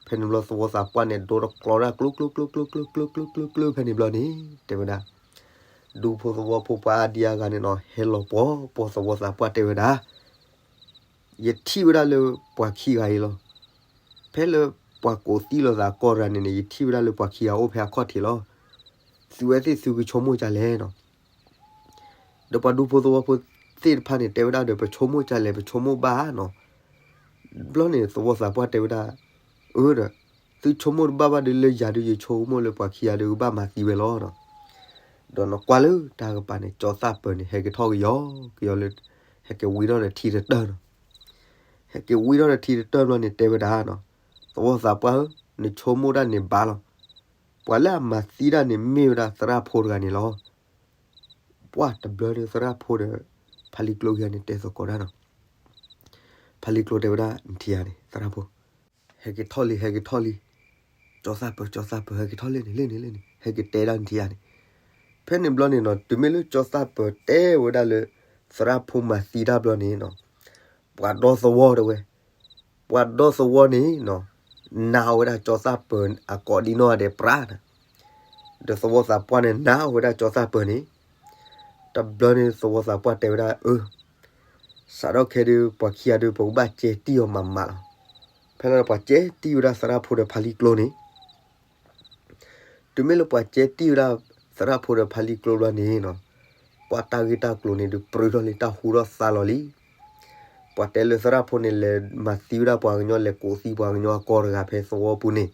ဖဲန့ၣ်ဘျီသဝီသးပှၢ်န့ၣ် ဒိတကျီဒၣ်ကျိ ကျိ ကျိ ကျိ ကျိ ကျိ ကျိ ကျိ ကျိ ကျိ ဖဲန့ၣ်ဘျီန့ၣ် တဲဝဲဒၣ်, ဒူဖိသဝီဖိပှၤအါဒံအါဂၤန့ၣ်နီၤ ဟဲလီၤပှီၤပှီၤ သဝီသးပှၢ်တဲဝဲဒၣ် ယထံၣ်ဝဲဒၣ်လၢပှၤခံဂၤအံၤလီၤ. ဖဲလၢပှၤကိးသံလိာ်သးအကီၢ်တဂၤန့ၣ်န့ၣ် ယထံၣ်ဝဲဒၣ်လၢပှၤခံဂၤအိၣ်ဖဲအခီၣ်ထံးလီၤ. သုဝဲသ့ၣ်သုကဆိကမိၣ်ဒ်လဲၣ်နီၤ. ဒီးပှၤဒူဖိသဝီဖိသ့ၣ်တဖၣ်န့ၣ် တဲဝဲဒၣ်ဒီး ပဆိကမိၣ်ဒ်လဲၣ် ပဆိကမိၣ်ဘၣ်နီၤ. ဘျီန့ၣ် သဝီသးပှၢ်တဲဝဲဒၣ်, အၢဒီး သုဆိကမိၣ်တဘၣ်ဘၣ်ဒီး လၢယၤဒီးယဆိကမိၣ်လၢပှၤခံဂၤဒီး ကဘၣ်မၤသံဝဲလီၤနီၤ. ဒီးနကွၢ်လၢတၢ်ကပၤန့ၣ် ကၠီသၣ်ပၢၤန့ၣ် ဟဲက့ၤထီၣ်ကယီကယီလၢ ဟဲက့ၤဝံထီၣ်ဒီးထံတတၢၢ်နီၤ. ဟဲက့ၤဝံထီၣ်ဒီးထံတတၢၢ်ဘျီန့ၣ် တဲဝဲဒၣ်နီၤ, သဝီသးပှၢ်ဧၢ, နဆိကမိၣ်ဒၣ်န့ၣ်ဘၣ်လီၤ. ပှၤလၢအမၤသံတၢ်န့ၣ် မ့ၢ်ဝဲဒၣ်သရၣ်ဖိတဂၤန့ၣ်လီၤ. ပှၢ်တဘျီဒီးသရၣ်ဖိဒီး ဖါလံၤကျိခံဂၤန့ၣ် တဲသကိးတၢ်နီၤ. ဖါလံၤကျိတဲဝဲဒၣ် နထံၣ်ဧါန့ၣ် သရၣ်ဖိ ဟဲက့ၤထီၣ်လံ ဟဲက့ၤထီၣ်လံ. ကၠီသၣ်ပၢၤ ကၠီသၣ်ပၢၤ ဟဲက့ၤထီၣ်လံန့ၣ် လံန့ၣ် လံန့ၣ် ဟဲက့ၤတဲဒၣ်နထံၣ်ဧါန့ၣ်. ဖဲန့ၣ်ဘျီန့ၣ်နီၤ တုၤမ့ၢ်လၢကၠီသၣ်ပၢၤတဲဝဲဒၣ်လၢ သရၣ်ဖိမၤသံတၢ်ဘျီန့ၣ်နီၤ, ပှၤဒီသဝီတဲဝဲ, ပှၤဒီသဝီန့ၣ်နီၤ, နာ်ဝဲဒၣ်ကၠီသၣ်ပၢၤအကိးဒံနီၢ်ဂၤဒဲးပြးန့ၣ်, ဒီးသဝီသးပှၢ်န့ၣ် နာ်ဝဲဒၣ်ကၠီသၣ်ပၢၤန့ၣ်. တဘျီန့ၣ် သဝီသးပှၢ်တဲဝဲဒၣ် အၢ စးထီၣ်ခဲဒုး ပှၤခံဂၤဒုး ပကဘၣ်ကဲတံၢ်အီၤမးမးလီၤ. ဖဲလၢပှၤကဲတံၢ်ဝဲဒၣ်သရၣ်ဖိဒီးဖါလံၤကျိန့ၣ်, တုၤမ့ၢ်လၢပှၤကဲတံၢ်ဝဲဒၣ်သရၣ်ဖိဒီးဖါလံၤကျိဘျီန့ၣ်နီၤ, ပှၤတၢ်ဂ့ၢ်တၢ်ကျိၤန့ၣ်ဒုး ပြၢထီၣ်လံ တၢ်ဟူထီၣ်သါလီၤလံ. ပှၤတဲလၢသရၣ်ဖိန့ၣ် လဲၤမၤသံဝဲဒၣ်ပှၤကညီ လဲၤကိးသံပှၤကညီအကီၢ်တဂၤဖဲသဝီပူၤန့ၣ်,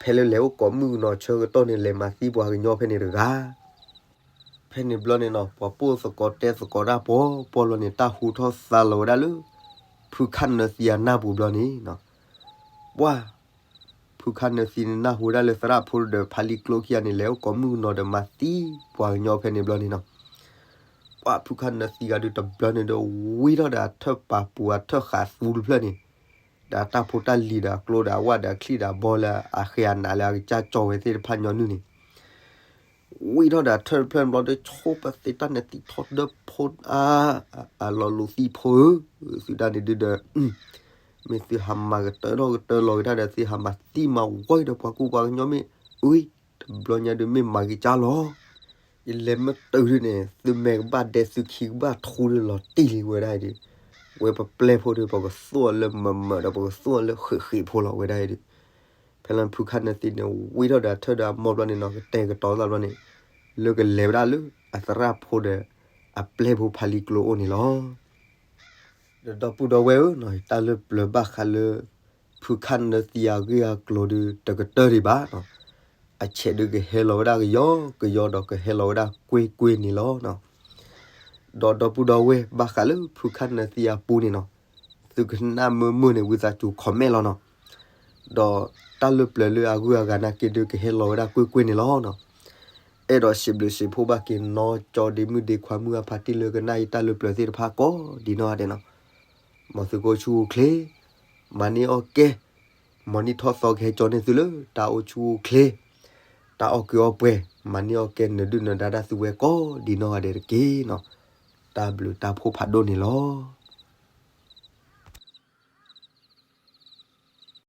ဖဲလၢလဲၤအိၣ်ကိးမုၣ်ကနီၤဆၢကတီၢ်န့ၣ် လဲၤမၤသံပှၤကညီဖဲန့ၣ်တဂၤ ဖဲန့ၣ်ဘျီန့ၣ်နီၤ ပှၤပိၢ်သကိးတဲသကိးတၢ်ပီၤပီၤလီၤန့ၣ် တၢ်ဟူထီၣ်သါလီၤဝဲဒၣ်လၢ ဖုခၣ်နၢသံအနၢ်ပူၤဘျီန့ၣ်နီၤ, ပှၢ် ဖုခၣ်နၢသံန့ၣ် နၢ်ဟူဝဲဒၣ်လၢသရၣ်ဖိဒီးဖါလံၤကျိခံဂၤန့ၣ် လဲၤအိၣ်ကိးမုၣ်ကနီၤဒီးမၤသံပှၤကညီဖဲန့ၣ်ဘျီန့ၣ်နီၤ, ပှၢ် ဖုခၣ်နၢသံဂၤဒုးတဘျီန့ၣ်ဒီး ဝံထီၣ်ဒီးအထၢၣ်ပာ်ပူၤအထၢၣ်ဃးသူတဖျၢၣ်န့ၣ်, ဒီးအတၢ်ဖိတၢ်လံၤဒီးအကျိဒီးအဝၣ်ဒီးအချံၣ်ဒီးအဘီလၢအဃဲအနးလၢ အကစၢ်ကၠီဝဲသ့ၣ်တဖၣ်ညီနုၢ်န့ၣ် ဝံထီၣ်ဒီးအထၢၣ်တဖျၢၣ်န့ၣ်ဘျီဒီး ဆိပသ့တၢ်နၢသံထီၣ်ဒၢဖိ အလီၤလူၤသံဖိဧၢ, သုဒၣ်န့ၣ်ဒုးဒီး မ့ၢ်သုဟးမၤကတၢၢ်ထီၣ်ကတၢၢ်လီၤက့ၤတၢ်ဒီး သုဟးမၤသံမၤဝီဒီးပှၤကူပှၤကညီမ့ၢ် အူ တဘျီညါဒုးမ့ၢ်မၤက့ၤကၢ်လီၤ. ယလဲၤမ့ၢ်တုၤဒုးန့ၣ် သုမဲာ်ကဘၣ်ဒဲး သုခံကဘၣ်ထူဒုးလီၤတံၢ်လံဝဲဒၣ်အံၤဒုး, ဝဲပပျဲၢ်ဖိဒုး ပကသူၣ်အီၤလၢမၢၤမၢၤဒီး ပကသူၣ်အီၤလၢဃ့းဃ့းဖိလီၤဝဲဒၣ်အံၤဒုး, ဖဲလၢဖုခၣ်နၢသံန့ၣ် ဝံထီၣ်ဒီးအထၢၣ်ဒီးအမိၢ်ဘျီန့ၣ်နီၤ ကတဲာ်ကတီၤသးဘျီန့ၣ် လၢကလဲၤဝဲဒၣ်လၢအသရၣ်ဖိဒီးအပျဲၢ်ဖိဖးလံကျိအိၣ်န့ၣ်လီၤ. ဒီးဒီပုၢ်ဒီဝဲၢ်ဧၢ, တၢ်လၢပျၢၤဘၣ်ဃးလၢ ဖုခၣ်နၢသံအဂ့ၢ်အကျိၤဒုးတကတၢၢ်ဒံးဘၣ်နီၤ, အဆဲးဒုးကဟဲလီၤဝဲဒၣ်ကယီကယီဒီးကဟဲလီၤဝဲဒၣ်ကွ့ၢ်ကွ့ၢ်န့ၣ်လီၤ. ဒီးဒီပုၢ်ဒီဝဲၢ်ဘၣ်ဃးလၢဖုခၣ်နၢသံအပူန့ၣ်နီၤ, သုကနၣ်မုာ်မုာ်န့ၣ် ဝံသးစူၤ comment လီၤနီၤ. ဒီးတၢ်လၢပျၢၤလၢအဂုၤအဂၤနာ်က့ဒုးကဟဲလီၤဝဲဒၣ်ကွ့ၢ်ကွ့ၢ်န့ၣ်လီၤနီၤ. အဲၣ်ဒိးစံးဘျုးစံးဖှိၣ်ဘၣ်က့ၤနီၢ်ကၠီဒ့မုၣ်ဒ့ခွါမုၣ်အဖါတံၢ်လၢကနၣ်ယတၢ်လၢပျၢၤသ့ၣ်တဖၣ်ကိးဒံးနီၢ်ဂၤဒဲးနီၤ, မ်သုကအိၣ်ဆူၣ်အိၣ်ချ့, မၤန့ၢ်အီၣ်ကဲ, မ်နံၣ်ထီၣ်သီကဟဲကၠီန့ၢ်သုလၢတၢ်အိၣ်ဆူၣ်အိၣ်ချ့, တၢ်အီၣ်ကုးအီပှဲၤ, မၤန့ၢ်အီၣ်ကဲနၢၤဒုၣ်နၢၤဒါဒၣ်သုဝဲကိးဒံးနီၢ်ဂၤဒဲးတက့ၢ်နီၤ. တၢ်ဘျုးတၢ်ဖှိၣ်ဖးဒိၣ်န့ၣ်လီၤ.